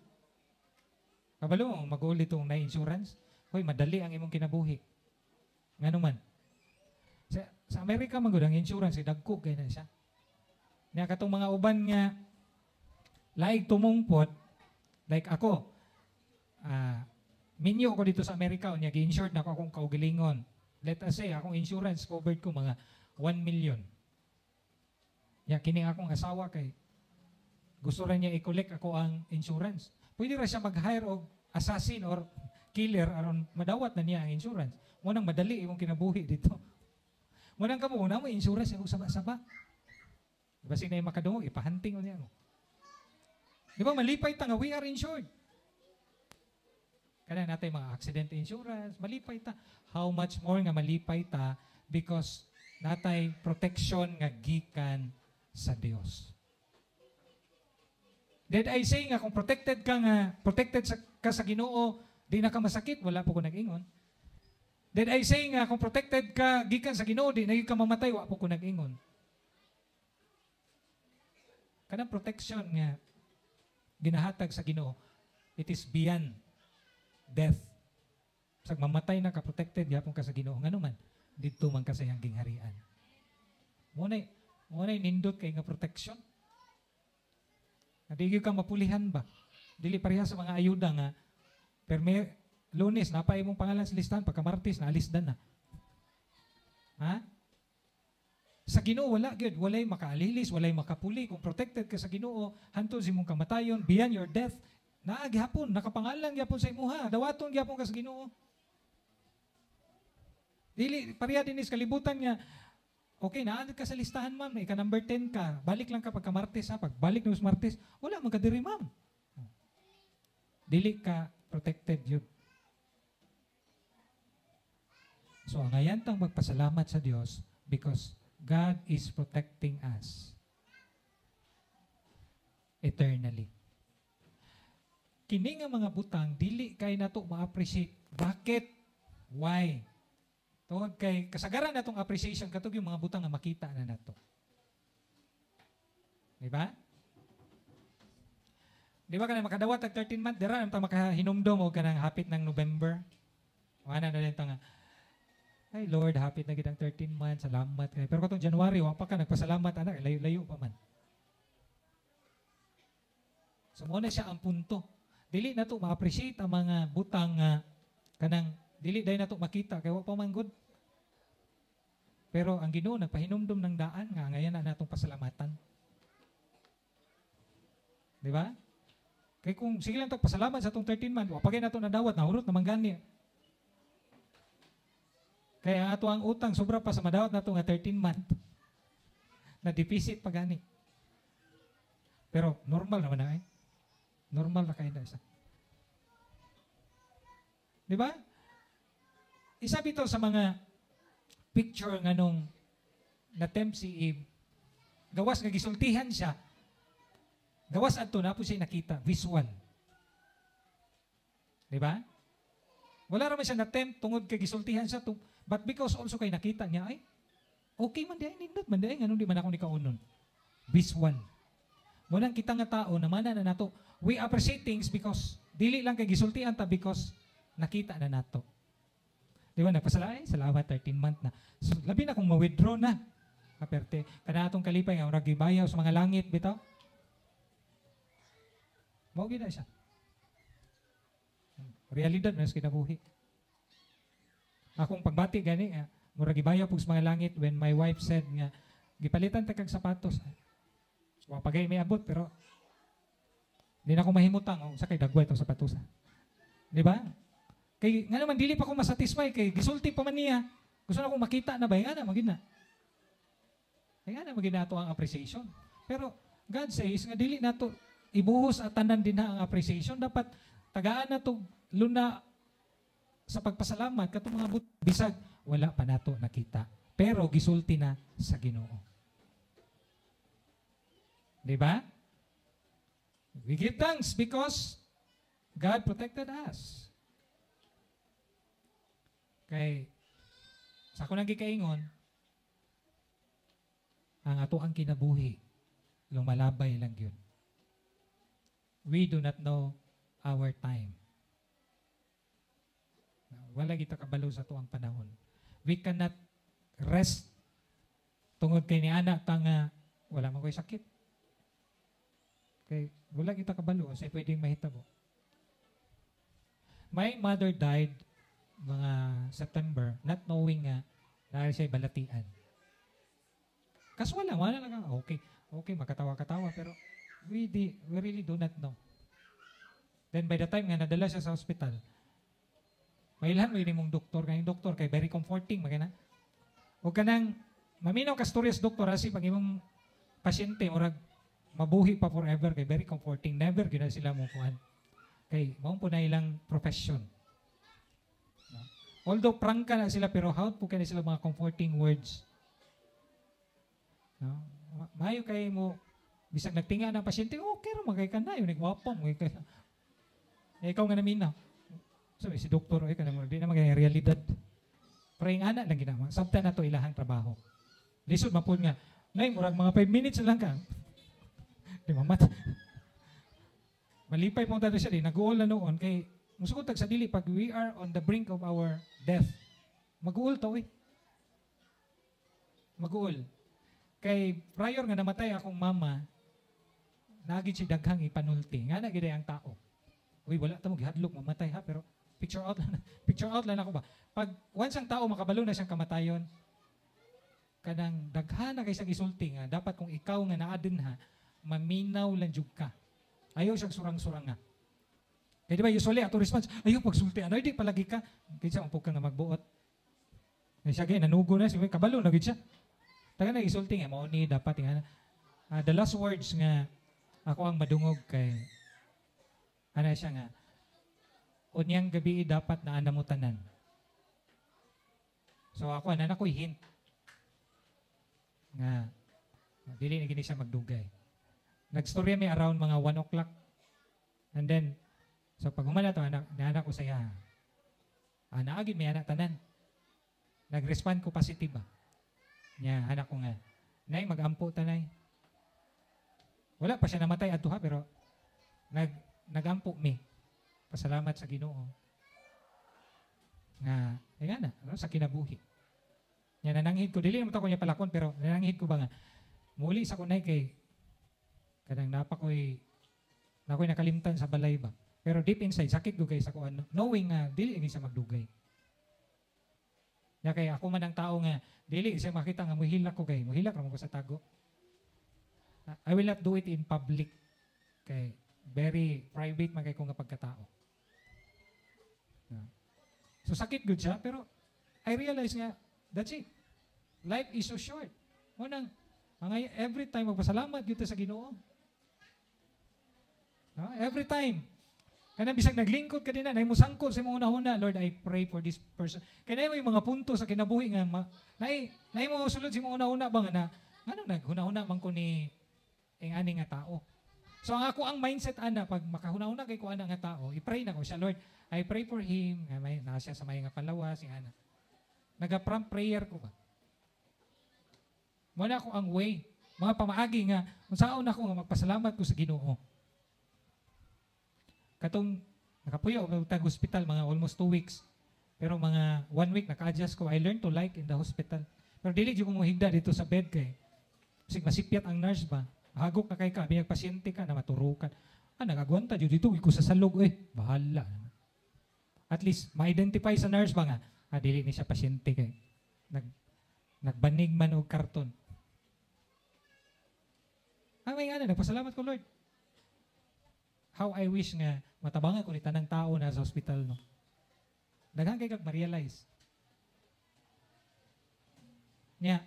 Kabalo mo, mag-uol itong na insurance. Hoy, madali ang imong kinabuhi. Ngano man? Sa Amerika man gud ang insurance dagko kay na siya. Nya katong mga uban nga laig tumungpot, like ako, minyo ko dito sa Amerika, unya gi-insured na ako akong kaugalingon. Let us say, akong insurance covered ko mga 1 million. Ya, kini akong asawa kay gusto ra niya i-collect ako ang insurance. Pwede ra siya mag-hire og assassin or killer aron madawat na niya ang insurance. Mo nang madali imong kinabuhi dito. Mo nang kamo na mo insurance imong saba-saba. Basig na makadungog ipahunting unya mo. Di ba malipay ta nga we are insured. Kana natay mga accident insurance, malipay ta. How much more nga malipay ta because natay protection nga gikan sa Dios. Did I say nga kung protected ka nga, protected ka sa Ginoo, di na ka masakit, wala po ko nag-ingon. Did I say nga kung protected ka gikan sa Ginoo, di na ka mamatay, wa po ko nag-ingon. Kanang protection nga ginahatag sa Ginoo, it is beyond death. Sag mamatay na ka, protected gyapon ka sa Ginoo. Ngano man, didto man ka sa iyang gingharian. Mo nay nindot kay nga protection. Di gyud ka mapulihan ba? Dili pareha sa mga ayuda nga perme Lunes napa imong pangalan sa listahan, pagka Martes naalisdan na. Ha? Sa Ginoo wala gyud, walay makaalilis, walay makapuli. Kung protected ka sa Ginoo, hantod sa imong kamatayon, beyond your death, naa gihapon, nakapangalan gihapon sa imuha, dawaton gihapon ka sa Ginoo. Dili pareha dinhi sa kalibutan nga okay, naa ka sa listahan ma'am, ika number 10 ka. Balik lang ka pagka Martes ha, pagbalik na sa Martes, wala man ka diri ma'am. Dili ka protected yun. So ang ayan tang magpasalamat sa Dios because God is protecting us eternally. Kini nga mga butang dili kay nato ma-appreciate. Bakit? Why? Tungod kay kasagaran natong appreciation katong yung mga butang nga makita na nato. Di ba? Di ba kanang makadawat tag 13 month dira ta makahinumdom og kanang hapit ng November. Wala na din ta nga. Ay Lord, hapit na gid ang 13 months, salamat kay. Pero katong January wa pa ka nagpasalamat anak, layo-layo pa man. So mo na siya ang punto. Dili na to ma-appreciate ang mga butang nga kanang dili dai nato makita kay wa pa man good. Pero ang Ginoo nagpahinumdom ng daan nga ngayon na natong pasalamatan. Di ba? Kay kung sige lang tag pasalamat sa atong 13 month, wa pa kay nato nadawat, nahurot naman gani. Kaya ato ang utang sobra pa sa madawat nato nga 13 month. Na deficit pa gani. Pero normal naman na eh. Normal na kay na isa. Di ba? Isa bitaw sa mga picture nga nung na-tempt si Eve, gawas nga gisultihan siya, gawas adto na po siya nakita, visual. Di ba? Wala raman siya na-tempt tungod kay gisultihan siya, but because also kay nakita niya, ay, okay man diay, nindot man diay, nganong di man ako ni kaunon? Visual. Walang kita nga tao, namana na nato. We appreciate things because, dili lang kay gisultihan ta, because nakita na nato. Di ba, nagpasala, ay, salamat, 13 month na. So, labi na kung ma-withdraw na. Kaperte, kana atong kalipay nga, murag gibayaw sa mga langit, bitaw. Mao gyud na siya. Realidad na sa kinabuhi. Akong pagbati gani, murag gibayaw pug sa mga langit when my wife said nga, gipalitan ta kag sapatos. Wa pa gay may abot, pero di na ako mahimutang, oh, sa kay dagway itong sapatos. Di ba? Kay nga naman dili pa ko masatisfy kay gisulti pa man niya. Gusto na akong makita na ba nga na magid na. Kaya na magid nato ang appreciation. Pero God says nga dili nato ibuhos at tanan din na ang appreciation. Dapat tagaan na to luna sa pagpasalamat katong mga bisag wala pa nato nakita. Pero gisulti na sa Ginoo. Di ba? We give thanks because God protected us. Kay sa ako nang gikaingon, ang ato ang kinabuhi, lumalabay lang yun. We do not know our time. Wala kita kabalo sa atuang panahon. We cannot rest tungod kay ni anak ta nga wala man ko'y sakit. Kay wala kita kabalo sa pwedeng mahitabo. My mother died mga September, not knowing nga dahil siya balatian. Kasual lang, wala lang. Okay, makatawa-katawa, pero we really do not know. Then by the time nga nadala siya sa hospital, mailhan mo yun mong doktor, kayong doktor, kay very comforting, magana. O kanang, maminaw ka stories doktor, asi pag imong pasyente, murag mabuhi pa forever, kay very comforting, never gyud na sila mo kuan. Kay mao po na ilang profession. No? Although prangka na sila, pero how po kaya sila mga comforting words? No? Maayo kay mo, bisag nagtinga ng pasyente, okay ra magay ka na, yung nagwapo mo kay. Eh, ikaw nga naminaw. So, si doktor, ay, kanang, di na magay realidad. Pero yung anak lang ginawa, sabta na to ilahang trabaho. Lisod man po nga, nay, murag mga 5 minutes lang ka. Di mamat. Malipay po tayo siya, di, nag-uol na noon, kay, musugot tag sa dili, pag we are on the brink of our death, mag-uol to eh. Mag-uol. Kay prior nga namatay akong mama, nagid siya daghang ipanulti. Nga na gid ang tao. Uy, wala ta mo gihadlok mamatay ha, pero picture out lang, picture out lang ako ba. Pag once ang tao makabalo na siyang kamatayon, kanang daghan na kay siyang isulti nga dapat kung ikaw nga naa din ha, maminaw lang jud ka. Ayaw siyang surang-surang nga. Kaya di ba usually ato response, ayaw pagsulti, ano di palagi ka. Kaysa umpog ka nga magbuot. Kaya siya gay nanugo na siya, kabalo na gid siya. Taga na isulti nga mao ni dapat nga the last words nga ako ang madungog kay ana siya nga unyang gabi dapat na mo tanan. So ako ana ko hint nga dili na gini siya magdugay. Nagstorya mi around mga 1 o'clock. And then so pag humana to anak, naanak ko saya. Naagid may anak tanan. Nag-respond ko positive ba. Nya anak ko nga, nay magampo tanay. Wala pa siya namatay adto ha, pero nagampo mi. Pasalamat sa Ginoo. Nga, ay nga na, no, sa kinabuhi. Nya nananghid ko, dili naman to ko niya palakon, pero nananghid ko ba nga, muli sa kunay kay, kanang nakoy nakalimtan sa balay ba. Pero deep inside, sakit ko kay sa kuan, knowing nga, dili ini siya magdugay. Nya kay ako man ang tao nga, dili siya makita nga muhilak ko kay, muhilak ra man ko sa tago. I will not do it in public. Kay very private man kay ko nga pagkatao. Yeah. So sakit gud siya, pero I realize nga, that's it. Life is so short. Munang, mga every time magpasalamat gyud ta sa Ginoo. No? Every time. Kanang bisag naglingkod ka din na, mo sangkot sa imong hunahuna, "Lord, I pray for this person." Kaya mo yung mga punto sa kinabuhi nga, naay mo sulod sa imong hunahuna ba nga na, ano, naghunahuna man ko ni ing ani nga tao. So ang ako ang mindset ana, pag makahuna-huna kay ko ana nga tao, i-pray na ko siya, "Lord, I pray for him, nga may naa siya sa may nga palawas," nga ana. Naga-prompt prayer ko ba? Mao na ako ang way, mga pamaagi nga unsaon ako nga magpasalamat ko sa Ginoo. Katong nakapuyo og tag hospital mga almost 2 weeks. Pero mga one week naka-adjust ko. I learned to like in the hospital. Pero dili jud ko mohigda dito sa bed kay bisig masipyat ang nurse ba. Hagok na kay ka, biyag pasyente ka na maturukan. Ah, nagagwanta jud dito ko sa salog eh. Bahala naman. At least ma-identify sa nurse ba nga ah, dili ni siya pasyente kay nagbanig man og karton. Ah, may ana, nagpasalamat ko, "Lord. How I wish nga matabangan ko ni tanang tao na sa hospital, no." Daghan kay kag ma-realize. Nya,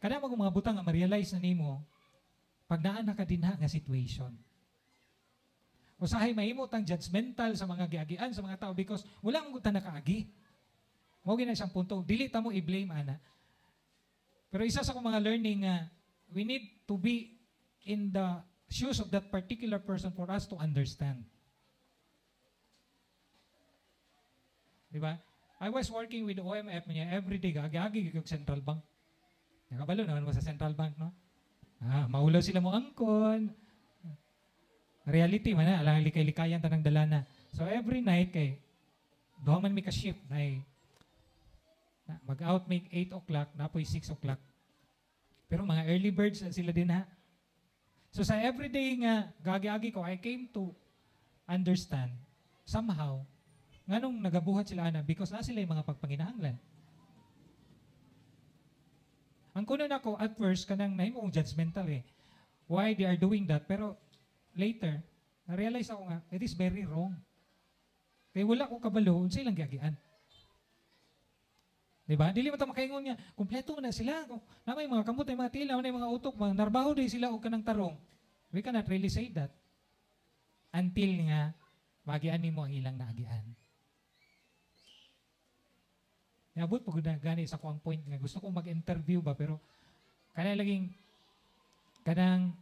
kada mo mga butang nga ma-realize na nimo pag naa na ka dinha nga situation. Usahay mahimo tang judgmental sa mga giagian sa mga tao because wala mo ta nakaagi. Mao gina siyang punto, dili ta mo i-blame ana. Pero isa sa akong mga learning nga we need to be in the shoes of that particular person for us to understand. Di ba? I was working with OMF niya every day, gagi gyud Central Bank. Nakabalo naman mo sa Central Bank, no? Ah, maulaw sila mo angkon. Reality man na, alang likay-likayan tanang dalana. So every night kay duha man mi ka shift na mag-out make 8 o'clock, napoy 6 o'clock. Pero mga early birds na sila din ha. So sa everyday nga gagi-agi ko, I came to understand somehow nganong nagabuhat sila ana because na sila yung mga pagpanginahanglan. Ang kuno nako at first kanang nahimo kong judgmental eh. Why they are doing that? Pero later, na-realize ako nga it is very wrong. Kaya wala ko kabalo unsa ilang giagian. Di ba? Dili man ta makaingon nga kumpleto na sila. Kung na may mga kamot, may mga tila, may mga utok, mga narbaho di sila og kanang tarong. We cannot really say that until nga magian nimo ang ilang naagian. Niabot po na gani sa kuang point nga gusto kong mag-interview ba, pero kanang laging kanang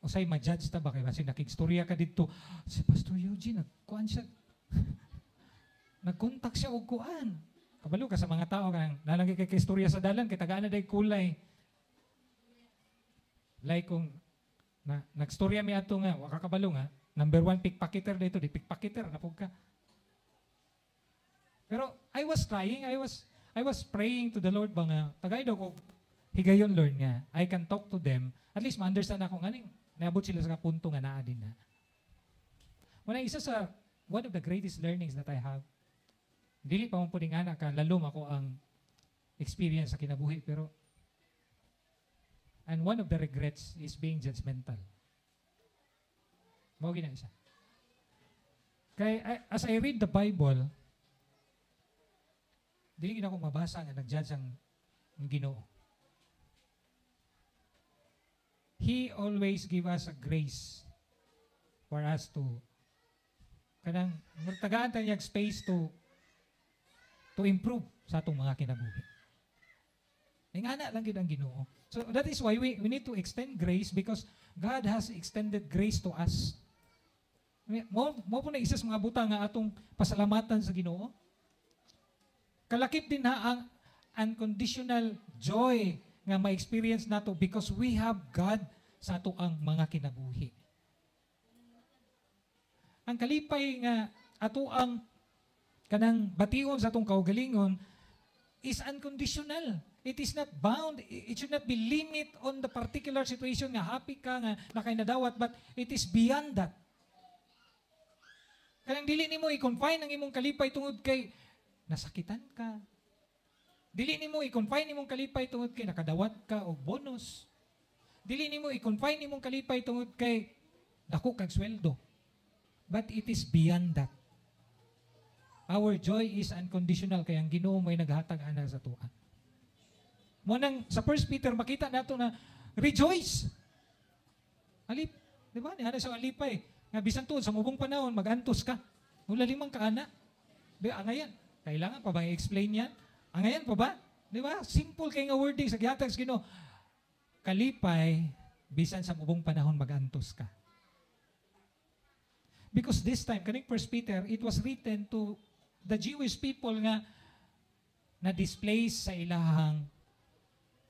usay ma-judge ta ba kay basi nakigstorya ka didto, si Pastor Eugene nagkuan siya, nag-contact siya og kuan. Kabalo ka sa mga tao kanang nalagi kay istorya sa dalan kay tagaan na day kulay. Like kung na nagstorya mi ato nga wa ka kabalo nga number one pickpocketer dito, di pickpocketer na pud ka. Pero I was trying, I was praying to the Lord ba nga tagay daw ko higayon, Lord, nga I can talk to them, at least ma-understand ako nganing naabot sila sa punto nga naa din na. Wala isa sa one of the greatest learnings that I have. Dili pa mo pud ana ka lalom ako ang experience sa kinabuhi, pero and one of the regrets is being judgmental. Mao gina siya. Kay as I read the Bible, dili gid ako mabasa nga nag-judge ang Ginoo. He always give us a grace for us to kanang tagaan ta niyag space to improve sa atong mga kinabuhi. Ingana lang gid ang Ginoo. So that is why we need to extend grace because God has extended grace to us. Mo po na isa sa mga butang nga atong pasalamatan sa Ginoo. Kalakip din ha ang unconditional joy nga ma-experience nato because we have God sa ato ang mga kinabuhi. Ang kalipay nga ato ang kanang bation sa atong kaugalingon is unconditional. It is not bound. It should not be limit on the particular situation nga happy ka nga nakay nadawat, but it is beyond that. Kanang dili nimo i-confine ang imong kalipay tungod kay nasakitan ka. Dili nimo i-confine imong kalipay tungod kay nakadawat ka og bonus. Dili nimo i-confine imong kalipay tungod kay dako kag sweldo. But it is beyond that. Our joy is unconditional kay ang Ginoo may naghatag ana sa atoa. Mo nang sa 1 Peter makita nato na rejoice. Alip, di ba? Niana sa alipay. Nga bisan tuod sa mubong panahon magantos ka. Wala limang kaana. Di, angayan. Kailangan pa bang i-explain yan? Angayan pa ba? Di ba? Simple kay nga wording sa gihatag sa Ginoo. Kalipay, bisan sa mubong panahon magantos ka. Because this time, kaning 1 Peter, it was written to the Jewish people nga na-displace sa ilahang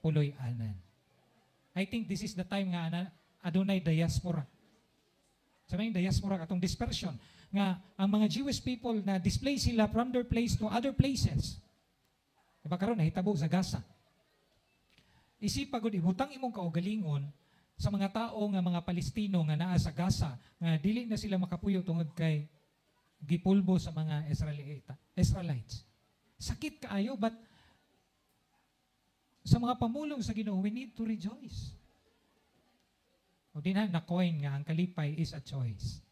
puloy-anan. I think this is the time nga na adunay diaspora. Sa may diaspora katong dispersion nga ang mga Jewish people na display sila from their place to other places. Diba karon nahitabo sa Gaza. Isip pagod ibutang imong kaugalingon sa mga tao nga mga Palestino nga naa sa Gaza nga dili na sila makapuyo tungod kay gipulbo sa mga Israelites. Sakit kaayo, but sa mga pamulong sa Ginoo, we need to rejoice. O di na na-coin nga ang kalipay is a choice.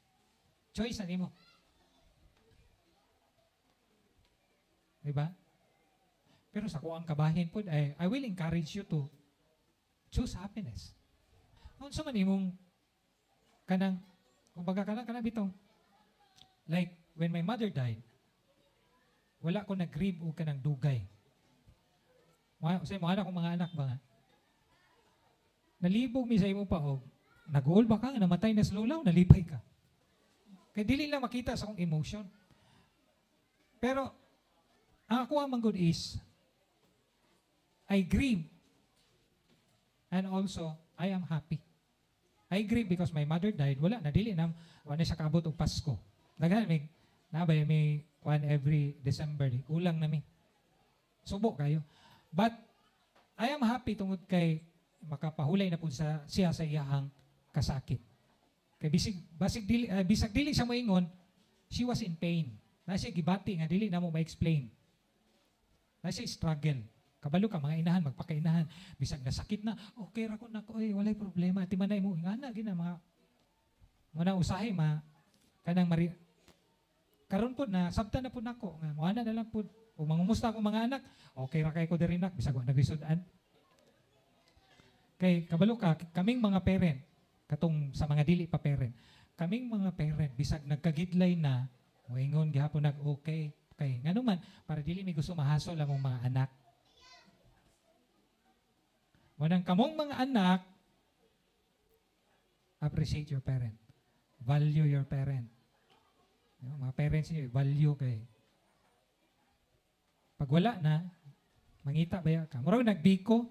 Choice na nimo. Diba? Pero sa kuang kabahin po, I will encourage you to choose happiness. Unsa man imong kanang, kumbaga kanang bitong, like when my mother died, wala ko nag-grieve o kanang dugay. Sa mga anak kong mga anak ba nga? Nalibog mi sa imong paog, nag-uol ba ka nga namatay na sa lulaw, nalipay ka. Kaya dili lang makita sa akong emotion. Pero, ang ako ang manggod is, I grieve and also, I am happy. I grieve because my mother died. Wala, nadili na, wala siya kaabot og Pasko. Daghan, may, nabay, may one every December, di, kulang na mi. Subo kayo. But, I am happy tungod kay makapahulay na po siya sa iyahang kasakit. Kay bisag dili siya moingon, she was in pain. Na siya gibati nga dili na mo ma-explain. Na siya struggle. Kabalo ka mga inahan, magpakainahan. Bisag nasakit na, okay ra ko nako, eh, walay problema. Timanay mo ingana gina mga muna usahay ma kanang mari karon po na sabta na po nako nga moana na lang po. Kung mangumusta akong mga anak, okay ra kay ko diri nak, bisag wa nagisud-an. Kay kabalo ka, kaming mga parent, katong sa mga dili pa parent, kaming mga parent bisag nagkagidlay na, moingon gihapon nag okay kay ngano man para dili mi gusto mahasol among mga anak. Manang kamong mga anak, appreciate your parent. Value your parent. Yung mga parents niyo, value kay. Pag wala na, mangita ba ka? Murag nagbiko.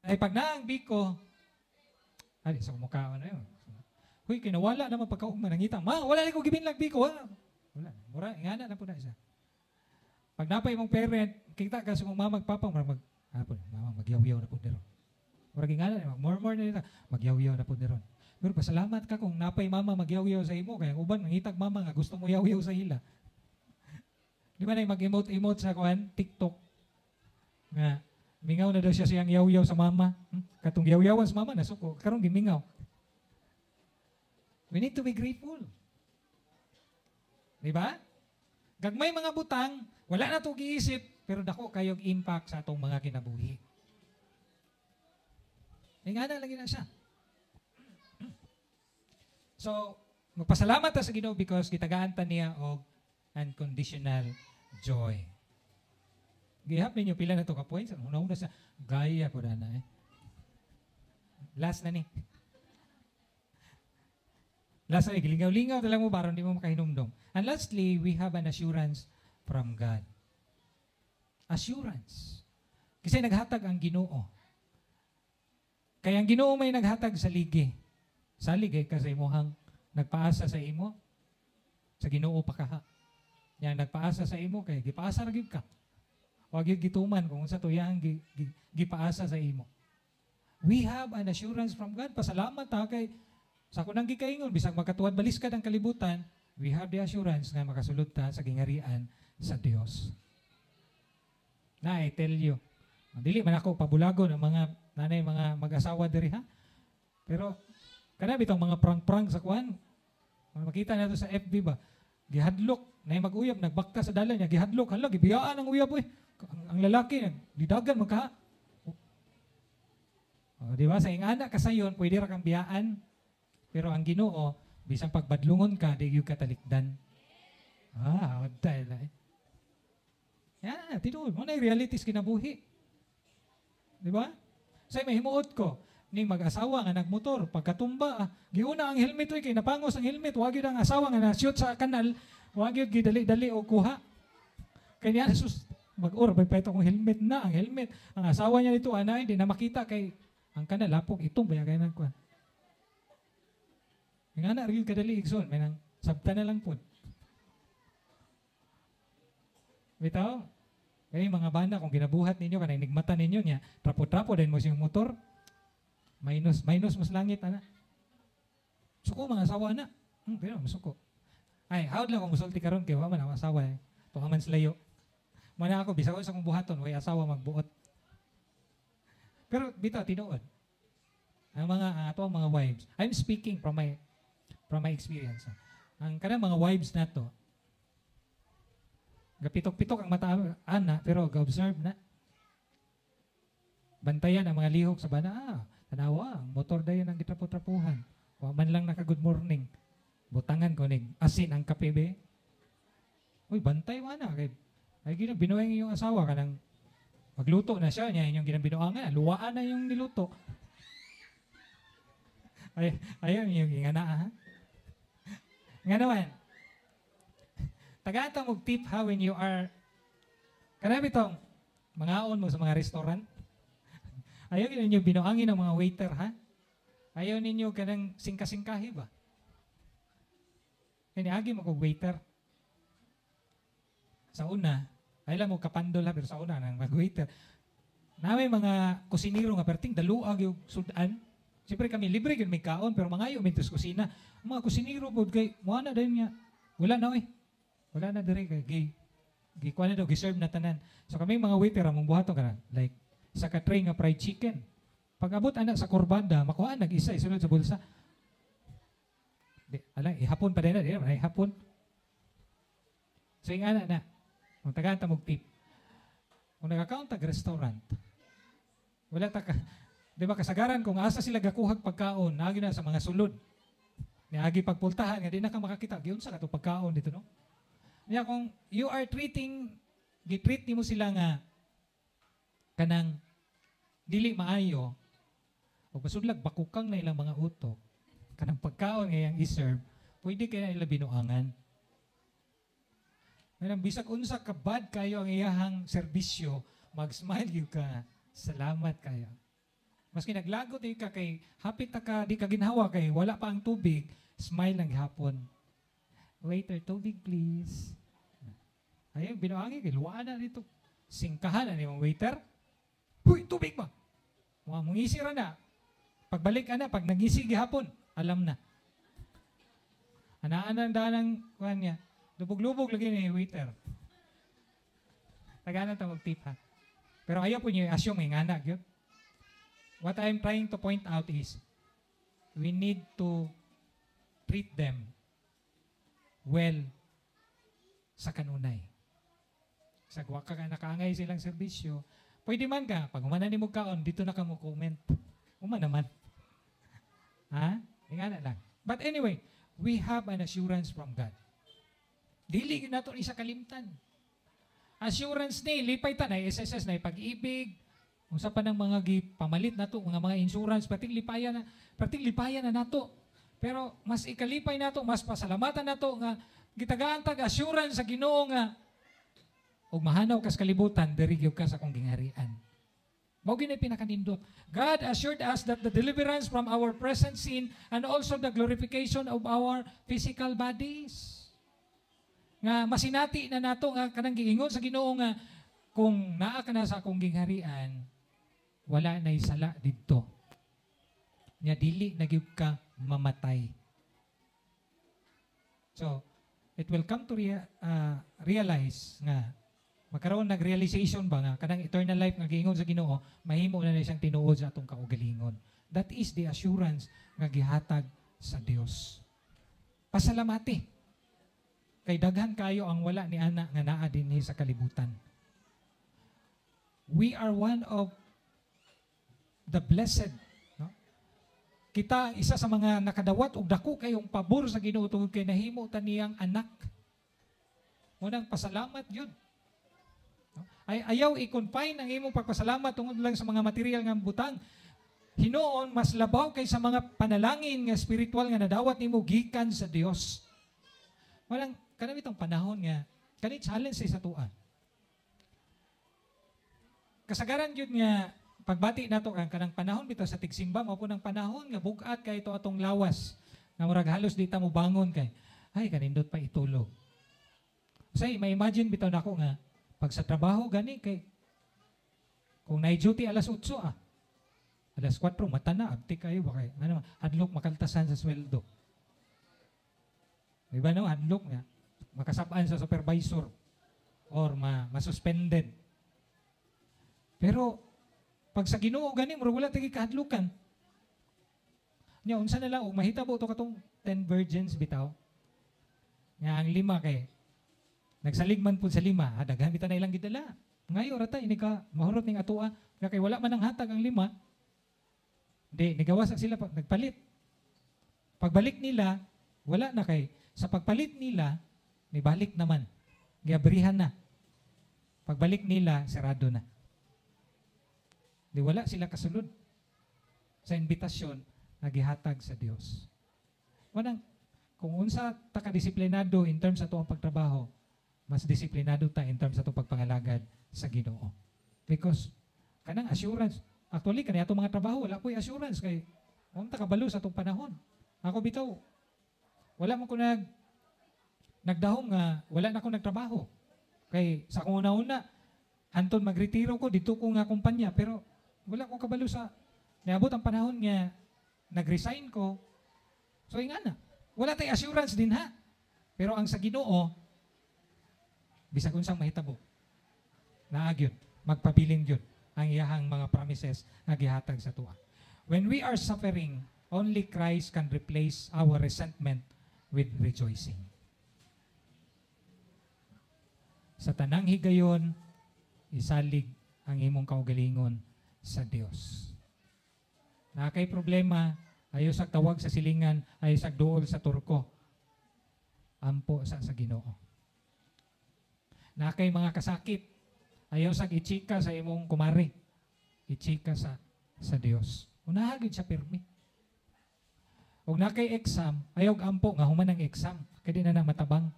Ay, pag naang biko, ay, sa mukha na yun. Huy, kinawala naman pagkaugma, nangita. Ma, wala na ko gibinlag biko. Ha? Wala. Mura, ingana na po na isa. Pag napay mong parent, kita ka sa mong mama, magpapang, murag mag, po, mama, magyaw-yaw na po niron. Murag ingana, mag-murmur na nila, magyaw-yaw na po niron. Pero pasalamat ka kung napay mama magyaw-yaw sa imo, kaya uban, nangitag mama nga gusto mo yaw-yaw sa ila. Di ba na mag-emote-emote sa kuan, TikTok? Nga, mingaw na daw siya siyang yaw-yaw sa mama. Katong yaw-yawan sa mama, nasuko, karong gimingaw. We need to be grateful. Di ba? Gagmay mga butang, wala na ito giisip, pero dako kayong impact sa atong mga kinabuhi. Ingana lagi na siya. So, magpasalamat ta sa Ginoo because gitagaan ta niya og unconditional joy. Gihap ninyo pila na to ka points. Una-una sa gaya ko na eh. Last na ni. Last na ni, gilingaw-lingaw talaga mo para hindi mo makahinumdom. And lastly, we have an assurance from God. Assurance. Kasi naghatag ang Ginoo. Kaya ang Ginoo may naghatag sa ligi. Sa ligi kasi imuhang nagpaasa sa imo, sa Ginoo pa kaha. Yang nagpaasa sa imo kay gipaasa ra gyud ka. Wa gyud gituman kung unsa tuyang gipaasa sa imo. We have an assurance from God. Pasalamat ta kay sa kunang gikaingon bisag magkatuwad baliskad ang kalibutan, we have the assurance nga makasulod ta sa gingarian sa Dios. Na I tell you, dili man ako pabulagon ang mga nanay mga mag-asawa diri ha. Pero kana bitong mga prank-prank sa kuan. Makita nato sa FB ba. Gihadlok nay mag-uyab nagbakta sa dalan niya gihadlok hala gibiyaan ang uyab oy. Ang lalaki didagan magka. Oh, di ba sa ingana kasayon pwede ra kang biyaan. Pero ang Ginoo Bisan pagbadlungon ka, di gyud ka talikdan. Ah, dahil eh. Yeah, tinuod mo na realities kinabuhi. Di ba? Say mahimuot ko ning mag-asawa nga nagmotor pagkatumba, ah, giuna ang helmet oy, kay napangos ang helmet. Wa gyud ang asawa nga na-shoot sa kanal, wa gyud gidali-dali og kuha kay niya sus mag-or bay pa kong helmet na ang helmet. Ang asawa niya dito anay di na makita kay ang kanal lapok itong baya kay nagkuan. Nga na gyud kadali, igsoon, may nang sabta na lang pud. Bitaw. Kaya mga bana, kung ginabuhat ninyo, kanang nigmata ninyo niya, trapo-trapo din mo siyang motor, minus, minus mas langit, ana. Suko mga asawa na. Pero masuko. Ay, hawd lang kung musulti karon kay wa man ako asawa eh. Tuha man slayo. Mana ako, bisag sa kong buhaton, way asawa magbuot. Pero bitaw, tinuod. Ang mga ato ang mga wives. I'm speaking from my experience. Ang kanang mga wives nato, gapitok-pitok ang mata ana pero ga-observe na. Bantayan ang mga lihok sa bana. Ah, tanawa, ang motor dayon ang gitrapo-trapuhan. Wa man lang naka good morning. Butangan ko nig asin ang kape be. Uy, bantay wa na kay ay ginabinuang iyong asawa kanang magluto na siya niya inyong ginabinuangan, luwaan na yung niluto. Ay, ayaw yung ingana ha. Nga naman, tagaan mong tip ha when you are, kanami tong, mangaon mo sa mga restaurant. Ayaw ninyo binuangin ng mga waiter ha. Ayaw ninyo kanang singka-singkahi ba? Kaya agi mo kog waiter. Sa una, ay lang mo kapandol ha, pero sa una nang mag-waiter. Na may mga kusinero nga perting daluag yung sudan. Siyempre kami libre gyud may kaon pero mangayo mi sa kusina. Ang mga kusinero pod kay mo na din nga. Wala na oy. Wala na diri kay gi gi kuan na daw, gi-serve na tanan. So kami mga waiter among buhaton kana like sa ka tray nga fried chicken. Pag abot ana sa kurbada, makuha nag isa isulod sa bulsa. Di, ala, ihapon pa din na, di na, ihapon. So yung ana na, kung tagaan ta mog tip. Kung nag-account tag restaurant, wala ta ka, di ba kasagaran kung asa sila gakuhag pagkaon, naagi na sa mga sulod. Niagi pagpultahan, nga di na ka makakita, giunsa ka to pagkaon dito, no? Niya kung you are treating, gitreat nimo sila nga kanang dili maayo, o basudlag bakukang na ilang mga utok, kanang pagkaon nga iyang i-serve, pwede kaya nila binuangan. May bisag unsa ka bad kayo ang iyahang serbisyo, mag-smile gyud ka, salamat kayo. Maski naglagot di ka kay hapit ta ka di ka ginhawa kay wala pa ang tubig, smile lang gihapon. "Waiter, tubig please." Ayun, binuangi kay luwaan na dito. Singkahan na ni mong waiter. "Huy, tubig ba?" Mga mungisi ra na. Pagbalik ana, pag nagisi gihapon, alam na. Anaan ang daan ng kuan niya. Lubog-lubog lagi ni waiter. Tagana ta mag-tip ha. Pero ayaw po niyo i-assume nga ngana gyud. What I'm trying to point out is we need to treat them well sa kanunay. Sa wa ka nakaangay silang serbisyo, pwede man ka, pag humana ni mo kaon, dito na ka mo comment. Human naman. Ha? Ingana lang. But anyway, we have an assurance from God. Dili gyud nato ni sa kalimtan. Assurance ni, lipay ta na, SSS na, pag-ibig, unsa pa ng mga gipamalit nato, mga insurance, perting lipayan na nato. Pero mas ikalipay nato, mas pasalamatan nato nga gitagaan tag assurance sa Ginoo nga ug mahanaw kas kalibutan, diri gyud ka sa akong gingharian. Mao gyud nay pinakanindot. God assured us that the deliverance from our present sin and also the glorification of our physical bodies. Nga masinati na nato nga kanang giingon sa Ginoo nga kung naa ka na sa akong gingharian, wala nay sala didto. Nya dili na gyud ka mamatay. So, it will come to realize nga magkaroon nag realization ba nga kanang eternal life nga giingon sa Ginoo mahimo na na siyang tinuod sa atong kaugalingon. That is the assurance nga gihatag sa Dios. Pasalamati. Kay daghan kayo ang wala ni ana nga naa dinhi sa kalibutan. We are one of the blessed, no? Kita isa sa mga nakadawat og dako kayong pabor sa Ginoo tungod kay nahimo ta niyang anak. Munang pasalamat yun. Ay, ayaw i-confine ang imong pagpasalamat tungod lang sa mga material nga butang. Hinuon mas labaw kay sa mga panalangin nga spiritual nga nadawat nimo gikan sa Dios. Walang kanang itong panahon nga kani challenge sa tua. Kasagaran gyud nga pagbati nato ang kanang panahon bitaw sa tigsimba mao po ng panahon nga bug-at kay ito atong lawas nga murag halos di ta mo bangon kay ay kanindot pa itulog. Say ma-imagine bitaw nako nga pag sa trabaho gani kay kung naay duty alas 8 alas 4 mata na abti kayo ba kay ano hadlok makaltasan sa sweldo. Di ba no hadlok nga makasab-an sa supervisor or ma-suspended. Pero pag sa Ginoo gani murag wala tagi kahadlukan. Nya unsa na lang og mahitabo to katong 10 virgins bitaw. Nya ang lima kay nagsalig man pud sa lima, ha, daghan bitaw na ilang gidala. Ngayo ra ta ini ka mahurot ning atoa kay wala man ang hatag ang lima. Di nigawas sila pag nagpalit. Pagbalik nila wala na kay sa pagpalit nila nibalik naman. Giabrihan na. Pagbalik nila sarado na. Di wala sila kasulod sa imbitasyon na gihatag sa Dios. Manang kung unsa ta ka disiplinado in terms sa tuang pagtrabaho, mas disiplinado ta in terms sa atong pagpangalagad sa Ginoo. Because kanang assurance, actually kani atong mga trabaho wala po'y assurance kay unta kabalo sa atong panahon. Ako bitaw wala man ko nagdahom nga wala na ko nagtrabaho. Kay sa akong una-una anton magretiro ko dito ko nga kumpanya pero wala ko kabalo sa niabot ang panahon nga nag-resign ko. So ingana, wala tay assurance din ha. Pero ang sa Ginoo bisag unsang mahitabo, naa gyud, magpabilin gyud ang iyahang mga promises nga gihatag sa tuwa. When we are suffering, only Christ can replace our resentment with rejoicing. Sa tanang higayon, isalig ang imong kaugalingon sa Dios. Na kay problema, ayaw sa tawag sa silingan, ayaw sa duol sa turko. Ampo sa Ginoo. Na kay mga kasakit, ayaw sa ichika sa imong kumare. Ichika sa Dios. Unaha gyud siya pirmi. Og na kay exam, ayaw ampo nga human ang exam kay di na nang matabang.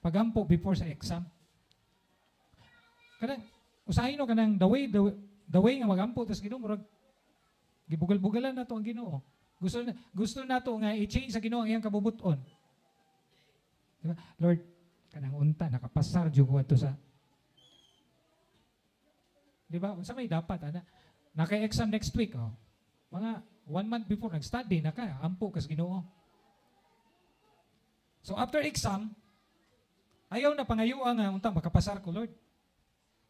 Pagampo before sa exam. Kanang usahay no kanang the way nga magampo tas Ginoo murag gibugal-bugalan nato ang Ginoo. Gusto nato nga i-change sa Ginoo ang iyang kabubuton. Diba? Lord, kanang unta nakapasar jud ko adto sa. Di ba? Unsa may dapat ana? Naka-exam next week oh. Mga 1 month before nag-study na ka, ampo kas Ginoo. So after exam, ayaw na pangayuan nga unta makapasar ko Lord.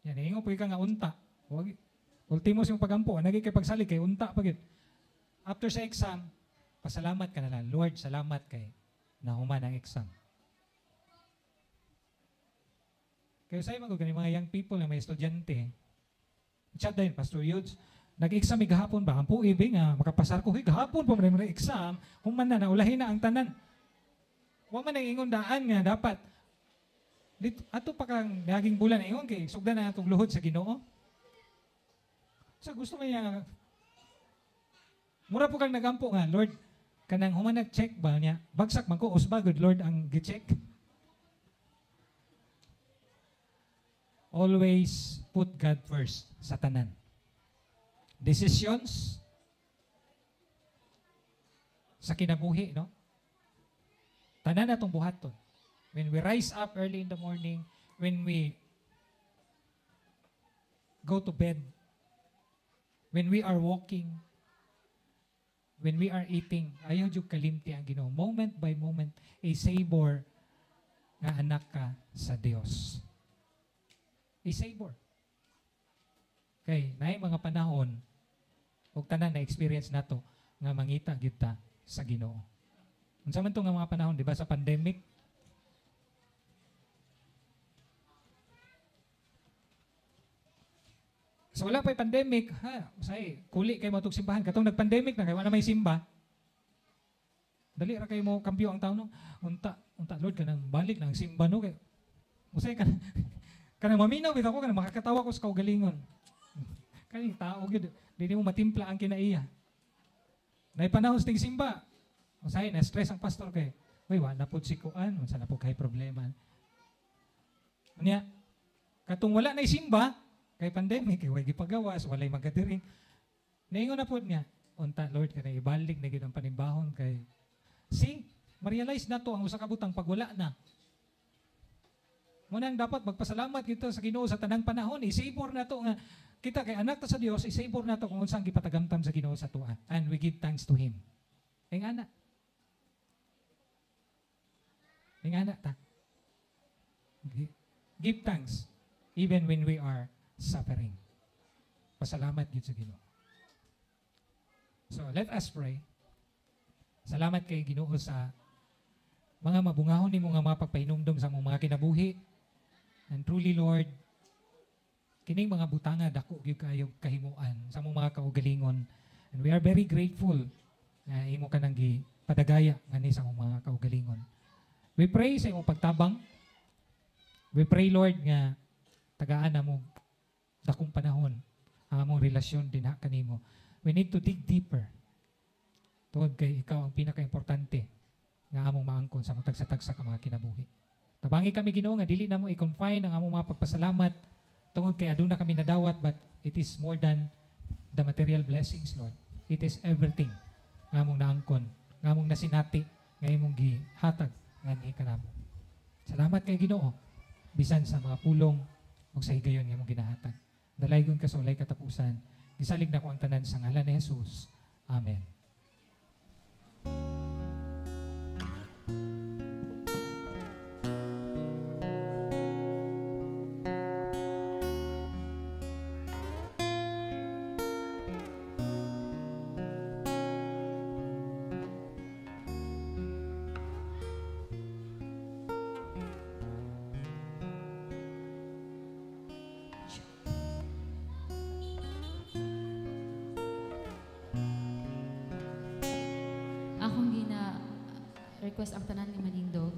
Yan ingon po ka nga unta. Wag ultimo sa imong pagampo, nagi kay pagsalig kay unta pa gyud. After sa exam, pasalamat ka na lang. Lord, salamat kay nahuman ang exam. Kaya sa'yo mga gani mga young people na may estudyante, chat din, Pastor Yudes, nag-exam gahapon ba? Ampo ibi nga, makapasar ko, gahapon pa man exam, human na, naulahin na ang tanan. Wa man ang ingon daan nga dapat. Dito, ato pa kang naging bulan, ingon kay sugdan na atong luhod sa Ginoo. So gusto man niya, mura po kang nagampo nga, Lord, kanang human nag-check ba niya, bagsak man ko, usba, good Lord, ang gi-check. Always put God first sa tanan. Decisions sa kinabuhi, no? Tanan natong buhaton. When we rise up early in the morning, when we go to bed, when we are walking, when we are eating, ayaw jud kalimti ang Ginoo. Moment by moment, a savor nga anak ka sa Dios. A savor. Kay naay mga panahon ug tanan na experience nato nga mangita gyud ta sa Ginoo. Unsa man to nga mga panahon, di ba, sa pandemic? So wala pa'y pandemic, ha, say, kuli kay matug simbahan. Katong nagpandemic na, kay wala may simba. Dali ra kayo mo kambyo ang tao no. Unta, unta Lord kanang balik lang simba no kay. Usay kan kanang maminaw bitaw ko kanang makakatawa ko sa kaugalingon. Kaning tao gyud dili mo matimpla ang kinaiya. Nay panahon sa tigsimba. Usay na stress ang pastor kay. Uy, wa na pud si kuan, unsa na pud kay problema. Unya katong wala nay simba kay pandemic kay way gipagawas, walay magadiring. Naingon na pud niya, unta Lord kanang ibalik na gyud ang panimbahon kay. See, ma-realize na to ang usa ka butang pag wala na. Munang dapat magpasalamat kita sa Ginoo sa tanang panahon. I-savor na to nga kita kay anak ta sa Dios, i-savor na to kung unsang gipatagamtam sa Ginoo sa tua. And we give thanks to Him. Ingana. Ingana ta. Give thanks even when we are suffering. Pasalamat gyud sa Ginoo. So let us pray. Salamat kay Ginoo sa mga mabungahon nimo nga mga pagpahinumdom sa among mga kinabuhi. And truly, Lord, kining mga butanga dako gyud kaayo kahimuan sa among mga kaugalingon. And we are very grateful na imo kanang gipadagaya ngani sa among mga kaugalingon. We pray sa imong pagtabang. We pray, Lord, nga tagaan namo dakong panahon ang among relasyon dinha kanimo. We need to dig deeper. Tungod kay ikaw ang pinaka-importante nga among maangkon sa among tagsa-tagsa ka mga kinabuhi. Tabangi kami Ginoo nga dili namo i-confine ang among mga pagpasalamat tungod kay aduna kami nadawat, but it is more than the material blessings, Lord. It is everything nga among naangkon, nga among nasinati, nga imong gihatag nganhi kanamo. Salamat kay Ginoo bisan sa mga pulong ug sa higayon nga imong ginahatag. Dalaygon ka sa walay katapusan. Gisalig nako ang tanan sa ngalan ni Jesus. Amen. Akong gina request ang tanan ni Manindog.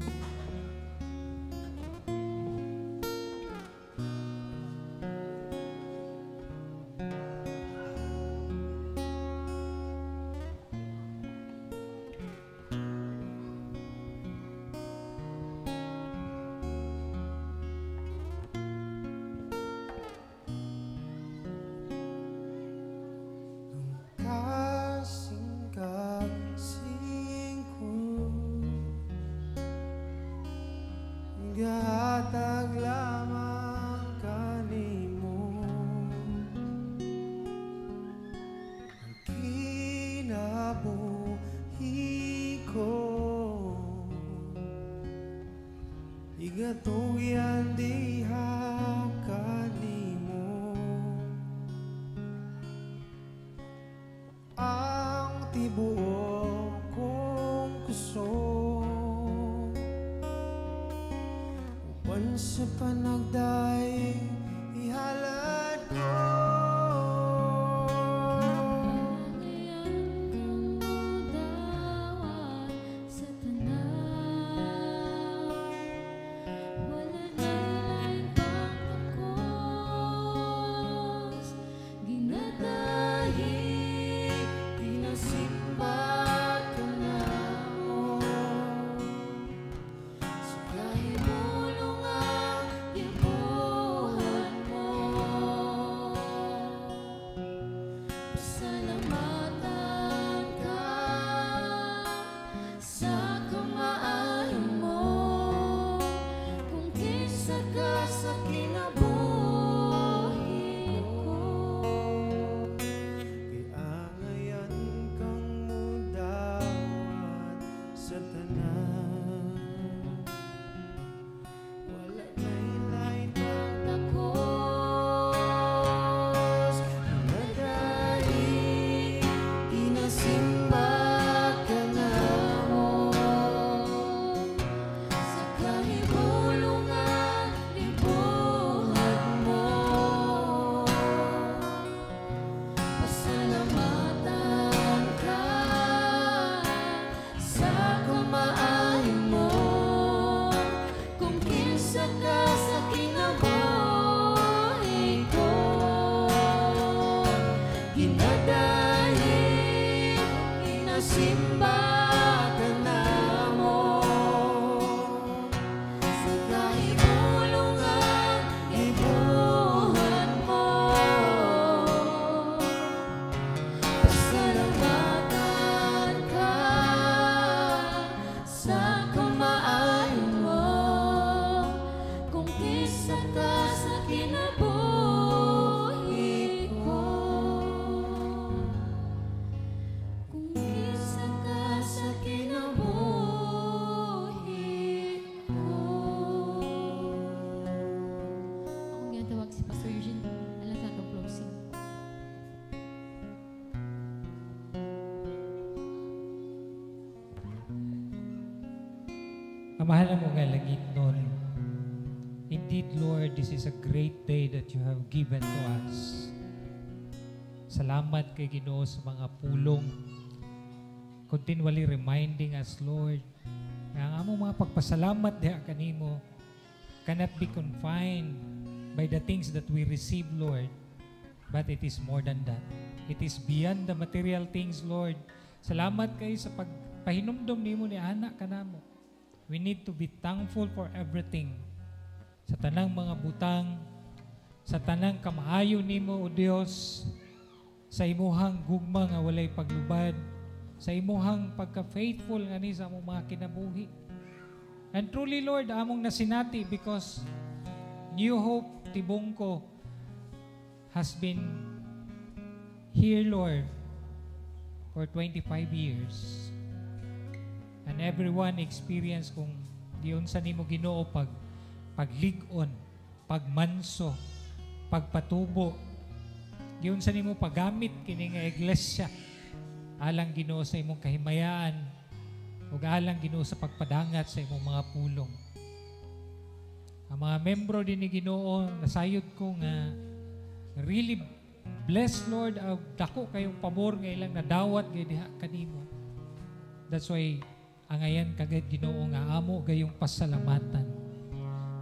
Kasing-kasing ko Gatag lamang kanimo Ang kinabuhi ko Igatugyan diha kanimo Ang tibuok kong kusog Uban sa panagday ihalad ko. Kagayan kang mudawat sa tanan, wala nila'y pangtukos. Ginatahi, Pinasimba ka namo sa kahimulong ang gibuhat. Amahan mo nga langitnon. Indeed, Lord, this is a great day that you have given to us. Salamat kay Ginoo sa mga pulong. Continually reminding us, Lord, nga ang among mga pagpasalamat diha kanimo cannot be confined by the things that we receive, Lord, but it is more than that. It is beyond the material things, Lord. Salamat kay sa pagpahinumdom nimo ni ana kanamo. We need to be thankful for everything. Sa tanang mga butang, sa tanang kamaayo nimo, O Dios, sa imuhang gugma nga walay paglubad, sa imuhang pagka-faithful nga ni sa among mga kinabuhi. And truly, Lord, among nasinati because New Hope Tibungko has been here, Lord, for 25 years. And everyone experience kung giunsa nimo, Ginoo, paglig-on, pagmanso, pagpatubo. Giunsa nimo paggamit kini nga iglesia alang, Ginoo, sa imong kahimayaan ug alang, Ginoo, sa pagpadangat sa imong mga pulong. Ang mga membro din ni, Ginoo, nasayod ko nga really bless, Lord, og dako kayong pabor nga ilang nadawat gay diha kanimo. That's why angayan kagad, Ginoo, nga amo gayong pasalamatan.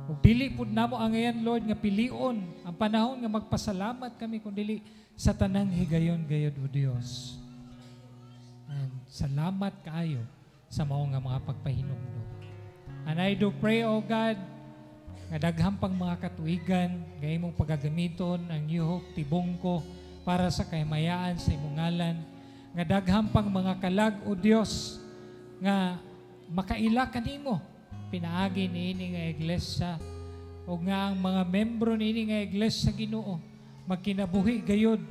Ug dili pud namo angayan, Lord, nga pilion ang panahon nga magpasalamat kami kun dili sa tanang higayon gayod, O Dios. And salamat kaayo sa mao nga mga pagpahinumdom. And I do pray, O God, nga daghan pang mga katuigan nga imong pagagamiton ang New Hope Tibungko para sa kahimayaan sa imong ngalan, nga daghan pang mga kalag, O Dios, nga makaila kanimo pinaagi niini nga iglesia o nga ang mga membro niini nga iglesia, Ginoo, magkinabuhi gayod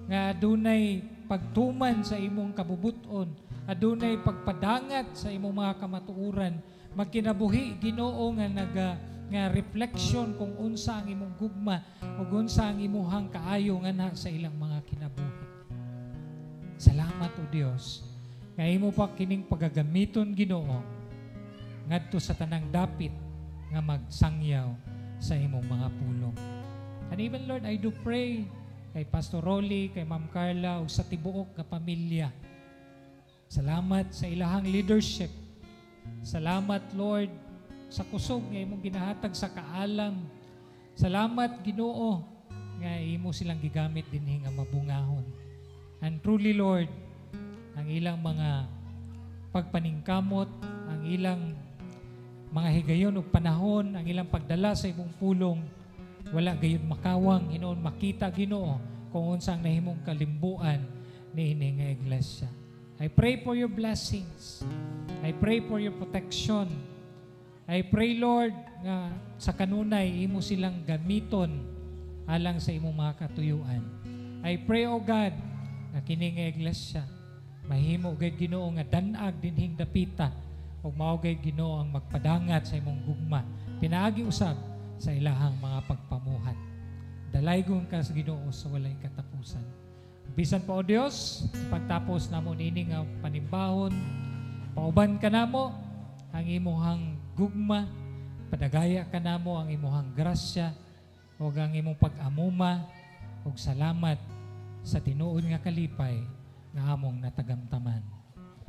nga adunay pagtuman sa imong kabubuton, adunay pagpadangat sa imong mga kamatuoran, magkinabuhi, Ginoo, nga naga nga reflection kung unsa ang imong gugma ug unsa ang imuhang kaayo nganha sa ilang mga kinabuhi. Salamat, O Dios, nga imo pa kining pagagamiton, Ginoo, ngadto sa tanang dapit nga magsangyaw sa imong mga pulong. And even, Lord, I do pray kay Pastor Rolly, kay Ma'am Carla ug sa tibuok nga pamilya. Salamat sa ilahang leadership. Salamat, Lord, sa kusog nga imong ginahatag sa kaalam. Salamat, Ginoo, nga imo silang gigamit dinhi nga mabungahon. And truly, Lord, ang ilang mga pagpaningkamot, ang ilang mga higayon ug panahon, ang ilang pagdala sa imong pulong, wala gayud makawang hinuon makita, Ginoo, kung unsa ang nahimong kalimbuan niini nga iglesia. I pray for your blessings. I pray for your protection. I pray, Lord, nga sa kanunay imo silang gamiton alang sa imong mga katuyuan. I pray, O God, nga kini nga iglesia mahimo gayud, Ginoo, nga danag dinhing dapita ug mao gayud, Ginoo, ang magpadangat sa imong gugma pinaagi usab sa ilahang mga pagpamuhat. Dalaygon ka sa Ginoo sa walay katapusan. Bisan pa, O Dios, pagtapos namo niini nga panimbahon, pauban ka namo ang imuhang gugma, padagaya ka namo ang imuhang grasya ug ang imong pag-amuma, ug salamat sa tinuod nga kalipay nga among natagamtaman.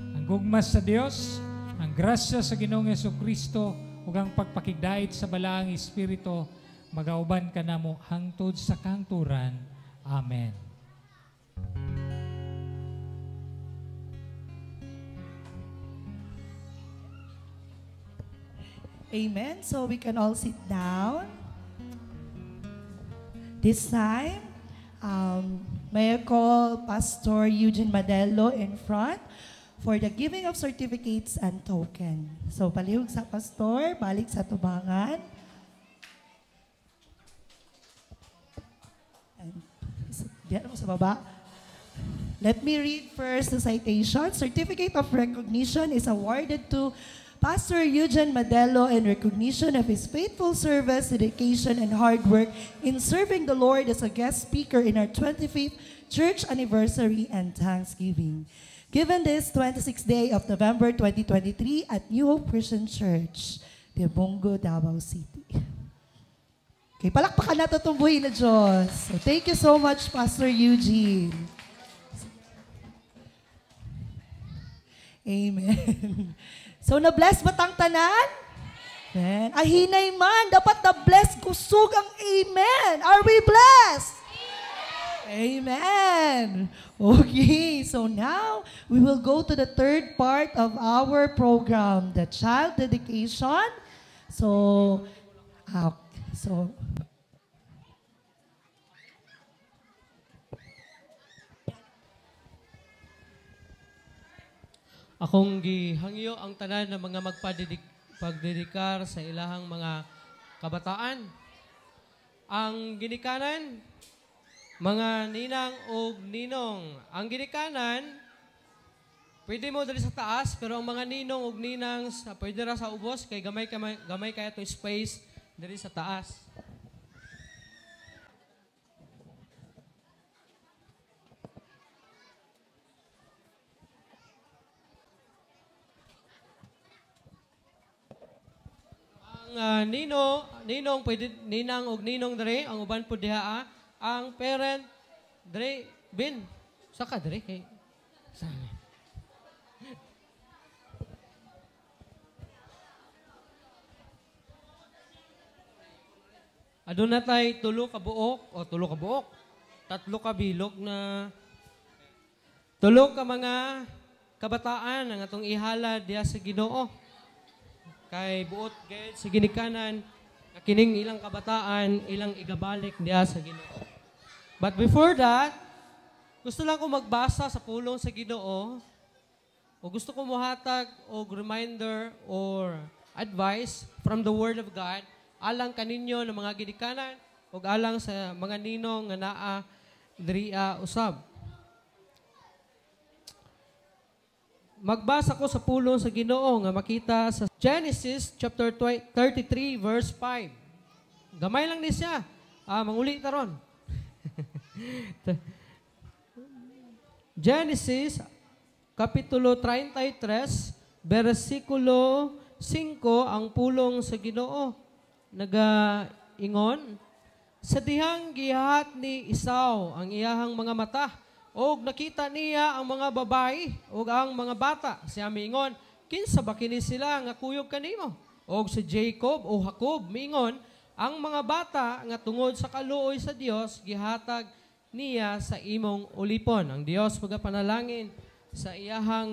Ang gugma sa Dios, ang grasya sa Ginoong Kristo ug ang pagpakigdait sa Balaang Espiritu magauban kanamo hangtod sa kahangturan. Amen. Amen. So we can all sit down. This time, may I call Pastor Eugene Madelo in front for the giving of certificates and token. So palihog sa pastor, balik sa tubangan. And, diyan mo sa baba. Let me read first the citation. Certificate of Recognition is awarded to Pastor Eugene Madelo in recognition of his faithful service, dedication, and hard work in serving the Lord as a guest speaker in our 25th church anniversary and Thanksgiving. Given this 26th day of November 2023 at New Hope Christian Church, Tibungco, Davao City. Okay, palakpakan nato itong buhi na Diyos. So, thank you so much, Pastor Eugene. Amen. So, na-bless ba tang tanan? Amen. Ahinay man, dapat na-bless kusog ang amen. Are we blessed? Amen. Okay, so now we will go to the third part of our program, the child dedication. So, Akong gihangyo ang tanan ng mga pagdedikar sa ilahang mga kabataan. Ang ginikanan, mga ninang og ninong. Ang ginikanan, pwede mo dali sa taas, pero ang mga ninong og ninang, pwede ra sa ubos, kay gamay kaya itong space dali sa taas. Ang ninong, pwede ninang og ninong diri, ang uban po diha, ang parent diri, bin, saka diri kay saan? Aduna tay tulo ka buok o tulo ka buok, tatlo ka bilog na tulo ka mga kabataan ang atong ihala diha sa Ginoo. Kay buot gayud sa ginikanan kining ilang kabataan ilang igabalik diha sa Ginoo. But before that, gusto lang ko magbasa sa pulong sa Ginoo o gusto ko muhatag og reminder or advice from the Word of God alang kaninyo ng mga ginikanan ug alang sa mga ninong nga naa diriya usab. Magbasa ko sa pulong sa Ginoo nga makita sa Genesis chapter 33 verse 5. Gamay lang ni siya. Manguli ta ron. Genesis kapitulo 33 bersikulo 5 ang pulong sa Ginoo nagaingon, sa dihang gihat ni Esau ang iyahang mga mata og nakita niya ang mga babae og ang mga bata. Siya miingon, kinsa ba kini sila nga kuyog kanimo? Og si Jacob o Jacob miingon, ang mga bata nga tungod sa kaluoy sa Dios gihatag niya sa imong ulipon. Ang Dios magapanalangin sa iyahang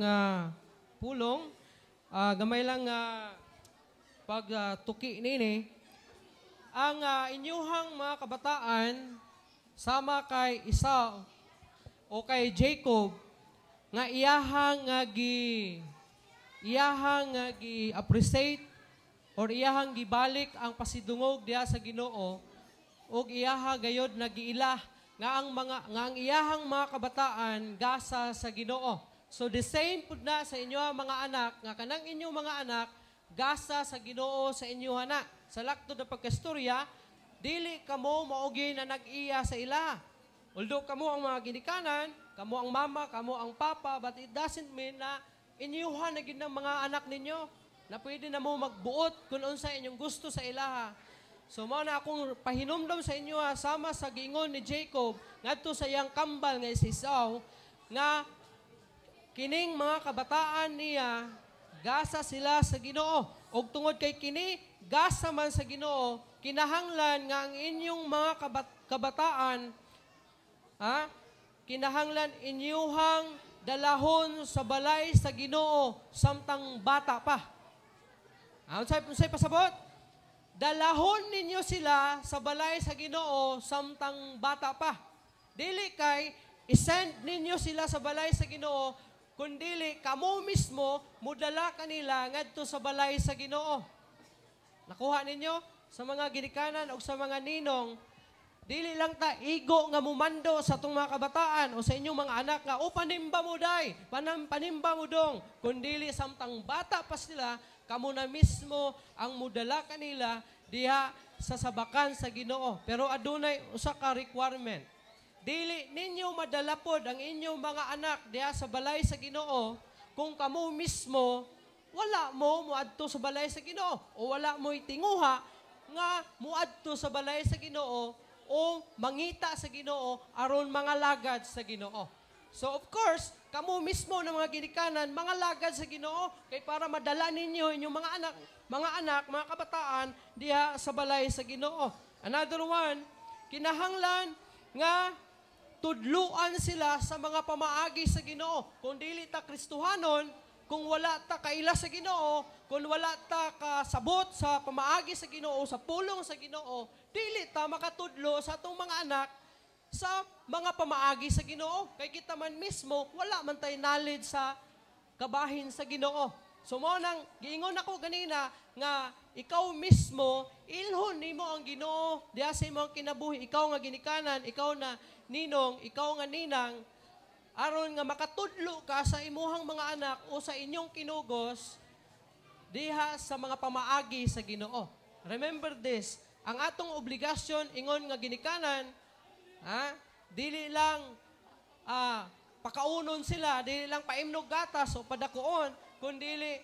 pulong. Gamay lang pagtuki nini ang inyuhang mga kabataan sama kay Esau o kay Jacob nga iyahang gi appreciate or iyahang gibalik ang pasidungog diha sa Ginoo og iyaha gayod nagiila nga ang iyahang mga kabataan gasa sa Ginoo. So the same pud na sa inyo mga anak nga kanang inyong mga anak gasa sa Ginoo sa inyo na. Sa laktod na pagkastorya, dili kamo maogi na nag-iya sa ila. Although kamo ang mga ginikanan, kamo ang mama, kamo ang papa, but it doesn't mean na inyuhan na gid ng mga anak ninyo na pwede na mo magbuot kung unsa inyong gusto sa ilaha. So mao na akong pahinumdom sa inyo ha, sama sa giingon ni Jacob ngadto sa iyang kambal nga si Esau nga kining mga kabataan niya gasa sila sa Ginoo. Og tungod kay kini gasa man sa Ginoo, kinahanglan nga ang inyong mga kabataan kinahanglan inyuhang dalahon sa balay sa Ginoo samtang bata pa. Unsay pasabot? Dalahon ninyo sila sa balay sa Ginoo samtang bata pa. Dili kay isend ninyo sila sa balay sa Ginoo, kundili kamo mismo mudala kanila ngadto sa balay sa Ginoo. Nakuha ninyo sa mga ginikanan o sa mga ninong, dili lang ta igo nga mumando sa atong mga kabataan o sa inyong mga anak nga o panimba mo day, panimba mo dong, kundili samtang bata pa sila, kamo na mismo ang mudala kanila diha sa sabakan sa Ginoo. Pero adunay usa ka requirement. Dili ninyo madala pod ang inyong mga anak diha sa balay sa Ginoo kung kamo mismo wala mo moadto sa balay sa Ginoo o wala mo'y tinguha nga moadto sa balay sa Ginoo o mangita sa Ginoo aron mga lagad sa Ginoo. So of course, kamo mismo ng mga ginikanan, mga lagad sa Ginoo kay para madala ninyo inyong mga anak, mga kabataan diha sa balay sa Ginoo. Another one, kinahanglan nga tudluan sila sa mga pamaagi sa Ginoo. Kung dili ta Kristohanon, kung wala ta kaila sa Ginoo, kung wala ta kasabot sa pamaagi sa Ginoo, sa pulong sa Ginoo, dili ta makatudlo sa atong mga anak sa mga pamaagi sa Ginoo. Kay kita man mismo, wala man tay knowledge sa kabahin sa Ginoo. So mao nang giingon ako ganina nga ikaw mismo ilhon nimo ang Ginoo diha sa imong kinabuhi, ikaw nga ginikanan, ikaw na ninong, ikaw nga ninang, aron nga makatudlo ka sa imuhang mga anak o sa inyong kinugos diha sa mga pamaagi sa Ginoo. Remember this, ang atong obligasyon ingon nga ginikanan, ha, dili lang pakaunon sila, dili lang paimnog gatas o padakuon, kundili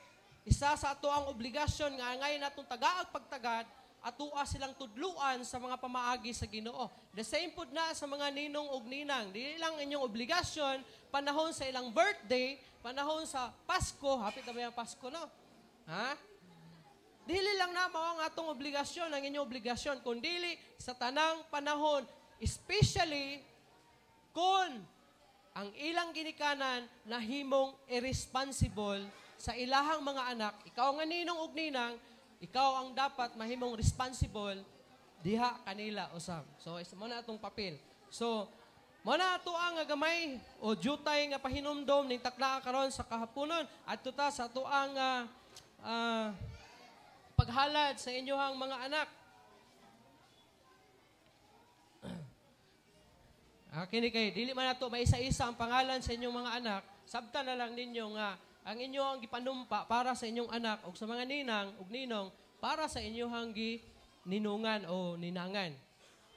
isa sa ato ang obligasyon nga ngayon atong tagaag pagtagad, atua silang tudluan sa mga pamaagi sa Ginoo. The same pud na sa mga ninong ug ninang. Dili lang inyong obligasyon panahon sa ilang birthday, panahon sa Pasko, hapit na ba yung Pasko, no? Ha? Dili lang na mao ang atong obligasyon, ang inyong obligasyon, kundili sa tanang panahon, especially kung ang ilang ginikanan nahimong irresponsible sa ilahang mga anak, ikaw nga ninong ug ninang, ikaw ang dapat mahimong responsible diha kanila usab. So isa mo na atong papel. So mo na ato ang gamay o jutay nga pahinumdom ning takna karon sa kahaponon adto ta sa ato ang paghalad sa inyohang mga anak. Kini kay dili man nato maisa-isa ang pangalan sa inyong mga anak, sabta na lang ninyo nga ang inyong gipanumpa para sa inyong anak og sa mga ninang ug ninong para sa inyong gininungan o ninangan.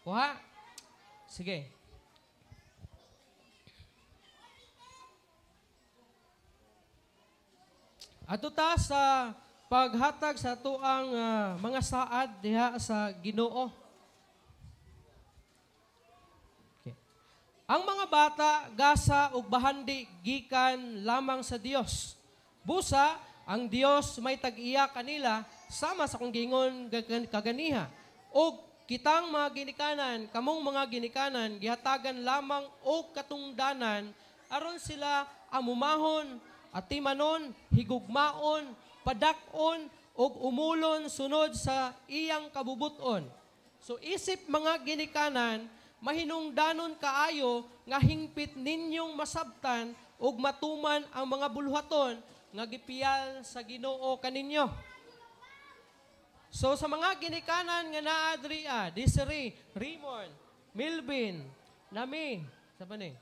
Kuha? Sige. Ato ta sa paghatag sa atuang mga saad diha sa Ginoo. Okay. Ang mga bata gasa ug bahandi gikan lamang sa Dios. Busa, ang Dios may tag-iya kanila sama sa kung giingon kaganiha. Og kitang mga ginikanan, kamong mga ginikanan, gihatagan lamang og katungdanan aron sila amumahon, atimanon, higugmaon, padak-on, og umulon sunod sa iyang kabubuton. So isip mga ginikanan, mahinungdanon kaayo nga hingpit ninyong masabtan og matuman ang mga buluhaton nga gipiyal sa Ginoo kaninyo. So sa mga ginikanan nga naa diri, Desiree, Raymond, Melvin, Nami, sa ba ni?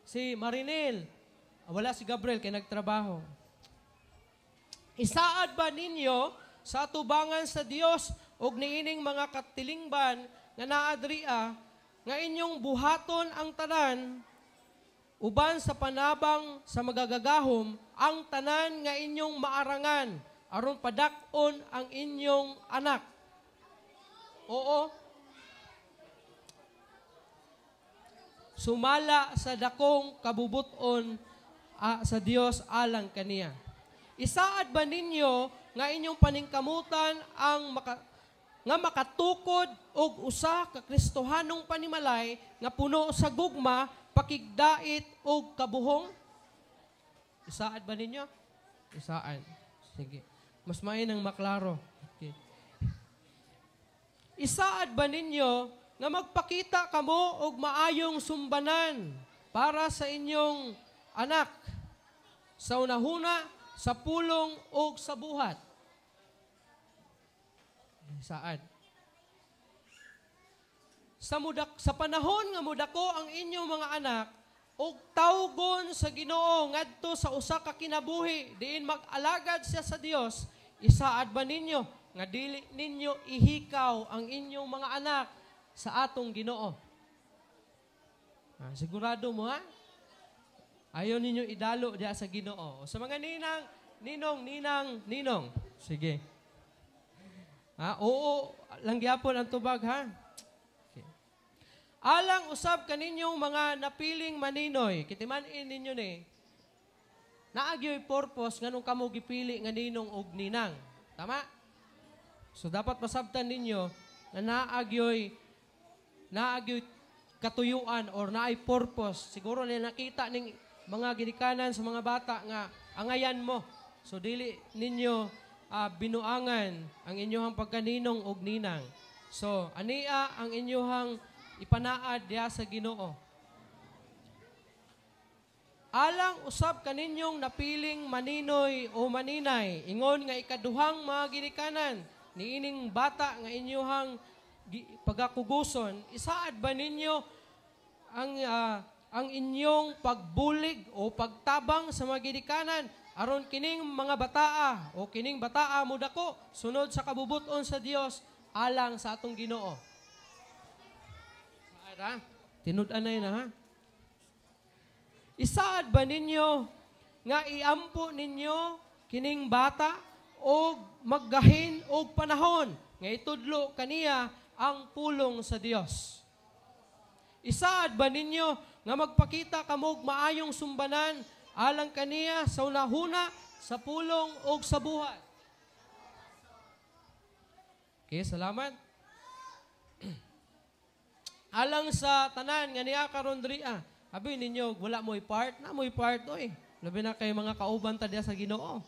Si Marinel, wala si Gabriel kay nagtrabaho. Isaad ba ninyo sa atubangan sa Dios og niining mga katilingban nga naa diri nga inyong buhaton ang tanan uban sa panabang sa magagagahom ang tanan nga inyong maarangan aron padak-on ang inyong anak? Oo. Sumala sa dakong kabubuton sa Dios alang kaniya. Isaad ba ninyo nga inyong paningkamutan ang nga makatukod og usa ka Kristohanong panimalay nga puno sa gugma, pakigdait og kabuhong? Isaad ba ninyo? Isaan. Sige. Mas mainang maklaro. Okay. Isaad ba ninyo nga magpakita kamo og maayong sumbanan para sa inyong anak sa unahuna, sa pulong og sa buhat? Saan? Sa panahon nga mudako ang inyong mga anak og tawgon sa Ginoo ngadto sa usa ka kinabuhi diin mag-alagad siya sa Dios, isaad ba ninyo nga dili ninyo ihikaw ang inyong mga anak sa atong Ginoo? Ah, sigurado mo ha? Ayaw ninyo idalo diya sa Ginoo. Sa mga ninang, ninong, ninang, ninong. Sige. Ha? Oo, lang gyapon ang tubag ha. Okay. Alang usab kaninyong mga napiling maninoy, kitiman-in ninyo ni, naagyo'y purpose nganong kamo gipili nga ninong og ninang. Tama? So dapat masabtan ninyo na naagyo'y katuyuan or naay purpose. Siguro na nakita ning mga ginikanan sa mga bata nga angayan mo. So dili ninyo binuangan ang inyong pagkaninong og ninang. So ania ang inyong ipanaad diha sa Ginoo. Alang usab kaninyong napiling maninoy o maninay, ingon nga ikaduhang mga ginikanan niining bata nga inyong pagakuguson, isaad ba ninyo ang inyong pagbulig o pagtabang sa mga ginikanan aron kining mga bataa o kining bataa mudako sunod sa kabubuton sa Dios alang sa atong Ginoo. Saad ha? Tinud-anay na ha. Isaad ba ninyo nga iampo ninyo kining bata og maggahin og panahon nga itudlo kaniya ang pulong sa Dios? Isaad ba ninyo nga magpakita kamog maayong sumbanan alang kaniya sa unahuna, sa pulong og sa buhat? Okay, salamat. Alang sa tanan nga niya karon diri, abi ninyo wala mo'y part, na mo'y part oy. Labi na kay mga kauban ta diha sa Ginoo.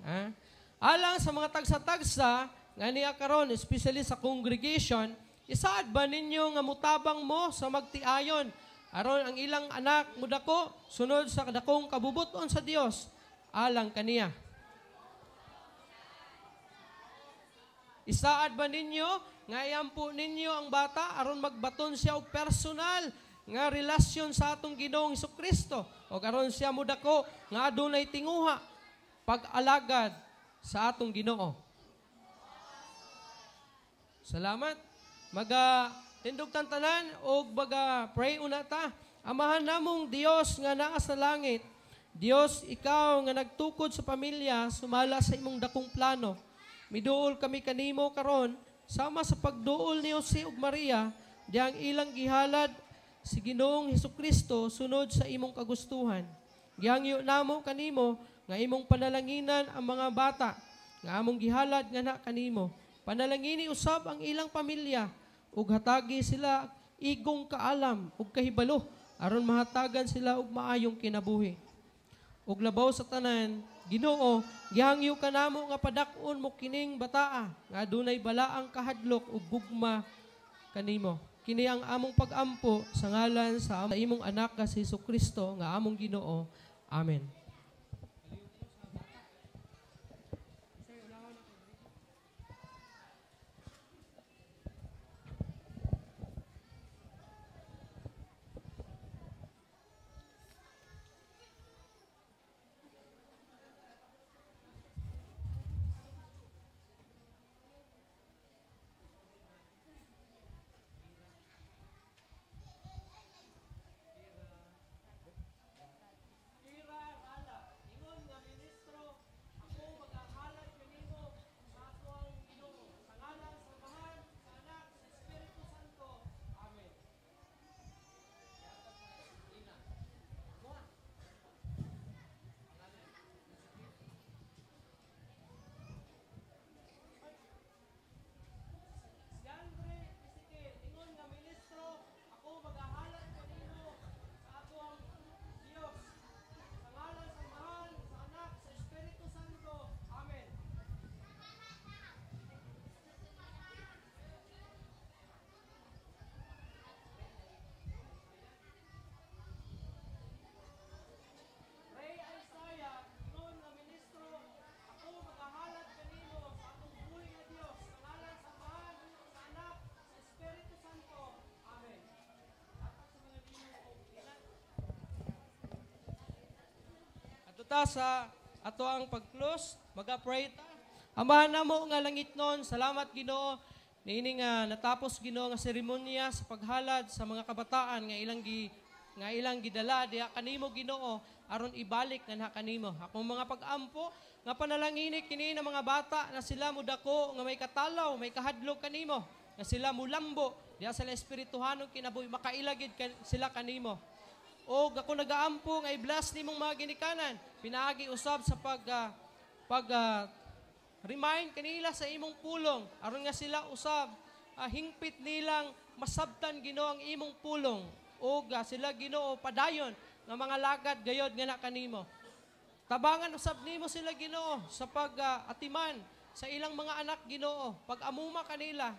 Ha? Alang sa mga tagsa-tagsa nga niya karon, especially sa congregation, isaad ba ninyo nga mutabang mo sa magtiayon aron ang ilang anak mudako sunod sa dakong kabubuton sa Dios alang kaniya? Isaad ba ninyo nga iampo ninyo ang bata aron magbaton siya og personal nga relasyon sa atong Ginoong Hesukristo o aron siya mudako nga adunay tinguha pag-alagad sa atong Ginoo? Salamat. Maga tindog tantanan og baga pray una ta. Amahan namong Dios nga naa sa langit. Dios, ikaw nga nagtukod sa pamilya sumala sa imong dakong plano. Miduol kami kanimo karon sama sa pagduol ni Jose ug Maria diyang ilang gihalad si Ginoong Hesukristo sunod sa imong kagustuhan. Gihangyo namo kanimo nga imong panalanginan ang mga bata nga among gihalad nga na kanimo. Panalangini usab ang ilang pamilya ug hatagi sila igong kaalam ug kahibalo aron mahatagan sila og maayong kinabuhi. Ug labaw sa tanan, Ginoo, gihangyo kanamo nga padak-on mo kining bataa nga adunay balaang kahadlok ug gugma kanimo. Kini ang among pagampo sa ngalan sa imong anak nga si Hesukristo nga among Ginoo. Amen. Ta sa ato ang pag-close, maga-pray ta. Amahan namo nga langit nun, salamat Ginoo niini nga natapos Ginoo nga seremonya sa paghalad sa mga kabataan nga ilang nga ilang gidala diha kanimo Ginoo aron ibalik nganha kanimo. Akong mga pag-ampo nga panalangini kini ng mga bata na sila mudako nga may katalaw, may kahadlok kanimo, nga sila mulambo diha sa espirituhanong kinabuhi, makailagid sila kanimo. O ako nagaampo nga i-bless nimong mga ginikanan, pinaagi usab sa pag remind kanila sa imong pulong aron nga sila usab hingpit nilang masabtan Ginoo ang imong pulong o sila Ginoo padayon nga mga lagad gayod nga na kanimo. Tabangan usab nimo sila Ginoo sa pag atiman sa ilang mga anak Ginoo, pag-amuma kanila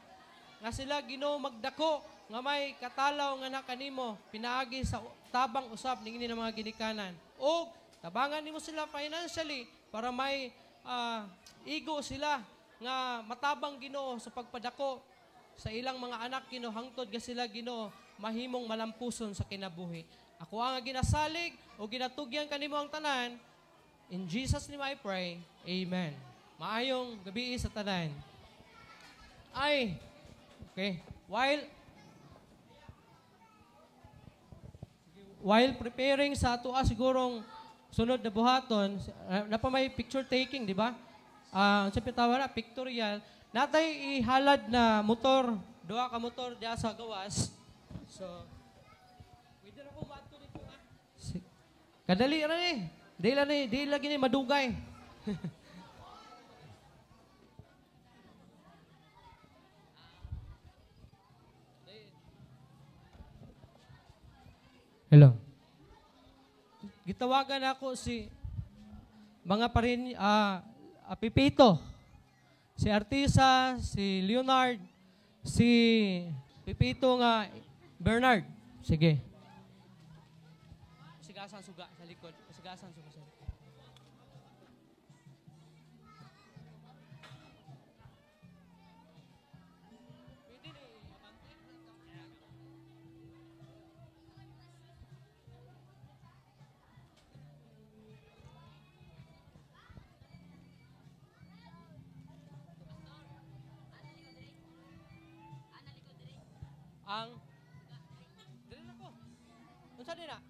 nga sila Ginoo magdako nga may katalaw nga na kanimo pinaagi sa tabang usab niini ng mga ginikanan. O tabangan nimo sila financially para may igo sila nga matabang Ginoo sa pagpadako sa ilang mga anak Ginoo hangtod nga sila Ginoo mahimong malampuson sa kinabuhi. Ako ang ginasalig o ginatugyan kanimo ang tanan. In Jesus name I pray. Amen. Maayong gabi sa tanan. Ay, okay. While preparing sa atoa sigurong sunod na buhaton, napa may picture taking, di ba? Sa pitawa na, pictorial. Natay ihalad na motor, duha ka motor diya sa gawas. So, pwede na ko maadto dito. Kadali ra ni. Di la ni, di lagi ni madugay. Hello. Gitawagan ako si mga parin Pipito, si Artisa, si Leonard, si Pipito nga Bernard. Sige. Sigasan suga sa likod. Sigasan suga sa likod. Ang dili na ko. Unsa din na?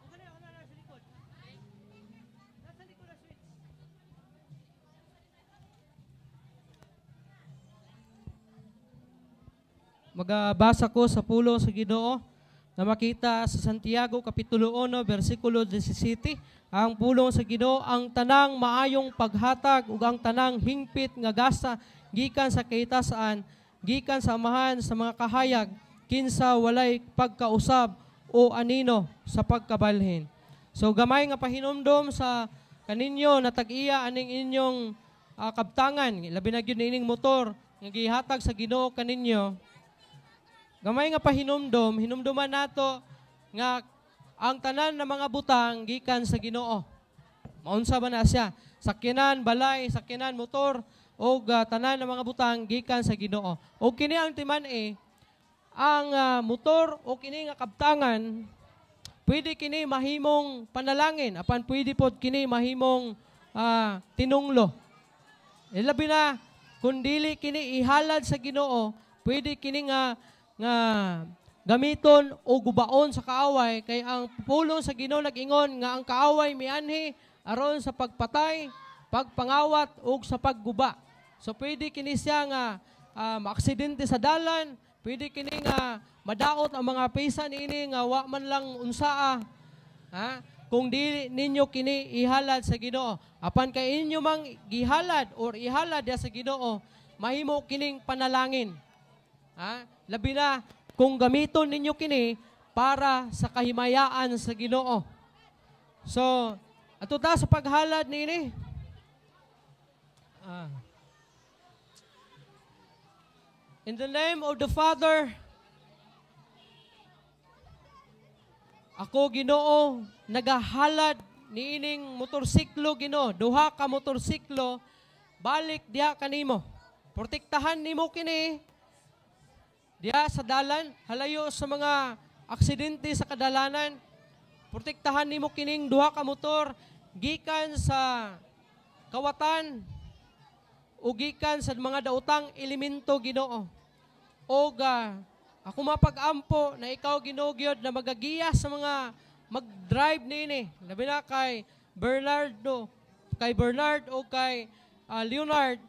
Unsa din na sa likod? Nasa likod na switch. Magabasa ko sa pulong sa Ginoo na makita sa Santiago Kapitulo 1 versikulo 17. Ang pulong sa Ginoo, ang tanang maayong paghatag ug ang tanang hingpit nga gasa gikan sa kaitasaan, gikan sa amahan sa mga kahayag, kinsa walay pagkausab o anino sa pagkabalhin. So gamay nga pahinumdom sa kaninyo na tag-iya aning inyong kabtangan, labi na gyud niining motor nga gihatag sa Ginoo kaninyo. Gamay nga pahinumdom, hinumduman nato nga ang tanan na mga butang gikan sa Ginoo. Maunsa ba na siya? Sakyanan, balay, sakyanan, motor, o tanan ng mga butang gikan sa Ginoo. O kini ang timan-i, ang motor o kini nga kabtangan, pwede kini mahimong panalangin, apan pwede pod kini mahimong tinunglo. E, labi na kung dili kini ihalad sa Ginoo, pwede kini nga gamiton o gubaon sa kaaway, kay ang pulong sa Ginoo nag-ingon nga ang kaaway mianhi aron sa pagpatay, pagpangawat ug sa pagguba. So pwede kini siya nga maaksidente sa dalan, pwede kini nga madaot ang mga pisa niini nga wa man lang unsaa. Ha? Kung dili ninyo kini ihalad sa Ginoo, apan kay inyo mang gihalad or ihalad diha sa Ginoo, mahimo kining panalangin. Ha? Labi na kung gamiton ninyo kini para sa kahimayaan sa Ginoo. So, ato ta sa paghalad niini. In the name of the Father, ako Ginoo nagahalad niining motorsiklo Ginoo, duha ka motorsiklo, balik diha kanimo. Protektahan nimo kini diha sa dalan, halayo sa mga aksidente sa kadalanan. Protektahan nimo kining duha ka motor gikan sa kawatan o gikan sa mga daotang elemento Ginoo. Og Ako mapag-ampo na ikaw Ginoo gyud na magagiya sa mga mag-drive niini. Labi na kay Bernardo, kay Bernard o kay Leonard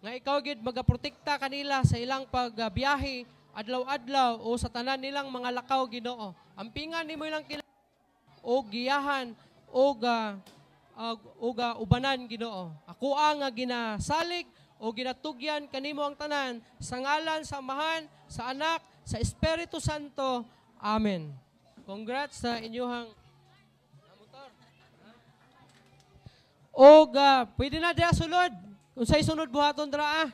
nga ikaw gyud magaprotekta kanila sa ilang pagbiyahe adlaw-adlaw o sa tanan nilang mga lakaw Ginoo. Ampingan nimo ilang kila o giyahan o ubanan Ginoo. Ako ang nga ginasalig o ginatugyan kanimo ang tanan sa ngalan sa Amahan, sa Anak, sa Espiritu Santo. Amen. Congrats sa inyuhang motor. Og pwede na diha sulod. Unsay sunod buhaton dra ah?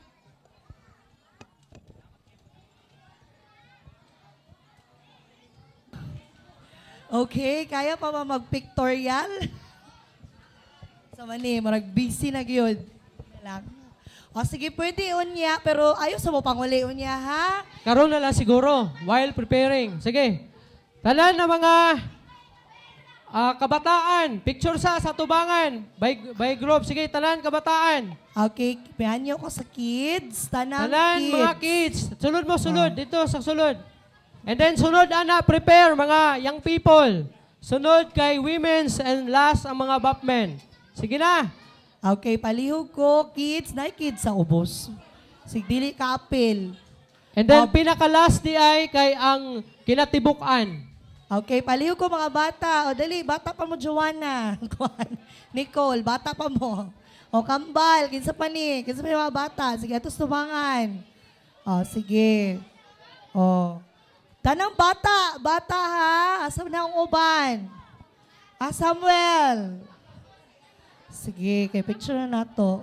Okay, kaya pa ba mag-pictorial? Sa mani, marag busy na gyud. Lang. O sige, pwede unya, pero ayaw sa mo panguli unya, ha? Karon na lang siguro, while preparing. Sige. Tanan na mga kabataan, picture sa tubangan, by group. Sige, tanan kabataan. Okay, pihanyo ko sa kids. Tanan, tanan kids. Mga kids. Sulod mo, sulod. Dito sa sulod. And then sunod, ana, prepare mga young people. Sunod kay women's and last ang mga bapmen. Sige na. Okay, palihog ko, kids. Na kids sa ubos. Sige, dili ka apil. And then, pinaka-last di ay kay ang kinatibukan. Okay, palihog ko mga bata. O dali, bata pa mo, Joanna. Nicole, bata pa mo. O Kambal, kinsa pa ni? Kinsa pa yung mga bata? Sige, atos tubangan. O, sige. O. Tanang bata, bata ha. Asa na ang uban? Ah, Samuel. Sige, kay picture na nato.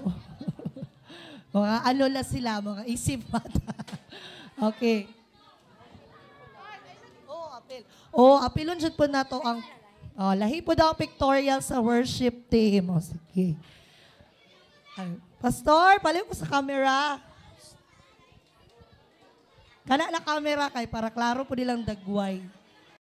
Mga ano na sila, mga isip bata. Okay. Oh, apil. Oh, apilon jud po nato ang oh, lahi po daw ang pictorial sa worship team. Oh, sige. Ay, Pastor, paliw ko sa camera. Kana na camera kay para klaro po nilang dagway.